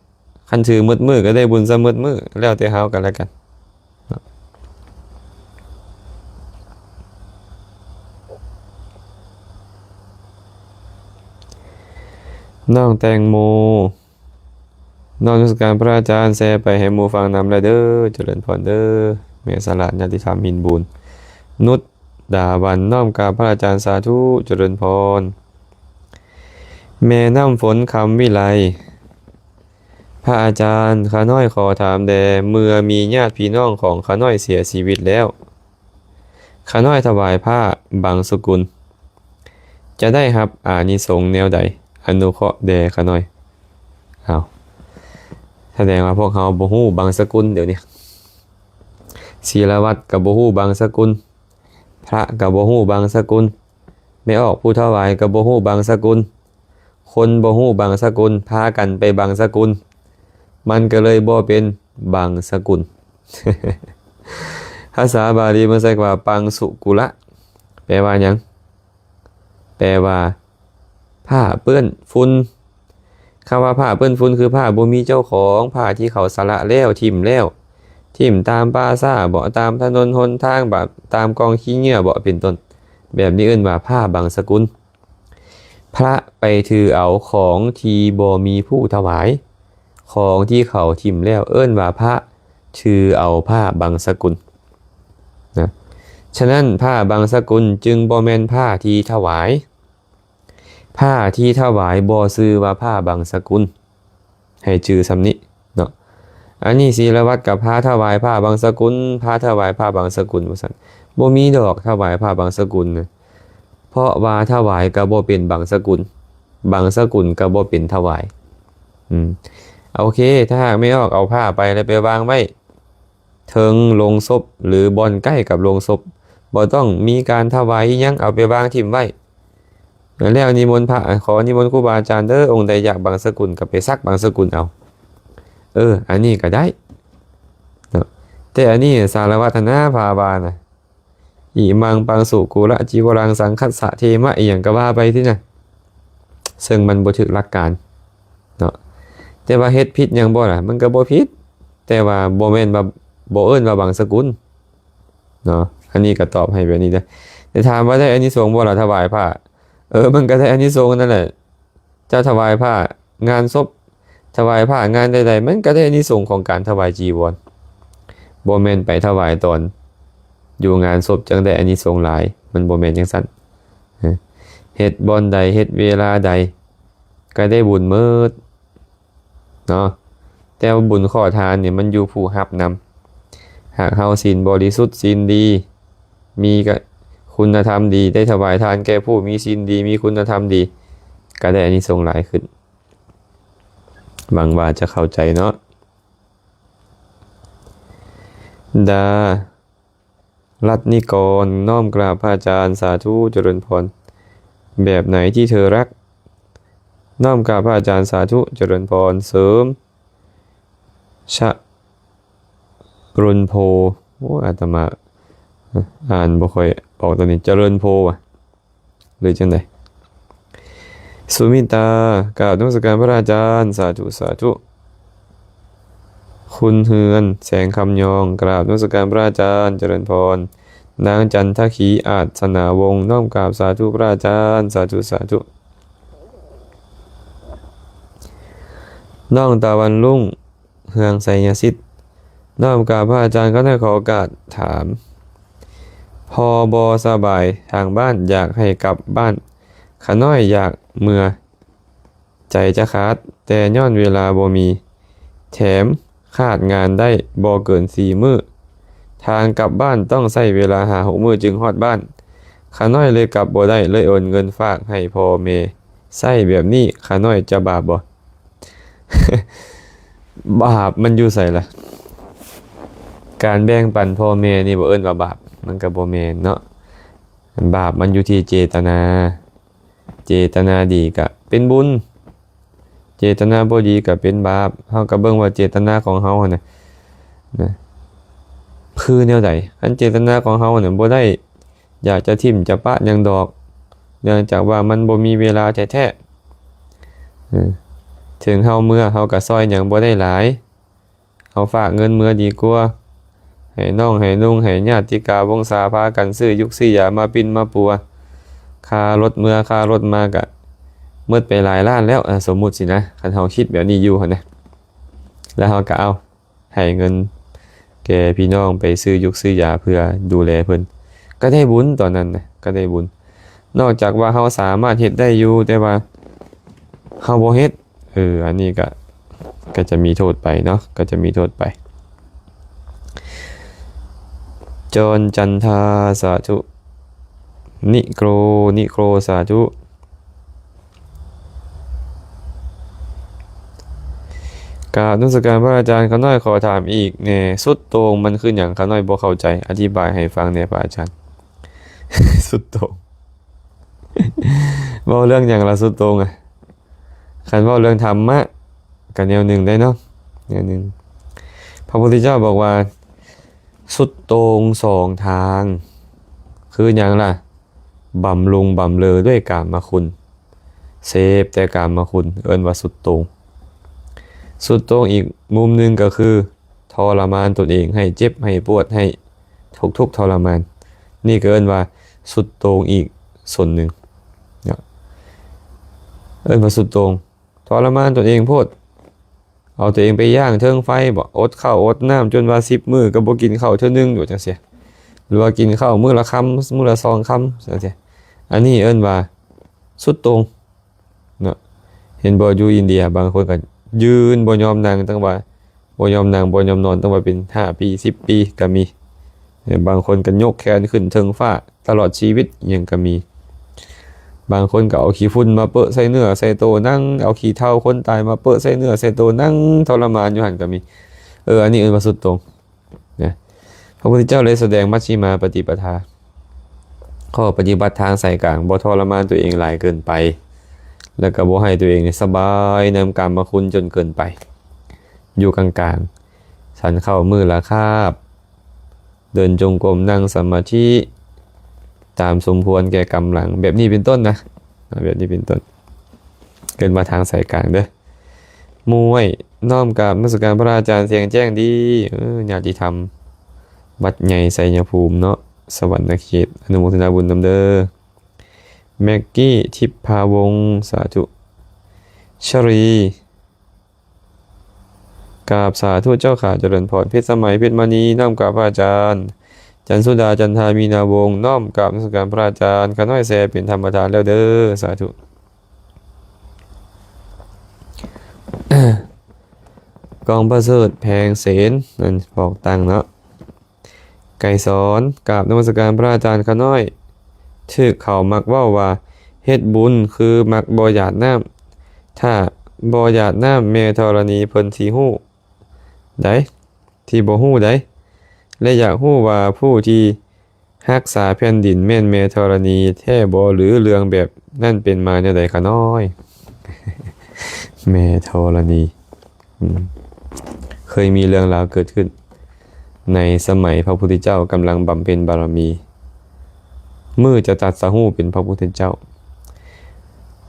ຄັນຖືໝົດມື້ກໍໄດ້ບຸນສ່ຳໝົດມື້, ແລ້ວແຕ່ເຮົາກັນແລ້ວກັນເນາະ. ນ້ອງແຕງໂມ ນ້ອມນະມັດສະການພະອາຈານ ແຊໄປໃຫ້ໝູ່ຟັງນຳແລະເດີ ຈະເລີນພອນເດີ ແມ່ສະຫຼາດຍາຕິທຳ ຫີນບູນ ນຸດດາວັນ ນ້ອມກາບພະອາຈານ ສາທຸ ຈະເລີນພອນ. ແມ່ນ້ຳຝົນ ຄຳວິໄລ ພະອາຈານ ຂ້ານ້ອຍຂໍຖາມແດ່ ເມື່ອມີຍາດພີ່ນ້ອງຂອງຂ້ານ້ອຍເສຍຊີວິດແລ້ວ ຂ້ານ້ອຍຖວາຍຜ້າບັງສະກຸນ ຈະໄດ້ຮັບອານິສົງແນວໃດ? ອະນຸເຄາະແດ່ຂ້ານ້ອຍ. ອ້າວ ສະແດງວ່າພວກເຮົາບໍ່ຮູ້ບັງສະກຸນ ດຽວນີ້ ສີລະວັດກໍບໍ່ຮູ້ບັງສະກຸນ ພະກໍບໍ່ຮູ້ບັງສະກຸນ ແມ່ອອກຜູ້ຖວາຍກໍບໍ່ຮູ້ບັງສະກຸນ. ຄົນບໍ່ຮູ້ບັງສະກຸນ ພາກັນໄປບັງສະກຸນ ມັນກໍເລີຍບໍ່ເປັນບັງສະກຸນ. ພາສາບາລີເພິ່ນໃຊ້ຄຳວ່າ ປັງສຸກຸລະ ແປວ່າຫຍັງ? ແປວ່າຜ້າເປື້ອນຝຸ່ນ. ຄຳວ່າຜ້າເປື້ອນຝຸ່ນ ຄືຜ້າບໍ່ມີເຈົ້າຂອງ, ຜ້າທີ່ເຂົາສະຫຼະແລ້ວ, ຖິ້ມແລ້ວ, ຖິ້ມຕາມປ່າຊ້າບໍ, ຕາມຖະໜົນຫົນທາງບໍ, ຕາມກອງຂີ້ເຫຍື້ອບໍ ເປັນຕົ້ນ. ແບບນີ້ເອີ້ນວ່າຜ້າບັງສະກຸນ. ພະໄປຖືເອົາຂອງທີ່ບໍ່ມີຜູ້ຖວາຍ, ຂອງທີ່ເຂົາຖິ້ມແລ້ວ ເອີ້ນວ່າພະຖືເອົາຜ້າບັງສະກຸນນະ. ສະນັ້ນ ຜ້າບັງສະກຸນຈຶ່ງບໍ່ແມ່ນຜ້າທີ່ຖວາຍ. ຜ້າທີ່ຖວາຍບໍ່ຊື່ວ່າຜ້າບັງສະກຸນ. ໃຫ້ຈື່ສ່ຳນີ້ເນາະ. ອັນນີ້ສີລະວັດກໍພາຖວາຍຜ້າບັງສະກຸນ, ພາຖວາຍຜ້າບັງສະກຸນວ່າຊັ້ນ. ບໍ່ມີດອກຖວາຍຜ້າບັງສະກຸນນະ, ເພາະວ່າຖວາຍກໍບໍ່ເປັນບັງສະກຸນ, ບັງສະກຸນກໍບໍ່ເປັນຖວາຍ. ອືມ ໂອເຄ, ຖ້າຫາກແມ່ອອກເອົາຜ້າໄປແລ້ວໄປວາງໄວ້ ເທິງໂລງສົບ ຫຼື ບ່ອນໃກ້ກັບໂລງສົບ, ບໍ່ຕ້ອງມີການຖວາຍອີ່ຫຍັງ, ເອົາໄປວາງຖິ້ມໄວ້ ແລ້ວນິມົນພະ, ຂໍນິມົນຄູບາອາຈານເດີ, ອົງໃດຢາກບັງສະກຸນກໍໄປສັກບັງສະກຸນເອົາ. ເອີ ອັນນີ້ກໍໄດ້ເນາະ, ແຕ່ອັນນີ້ສາລະວັດຫັ້ນນາ ພາວ່ານະ ອິມັງປັງສຸກຸລະຈີວະລັງສັງຄັດສະເທມະ ອີ່ຫຍັງກໍວ່າໄປຕິນະ, ເຊິ່ງມັນບໍ່ຖືກຫຼັກການເນາະ. ແຕ່ວ່າເຮັດຜິດຫຍັງບໍ່ລະ? ມັນກໍບໍ່ຜິດ, ແຕ່ວ່າບໍ່ແມ່ນວ່າ ບໍ່ເອີ້ນວ່າບັງສະກຸນເນາະ. ອັນນີ້ກໍຕອບໃຫ້ແບບນີ້ເດີ. ແຕ່ຖາມວ່າໄດ້ອານິສົງບໍ່ລະ ຖວາຍຜ້າ? ເອີ ມັນກໍໄດ້ອານິສົງນັ້ນແຫຼະ. ເຈົ້າຖວາຍຜ້າງານສົບ, ຖວາຍຜ້າງານໃດໆ ມັນກໍໄດ້ອານິສົງຂອງການຖວາຍຈີວອນ. ບໍ່ແມ່ນໄປຖວາຍຕອນຢູ່ງານສົບຈຶ່ງໄດ້ອານິສົງຫຼາຍ, ມັນບໍ່ແມ່ນຈັ່ງຊັ້ນ. ເຮັດບ່ອນໃດ ເຮັດເວລາໃດ ກໍໄດ້ບຸນໝົດເນາະ. ແຕ່ວ່າບຸນຂໍທານນີ້ ມັນຢູ່ຜູ້ຮັບນຳ. ຫາກເຮົາສິນບໍລິສຸດ, ສິນດີ, ມີກະຄຸນນະທຳດີ, ໄດ້ຖວາຍທານແກ່ຜູ້ມີສິນດີ, ມີຄຸນນະທຳດີ, ກໍໄດ້ອານິສົງຫຼາຍຂຶ້ນ. ຫວັງວ່າຈະເຂົ້າໃຈເນາະ. ດາ ລັດນິກອນ ນ້ອມກາບພະອາຈານ ສາທຸ ຈະເລີນພອນ. ແບບໄຫນທີ່ເທີຮັກ? ນ້ອມກາບພະອາຈານ ສາທຸ ຈະເລີນພອນ. ເສີມ ຊະລຸນໂພ. ໂອ້ ອາດຕະມາອ່ານບໍ່ຄ່ອຍອອກຕົວນີ້ ຈະເລີນໂພຫວາ ຫຼືຈັ່ງໃດ? ສຸມິຕາ ກາບນະມັດສະການພະອາຈານ ສາທຸ ສາທຸ. ຄຸນເຮືອນ ແສງຄຳຍອງ ກາບນະມັດສະການພະອາຈານ ຈະເລີນພອນ. ນາງຈັນທະຂີ ອາດສະໜາວົງ ນ້ອມກາບສາທຸພະອາຈານ ສາທຸ ສາທຸ. ນ້ອງຕາວັນລຸ້ງ ເຮືອງໄຊຍະສິດ ນ້ອມກາບພະອາຈານ ຂ້ານ້ອຍຂໍໂອກາດຖາມ ພໍ່ບໍ່ສະບາຍທາງບ້ານ ຢາກໃຫ້ກັບບ້ານ ຂ້ານ້ອຍຢາກເມືອ ໃຈຈະຂາດ ແຕ່ຍ້ອນເວລາບໍ່ມີ ແຖມຂາດງານໄດ້ບໍ່ເກີນສີ່ມື້ ທາງກັບບ້ານຕ້ອງໃຊ້ເວລາຫ້າຫົກມື້ຈຶ່ງຮອດບ້ານ ຂ້ານ້ອຍເລີຍກັບບໍ່ໄດ້ ເລີຍໂອນເງິນຝາກໃຫ້ພໍ່ແມ່ໃຊ້ ແບບນີ້ຂ້ານ້ອຍຈະບາບບໍ່? ບາບມັນຢູ່ໃສລະ? ການແບ່ງປັນພໍ່ແມ່ນີ້ບໍ່ເອີ້ນວ່າບາບ ມັນກໍບໍ່ແມ່ນເນາະ. ບາບມັນຢູ່ທີ່ເຈຕະນາ ເຈຕະນາດີກະເປັນບຸນ ເຈຕະນາບໍ່ດີກະເປັນບາບ. ເຮົາກໍເບິ່ງວ່າເຈຕະນາຂອງເຮົາຫັ້ນນະ ນະ ຄືແນວໃດ? ຄັນເຈຕະນາຂອງເຮົາຫັ້ນນະ ບໍ່ໄດ້ຢາກຈະຖິ້ມຈະປະຫຍັງດອກ ເນື່ອງຈາກວ່າມັນບໍ່ມີເວລາແທ້ໆ. ເອີ ເຖິງເຮົາເມືອ ເຮົາກໍຊ່ອຍຫຍັງບໍ່ໄດ້ຫຼາຍ. ເຮົາຝາກເງິນເມືອດີກວ່າ ໃຫ້ນ້ອງໃຫ້ນຸ່ງ ໃຫ້ຍາດຕິກາວົງສາພາກັນຊື້ຍຸກຊື້ຢາມາປິ່ນມາປົວ. ຄ່າລົດເມືອຄ່າລົດມາກະ ໝົດໄປຫຼາຍລ້ານແລ້ວ ເອີ ສົມມຸດຊິນະ ຄັນເຮົາຄິດແບບນີ້ຢູ່ຫັ້ນນະ ແລ້ວເຮົາກໍເອົາ ໃຫ້ເງິນແກ່ພີ່ນ້ອງໄປຊື້ຢູກຊື້ຢາເພື່ອດູແລເພິ່ນ ກໍໄດ້ບຸນຕອນນັ້ນນະ ກໍໄດ້ບຸນ. ນອກຈາກວ່າເຮົາສາມາດເຮັດໄດ້ຢູ່ ແຕ່ວ່າເຮົາບໍ່ເຮັດ ເອີ ອັນນີ້ກໍ ກໍຈະມີໂທດໄປເນາະ ກໍຈະມີໂທດໄປ. ຈອນ ຈັນທາ ສາທຸ. ນິໂກຣ ນິໂກຣ ສາທຸ. ກາບນະມັດສະການພະອາຈານ, ຂ້ານ້ອຍຂໍຖາມອີກແດ່, ສຸດໂຕ່ງມັນຄືຫຍັງ? ຂ້ານ້ອຍບໍ່ເຂົ້າໃຈ, ອະທິບາຍໃຫ້ຟັງແດ່ພະອາຈານ. ສຸດໂຕ່ງ ເວົ້າເລື່ອງຫຍັງລະສຸດໂຕ່ງອະ? ຄັນເວົ້າເລື່ອງທຳມະ ກະແນວໜຶ່ງໄດ໋ເນາະ, ແນວໜຶ່ງ. ພະພຸດທະເຈົ້າບອກວ່າ ສຸດໂຕ່ງສອງທາງ ຄືຫຍັງລະ? ບຳລຸງບຳເລີດ້ວຍກາມະຄຸນ, ເສບແຕ່ກາມະຄຸນ, ເອີ້ນວ່າສຸດໂຕ່ງ. ສຸດໂຕ່ງອີກມຸມໜຶ່ງກໍຄື ທໍລະມານຕົນເອງ ໃຫ້ເຈັບ ໃຫ້ປວດ ໃຫ້ທຸກທຸກທໍລະມານ, ນີ້ກໍເອີ້ນວ່າສຸດໂຕ່ງອີກສ່ວນໜຶ່ງເນາະ, ເອີ້ນວ່າສຸດໂຕ່ງ. ທໍລະມານຕົນເອງໂພດ, ເອົາຕົວເອງໄປຍ່າງເທິງໄຟບໍ, ອົດເຂົ້າອົດນ້ຳຈົນວ່າສິບມື້ກໍບໍ່ກິນເຂົ້າເທື່ອໜຶ່ງຢູ່ຈັ່ງຊີ້, ຫຼືວ່າກິນເຂົ້າມື້ລະຄຳ ມື້ລະສອງຄຳຈັ່ງຊີ້, ອັນນີ້ເອີ້ນວ່າສຸດໂຕ່ງເນາະ. ເຫັນບໍ່ ຢູ່ອິນເດຍ ບາງຄົນກໍຢືນບໍ່ຍອມນັ່ງ ຕັ້ງວ່າ ບໍ່ຍອມນັ່ງ ບໍ່ຍອມນອນ ຕັ້ງວ່າເປັນຫ້າປີ ສິບປີກໍມີ. ເອີ ບາງຄົນກໍຍົກແຂນຂຶ້ນເທິງຟ້າຕະຫຼອດຊີວິດ ອີ່ຫຍັງກໍມີ. ບາງຄົນກໍເອົາຂີ້ຝຸ່ນມາເປິະໃສ່ເນື້ອໃສ່ໂຕນັ່ງ, ເອົາຂີ້ເຖົ້າຄົນຕາຍມາເປິະໃສ່ເນື້ອໃສ່ໂຕນັ່ງທໍລະມານຢູ່ຫັ້ນກໍມີ. ເອີ ອັນນີ້ເອີ້ນວ່າສຸດໂຕ່ງນະ. ພະພຸດທະເຈົ້າໄດ້ສະແດງມັດຊິມາປະຕິປະທາ, ຂໍ້ປະຕິບັດທາງສາຍກາງ, ບໍ່ທໍລະມານຕົວເອງຫຼາຍເກີນໄປ ແລ້ວກໍບໍ່ໃຫ້ຕົວເອງນີ້ສະບາຍນຳກາມະຄຸນຈົນເກີນໄປ. ຢູ່ກາງໆ, ສັນເຂົ້າມື້ລະຄາບ, ເດີນຈົງກົມ, ນັ່ງສະມາທິຕາມສົມຄວນແກ່ກຳລັງ, ແບບນີ້ເປັນຕົ້ນນະ, ແບບນີ້ເປັນຕົ້ນ. ເອີ້ນວ່າທາງສາຍກາງເດີ້. ໝວຍ, ນ້ອມກາບນະມັດສະການພະອາຈານ ສຽງແຈ້ງດີ. ເອີ ຍາດຕິທຳ ວັດໃຫຍ່ໄຊຍະພູມເນາະ, ສະຫວັນນະເຂດ, ອະນຸໂມທະນາບຸນນຳເດີ້. ແມັກກີ້ ທິບພາວົງ, ສາທຸ. ຊະລີ, ກາບສາທຸເຈົ້າຂ້າ, ຈະເລີນພອນ. ເພັດສະໄໝ ເພັດມະນີ, ນ້ອມກາບພະອາຈານ. ຈັນສຸດາ ຈັນທາ ມີນາວົງ, ນ້ອມກາບນະມັດສະການພະອາຈານ, ຂ້ານ້ອຍແຊເປັນທຳປະທານແລ້ວເດີ້, ສາທຸ. ກອງປະເສີດ ແພງເສນ, ນັ້ນ ພອກຕັງເນາະ. ໄກສອນ, ກາບນະມັດສະການພະອາຈານ. ຂ້ານ້ອຍຖືກເຂົາມັກເວົ້າວ່າ ເຮັດບຸນຄືມັກບໍ່ຢາດນ້ຳ, ຖ້າບໍ່ຢາດນ້ຳ ແມ່ທໍລະນີເພິ່ນຊິຮູ້ໃດ໋, ທີ່ບໍ່ຮູ້ໃດ໋ ແລະ ຢາກຮູ້ວ່າຜູ້ທີ່ຮັກສາແຜ່ນດິນແມ່ນແມ່ທໍລະນີແທ້ບໍ່ ຫຼື ເລື່ອງແບບນັ້ນເປັນມາແນວໃດຂະນ້ອຍ? ແມ່ທໍລະນີ ອືມ ເຄີຍມີເລື່ອງລາວເກີດຂຶ້ນໃນສະໄໝພະພຸດທະເຈົ້າກຳລັງບຳເພັນບາລະມີ ມື້ຈະຕັດສະຮູ້ເປັນພະພຸດທະເຈົ້າ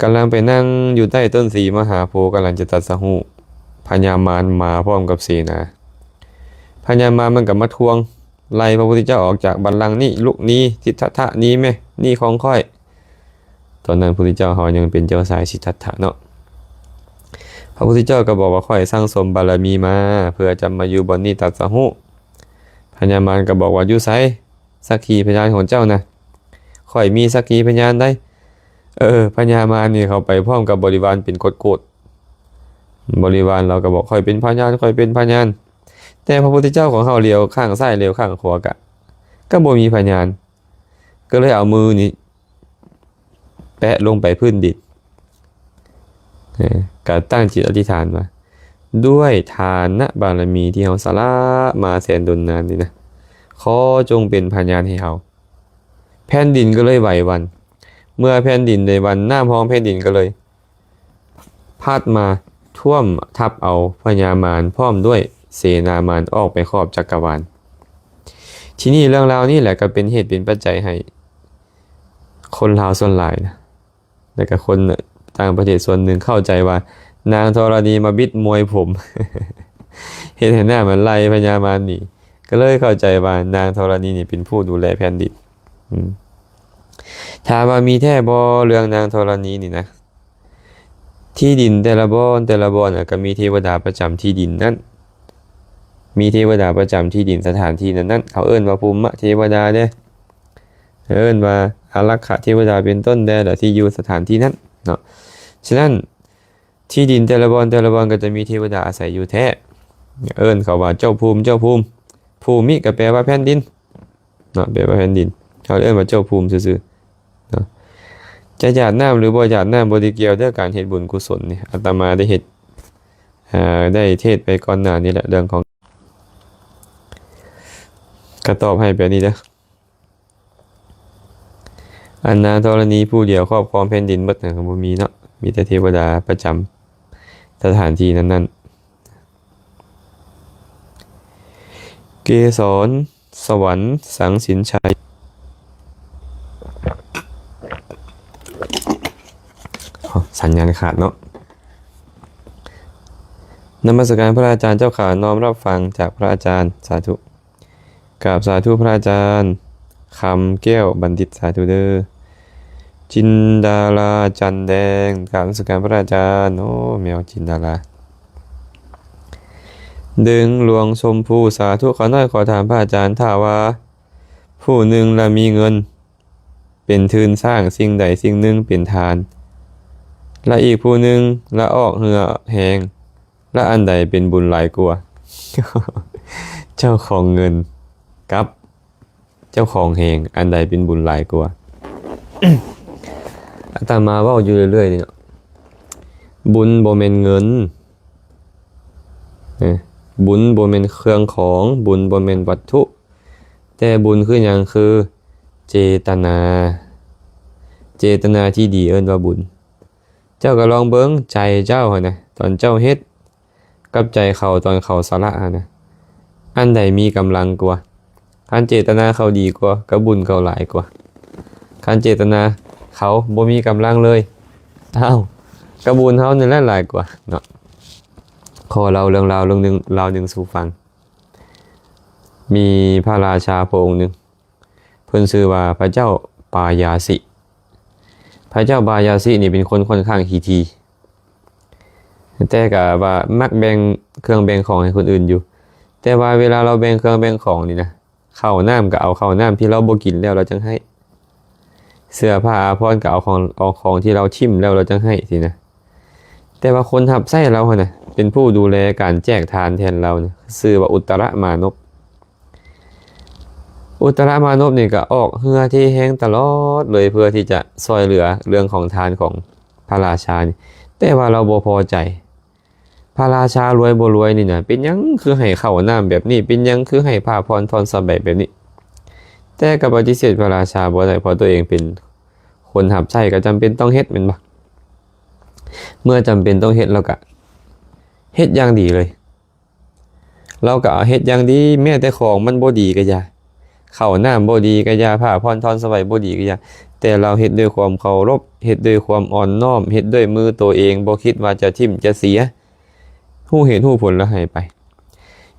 ກຳລັງໄປນັ່ງຢູ່ໃຕ້ຕົ້ນສີມະຫາໂພ ກຳລັງຈະຕັດສະຮູ້ ພະຍາມານມາພ້ອມກັບເສນາ ພະຍາມານມັນກໍມາທວງ ໄລ່ພະພຸດທະເຈົ້າອອກຈາກບັນລັງນີ້ ລຸກໜີ ສິດທັດຖະ ໜີແມ້ ໜີຂອງຂ້ອຍ. ຕອນນັ້ນພະພຸດທະເຈົ້າເຮົາຍັງເປັນເຈົ້າຊາຍສິດທັດຖະເນາະ. ພະພຸດທະເຈົ້າກໍບອກວ່າ ຂ້ອຍສັ່ງສົມບາລະມີມາ ເພື່ອຈະມາຢູ່ບ່ອນນີ້ຕັດສະຮູ້. ພະຍາມານກໍບອກວ່າ ຢູ່ໃສ ສັກຂີພະຍານຂອງເຈົ້ານະ? ຂ້ອຍມີສັກຂີພະຍານໃດ໋. ເອີ ພະຍາມານນີ້ເຂົ້າໄປພ້ອມກັບບໍລິວານເປັນໂກດໆ. ບໍລິວານລາວກໍບອກ ຂ້ອຍເປັນພະຍານ ຂ້ອຍເປັນພະຍານ. ແຕ່ພະພຸດທະເຈົ້າຂອງເຮົາຫຼຽວຂ້າງຊ້າຍ ຫຼຽວຂ້າງຂວາ ກະ ກໍບໍ່ມີພະຍານ ກໍເລີຍເອົາມືນີ້ແປະລົງໄປພື້ນດິນ ເອີ ກໍຕັ້ງຈິດອະທິຖານວ່າ ດ້ວຍທານະບາລະມີທີ່ເຮົາສະຫຼະມາແສນດົນນານນີ້ນະ ຂໍຈົ່ງເປັນພະຍານໃຫ້ເຮົາ. ແຜ່ນດິນກໍເລີຍໄຫວຫວັ່ນ ເມື່ອແຜ່ນດິນໄຫວຫວັ່ນ ນ້ຳຮອງແຜ່ນດິນກໍເລີຍ ພັດມາຖ້ວມທັບເອົາພະຍາມານພ້ອມດ້ວຍເສນາມານອອກໄປຂອບຈັກກະວານ. ທີນີ້ເລື່ອງລາວນີ້ແຫຼະກໍເປັນເຫດເປັນປັດໄຈໃຫ້ຄົນລາວສ່ວນຫຼາຍນະ ແລ້ວກໍຄົນຕ່າງປະເທດສ່ວນໜຶ່ງເຂົ້າໃຈວ່ານາງທໍລະນີມາບິດມວຍຜົມ ເຮັດໃຫ້ນ້ຳມັນໄຫຼພະຍາມານໜີ ກໍເລີຍເຂົ້າໃຈວ່ານາງທໍລະນີນີ້ເປັນຜູ້ດູແລແຜ່ນດິນ. ອືມ ຖາມວ່າມີແທ້ບໍ່ເລື່ອງນາງທໍລະນີນີ້ນະ? ທີ່ດິນແຕ່ລະບ່ອນ ແຕ່ລະບ່ອນ ກໍມີເທວະດາປະຈຳທີ່ດິນນັ້ນ ມີເທວະດາປະຈຳທີ່ດິນສະຖານທີ່ນັ້ນໆ ເຂົາເອີ້ນວ່າພູມມະເທວະດາເດ້ ເອີ້ນວ່າອາລັກຂະເທວະດາເປັນຕົ້ນແດ່ ແລະ ທີ່ຢູ່ສະຖານທີ່ນັ້ນເນາະ. ສະນັ້ນ ທີ່ດິນແຕ່ລະບ່ອນ ແຕ່ລະບ່ອນກໍຈະມີເທວະດາອາໄສຢູ່ແທ້ ເອີ້ນເຂົາວ່າເຈົ້າພູມ ເຈົ້າພູມ. ພູມິກໍແປວ່າແຜ່ນດິນເນາະ ແປວ່າແຜ່ນດິນ ເຮົາເອີ້ນວ່າເຈົ້າພູມຊື່ໆເນາະ. ຈະຢາດນ້ຳ ຫຼື ບໍ່ຢາດນ້ຳ ບໍ່ໄດ້ກ່ຽວເດີ້ ການເຮັດບຸນກຸສົນນີ້ ອາດຕະມາໄດ້ເຮັດ ເອີ ໄດ້ເທດໄປກ່ອນໜ້ານີ້ແຫຼະ ເລື່ອງຂອງ ກໍຕອບໃຫ້ແບບນີ້ເດີ້. ອັນນາທໍລະນີຜູ້ດຽວຄອບຄອງແຜ່ນດິນໝົດນະ ກໍບໍ່ມີເນາະ ມີແຕ່ເທວະດາປະຈຳສະຖານທີ່ນັ້ນໆ. ເກສອນ ສະຫວັນ ສັງສິນໄຊ ໂອ້ ສັນຍານຂາດເນາະ. ນະມັດສະການພະອາຈານເຈົ້າຂ້າ ນ້ອມຮັບຟັງຈາກພະອາຈານ ສາທຸ. ກາບສາທຸພະອາຈານ ຄຳແກ້ວບັນດິດ ສາທຸເດີ້. ຈິນດາລາ ຈັນແດງ ກາບນະມັດສະການພະອາຈານ. ໂອ້ ແມວຈິນດາລາ. ດຶງຫຼວງຊົມພູ ສາທຸ. ຂ້ານ້ອຍຂໍຖາມພະອາຈານ ຖ້າວ່າຜູ້ໜຶ່ງລະມີເງິນເປັນທຶນສ້າງສິ່ງໃດສິ່ງໜຶ່ງເປັນທານ ລະອີກຜູ້ໜຶ່ງລະອອກເຫື່ອແຮງ ລະອັນໃດເປັນບຸນຫຼາຍກວ່າ? ເຈົ້າຂອງເງິນກັບເຈົ້າຂອງແຮງ ອັນໃດເປັນບຸນຫຼາຍກວ່າ? ອາດຕະມາເວົ້າຢູ່ເລື້ອຍໆນີ້ເນາະ ບຸນບໍ່ແມ່ນເງິນ ເອີ ບຸນບໍ່ແມ່ນເຄື່ອງຂອງ ບຸນບໍ່ແມ່ນວັດຖຸ ແຕ່ບຸນຄືຫຍັງ? ຄືເຈຕະນາ ເຈຕະນາທີ່ດີເອີ້ນວ່າບຸນ. ເຈົ້າກໍລອງເບິ່ງໃຈເຈົ້າຫັ້ນນະ ຕອນເຈົ້າເຮັດ ກັບໃຈເຂົາຕອນເຂົາສະຫຼະຫັ້ນນະ ອັນໃດມີກຳລັງກວ່າ? ຄັນເຈຕະນາເຂົາດີກວ່າ ກໍບຸນເຂົາຫຼາຍກວ່າ. ຄັນເຈຕະນາເຂົາບໍ່ມີກຳລັງເລີຍ ອ້າວ ກໍບຸນເຮົານີ້ແຫຼະຫຼາຍກວ່າເນາະ. ຂໍເລົ່າເລື່ອງລາວເລື່ອງໜຶ່ງ ລາວໜຶ່ງສູ່ຟັງ. ມີພະລາຊາພະອົງໜຶ່ງ ເພິ່ນຊື່ວ່າພະເຈົ້າປາຢາຊິ. ພະເຈົ້າປາຢາຊິນີ້ເປັນຄົນຂ້ອນຂ້າງຂີ້ຖີ່ ແຕ່ກະວ່າມັກແບ່ງເຄື່ອງແບ່ງຂອງໃຫ້ຄົນອື່ນຢູ່. ແຕ່ວ່າເວລາລາວແບ່ງເຄື່ອງແບ່ງຂອງນີ້ນະ ເຂົ້ານ້ຳກໍເອົາເຂົ້ານ້ຳທີ່ລາວບໍ່ກິນແລ້ວລາວຈັ່ງໃຫ້. ເສື້ອຜ້າອາພອນກໍເອົາຂອງ ເອົາຂອງທີ່ລາວຖິ້ມແລ້ວລາວຈັ່ງໃຫ້ຊີ້ນະ. ແຕ່ວ່າຄົນຮັບໃຊ້ລາວຫັ້ນນະ ເປັນຜູ້ດູແລການແຈກທານແທນລາວນະ ຊື່ວ່າອຸດຕະລະມານົບ. ອຸດຕະລະມານົບນີ້ກໍອອກເຫື່ອເທແຮງຕະຫຼອດເລີຍ ເພື່ອທີ່ຈະຊ່ອຍເຫຼືອເລື່ອງຂອງທານຂອງພະລາຊານີ້ ແຕ່ວ່າລາວບໍ່ພໍໃຈ. ພະລາຊາລວຍບໍ່ລວຍນີ້ນະ ເປັນຫຍັງຄືໃຫ້ເຂົ້ານ້ຳແບບນີ້? ເປັນຫຍັງຄືໃຫ້ຜ້າຜ່ອນທ່ອນສະບາຍແບບນີ້? ແຕ່ກໍປະຕິເສດພະລາຊາບໍ່ໄດ້ ເພາະຕົວເອງເປັນຄົນຮັບໃຊ້ ກໍຈຳເປັນຕ້ອງເຮັດແມ່ນບໍ່? ເມື່ອຈຳເປັນຕ້ອງເຮັດ ລາວກໍເຮັດຢ່າງດີເລີຍ. ລາວກໍເຮັດຢ່າງດີ ແມ້ແຕ່ຂອງມັນບໍ່ດີກໍຢ່າ ເຂົ້ານ້ຳບໍ່ດີກໍຢ່າ ຜ້າຜ່ອນທ່ອນສະບາຍບໍ່ດີກໍຢ່າ ແຕ່ລາວເຮັດດ້ວຍຄວາມເຄົາລົບ ເຮັດດ້ວຍຄວາມອ່ອນນ້ອມ ເຮັດດ້ວຍມືໂຕເອງ ບໍ່ຄິດວ່າຈະຖິ້ມຈະເສຍ ຮູ້ເຫດຮູ້ຜົນແລ້ວໃຫ້ໄປ.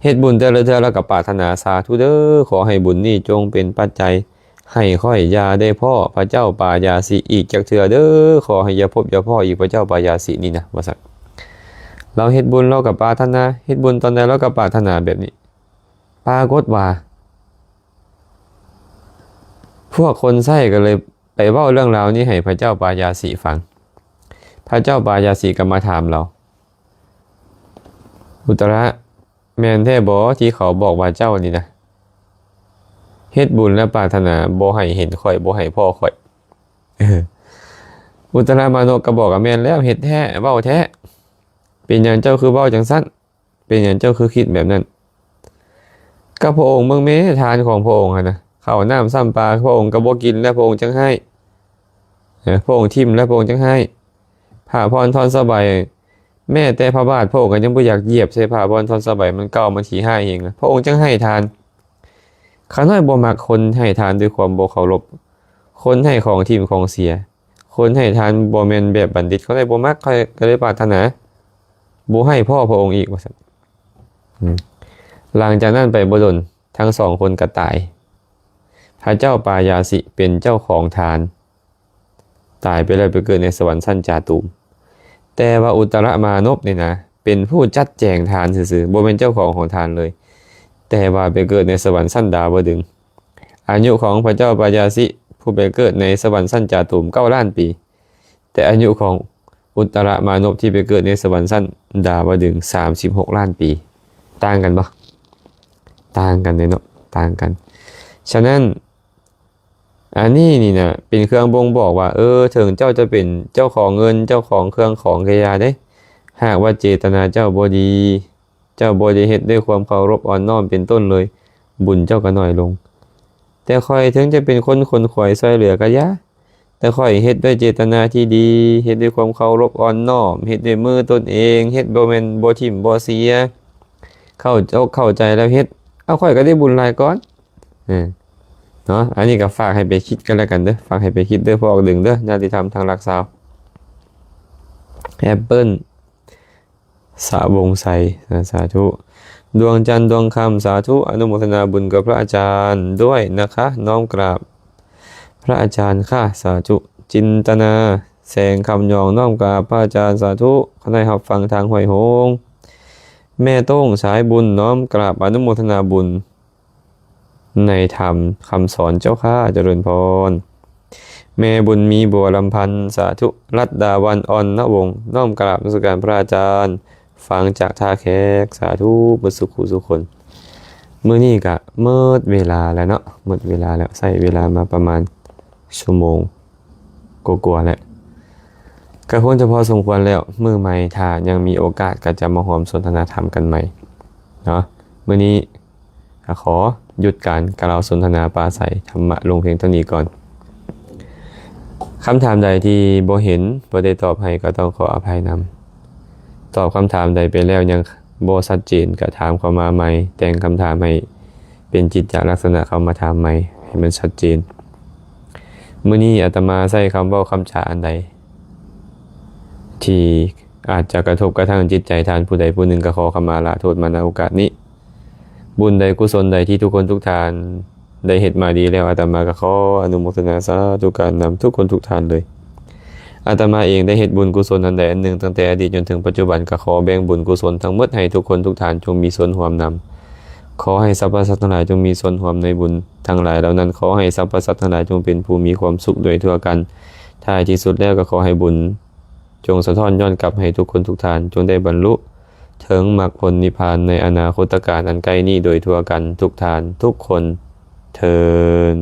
ເຮັດບຸນແຕ່ລະເທື່ອລາວກໍປາດຖະໜາ ສາທຸເດີ້ ຂໍໃຫ້ບຸນນີ້ຈົ່ງເປັນປັດໄຈ ໃຫ້ຂ້ອຍຢ່າໄດ້ພໍ້ພະເຈົ້າປາຢາຊິອີກຈັກເທື່ອເດີ້ ຂໍໃຫ້ຢ່າພົບຢ່າພໍ້ອີກພະເຈົ້າປາຢາຊິນີ້ນະ ວ່າຊັ້ນ. ລາວເຮັດບຸນລາວກໍປາດຖະໜາ ເຮັດບຸນຕອນໃດລາວກໍປາດຖະໜາແບບນີ້. ປາກົດວ່າ ພວກຄົນໃຊ້ກໍເລີຍໄປເວົ້າເລື່ອງລາວນີ້ໃຫ້ພະເຈົ້າປາຢາຊິຟັງ. ພະເຈົ້າປາຢາຊິກໍມາຖາມລາວ ອຸດຕະລະ ແມ່ນແທ້ບໍ່ທີ່ເຂົາບອກວ່າເຈົ້ານີ້ນະ ເຮັດບຸນແລ້ວປາດຖະໜາບໍ່ໃຫ້ເຫັນຂ້ອຍ ບໍ່ໃຫ້ພໍ້ຂ້ອຍ? ເອີ ອຸດຕະລະມານົບກໍບອກວ່າ ແມ່ນແລ້ວ ເຮັດແທ້ ເວົ້າແທ້. ເປັນຫຍັງເຈົ້າຄືເວົ້າຈັ່ງຊັ້ນ? ເປັນຫຍັງເຈົ້າຄືຄິດແບບນັ້ນ? ກໍພະອົງເບິ່ງແມ້ ທານຂອງພະອົງຫັ້ນນະ ເຂົ້ານ້ຳຊ້ຳປາ ພະອົງກໍບໍ່ກິນແລ້ວ ພະອົງຈັ່ງໃຫ້ ພະອົງຖິ້ມແລ້ວ ພະອົງຈັ່ງໃຫ້. ຜ້າຜ່ອນທ່ອນສະບາຍ ແມ້ແຕ່ພະບາດພະອົງກໍຍັງບໍ່ຢາກຢຽບໃສ່ຜ້າຜ່ອນທ່ອນສະບາຍ ມັນເກົ່າ ມັນຂີ້ຮ້າຍເອງ ພະອົງຈັ່ງໃຫ້ທານ. ຂ້ານ້ອຍບໍ່ມັກຄົນໃຫ້ທານດ້ວຍຄວາມບໍ່ເຄົາລົບ, ຄົນໃຫ້ຂອງຖິ້ມຂອງເສຍ, ຄົນໃຫ້ທານບໍ່ແມ່ນແບບບັນດິດ, ຂ້ານ້ອຍບໍ່ມັກ, ຂ້ອຍກໍເລີຍປາດຖະໜາບໍ່ໃຫ້ພໍ້ພະອົງອີກ ວ່າຊັ້ນ. ອືມ ຫຼັງຈາກນັ້ນໄປບໍ່ດົນ ທັງສອງຄົນກໍຕາຍ. ພະເຈົ້າປາຢາຊິເປັນເຈົ້າຂອງທານ ຕາຍໄປແລ້ວໄປເກີດໃນສະຫວັນຊັ້ນຈາຕູມ. ແຕ່ວ່າອຸດຕະລະມານົບນີ້ນະ ເປັນຜູ້ຈັດແຈງທານຊື່ໆ ບໍ່ແມ່ນເຈົ້າຂອງຂອງທານເລີຍ, ແຕ່ວ່າໄປເກີດໃນສະຫວັນຊັ້ນດາວະດຶງ. ອາຍຸຂອງພະເຈົ້າປາຍາສິ ຜູ້ໄປເກີດໃນສະຫວັນຊັ້ນຈາຕຸມ ເກົ້າລ້ານປີ, ແຕ່ອາຍຸຂອງອຸດຕະລະມານົບທີ່ໄປເກີດໃນສະຫວັນຊັ້ນດາວະດຶງ ສາມສິບຫົກລ້ານປີ. ຕ່າງກັນບໍ່? ຕ່າງກັນເດ້ເນາະ, ຕ່າງກັນ. ສະນັ້ນ ອັນນີ້ນີ້ນະ ເປັນເຄື່ອງບົ່ງບອກວ່າ ເອີ ເຖິງເຈົ້າຈະເປັນເຈົ້າຂອງເງິນ ເຈົ້າຂອງເຄື່ອງຂອງກະຢ່າເດ້, ຫາກວ່າເຈຕະນາເຈົ້າບໍ່ດີ, ເຈົ້າບໍ່ໄດ້ເຮັດດ້ວຍຄວາມເຄົາລົບອ່ອນນ້ອມເປັນຕົ້ນເລີຍ, ບຸນເຈົ້າກໍໜ້ອຍລົງ. ແຕ່ຂ້ອຍເຖິງຈະເປັນຄົນຂົນຂວາຍຊ່ວຍເຫຼືອກະຢ່າ, ແຕ່ຂ້ອຍເຮັດດ້ວຍເຈຕະນາທີ່ດີ, ເຮັດດ້ວຍຄວາມເຄົາລົບອ່ອນນ້ອມ, ເຮັດດ້ວຍມືຕົນເອງ, ເຮັດບໍ່ແມ່ນບໍ່ຖິ້ມບໍ່ເສຍ, ເຂົ້າອົກເຂົ້າໃຈແລ້ວເຮັດ, ເອົາ ຂ້ອຍກໍໄດ້ບຸນຫຼາຍກ່ອນ. ເອີ ເນາະ, ອັນນີ້ກໍຝາກໃຫ້ໄປຄິດກັນແລ້ວກັນເດີ, ຝາກໃຫ້ໄປຄິດເດີ ພວກດຶງເດີ, ຍາດຕິທຳທາງຫຼັກຊາວ. ແອັບເປິ້ນ ສະວົງໄຊ ສາທຸ. ດວງຈັນ ດວງຄຳ ສາທຸ. ອະນຸໂມທະນາບຸນກັບພະອາຈານດ້ວຍນະຄະ, ນ້ອມກາບພະອາຈານຄ່າ ສາທຸ. ຈິນຕະນາ ແສງຄຳຍອງ ນ້ອມກາບພະອາຈານ ສາທຸ. ຄະນະຮັບຟັງທາງຫ້ວຍໂຮງ ແມ່ໂຕ້ງ ສາຍບຸນ ນ້ອມກາບອະນຸໂມທະນາບຸນ ໃນທຳຄຳສອນເຈົ້າຂ້າ ຈະເລີນພອນ. ແມ່ບຸນມີ ບົວລຳພັນ ສາທຸ. ລັດດາວັນ ອ່ອນນະວົງ ນ້ອມກາບນະມັດສະການພະອາຈານ ຟັງຈາກທ່າແຂກ ສາທຸ ເບິດສຸຂູສຸຄົນ. ມື້ນີ້ກະໝົດເວລາແລ້ວເນາະ, ໝົດເວລາແລ້ວ, ໃຊ້ເວລາມາປະມານຊົ່ວໂມງກວ່າໆແລ້ວ, ກະຄວນຈະພໍສົມຄວນແລ້ວ. ມື້ໃໝ່ຖ້າຍັງມີໂອກາດ ກະຈະມາຮ່ວມສົນທະນາທຳກັນໃໝ່ເນາະ. ມື້ນີ້ ກໍຂໍຢຸດການກ່າວສົນທະນາປາໄສທຳມະລົງພຽງເທົ່ານີ້ກ່ອນ. ຄຳຖາມໃດທີ່ບໍ່ເຫັນ, ບໍ່ໄດ້ຕອບໃຫ້, ກໍຕ້ອງຂໍອະໄພນຳ. ຕອບຄຳຖາມໃດໄປແລ້ວຍັງບໍ່ຊັດເຈນ, ກໍຖາມເຂົ້າມາໃໝ່, ແຕ່ງຄຳຖາມໃຫ້ເປັນກິດຈະລັກສະນະເຂົ້າມາຖາມໃໝ່ ໃຫ້ມັນຊັດເຈນ. ມື້ນີ້ອາດຕະມາໃຊ້ຄຳເວົ້າຄຳຈາອັນໃດ ທີ່ອາດຈະກະທົບກະທຳຈິດໃຈທ່ານຜູ້ໃດຜູ້ໜຶ່ງ ກໍຂໍຂະມາລາໂທດມາ ນະໂອກາດນີ້. ບຸນໃດກຸສົນໃດທີ່ທຸກຄົນທຸກທ່ານໄດ້ເຮັດມາດີແລ້ວ, ອາດຕະມາກໍຂໍອະນຸໂມທະນາສາທຸການນຳທຸກຄົນທຸກທ່ານເລີຍ. ອາດຕະມາເອງໄດ້ເຮັດບຸນກຸສົນອັນໃດອັນໜຶ່ງ ຕັ້ງແຕ່ອະດີດຈົນເຖິງປັດຈຸບັນ, ກໍຂໍແບ່ງບຸນກຸສົນທັງໝົດໃຫ້ທຸກຄົນທຸກທ່ານຈົ່ງມີສ່ວນຮ່ວມນຳ. ຂໍໃຫ້ສັບພະສັດທັງຫຼາຍຈົ່ງມີສ່ວນຮ່ວມໃນບຸນທັງຫຼາຍເຫຼົ່ານັ້ນ. ຂໍໃຫ້ສັບພະສັດທັງຫຼາຍຈົ່ງເປັນຜູ້ມີຄວາມສຸກໂດຍທົ່ວກັນ. ທ້າຍທີ່ສຸດແລ້ວກໍຂໍໃຫ້ບຸນ ຈົ່ງສະທ້ອນຍ້ອນກັບໃຫ້ທຸກຄົນທຸກທ່ານ ຈົ່ງໄດ້ບັນລຸເຖິງມັກຜົນນິບພານໃນອະນາຄົດຕະການອັນໃກ້ນີ້ໂດຍທົ່ວກັນທຸກທ່ານທຸກຄົນເທີ້ນ.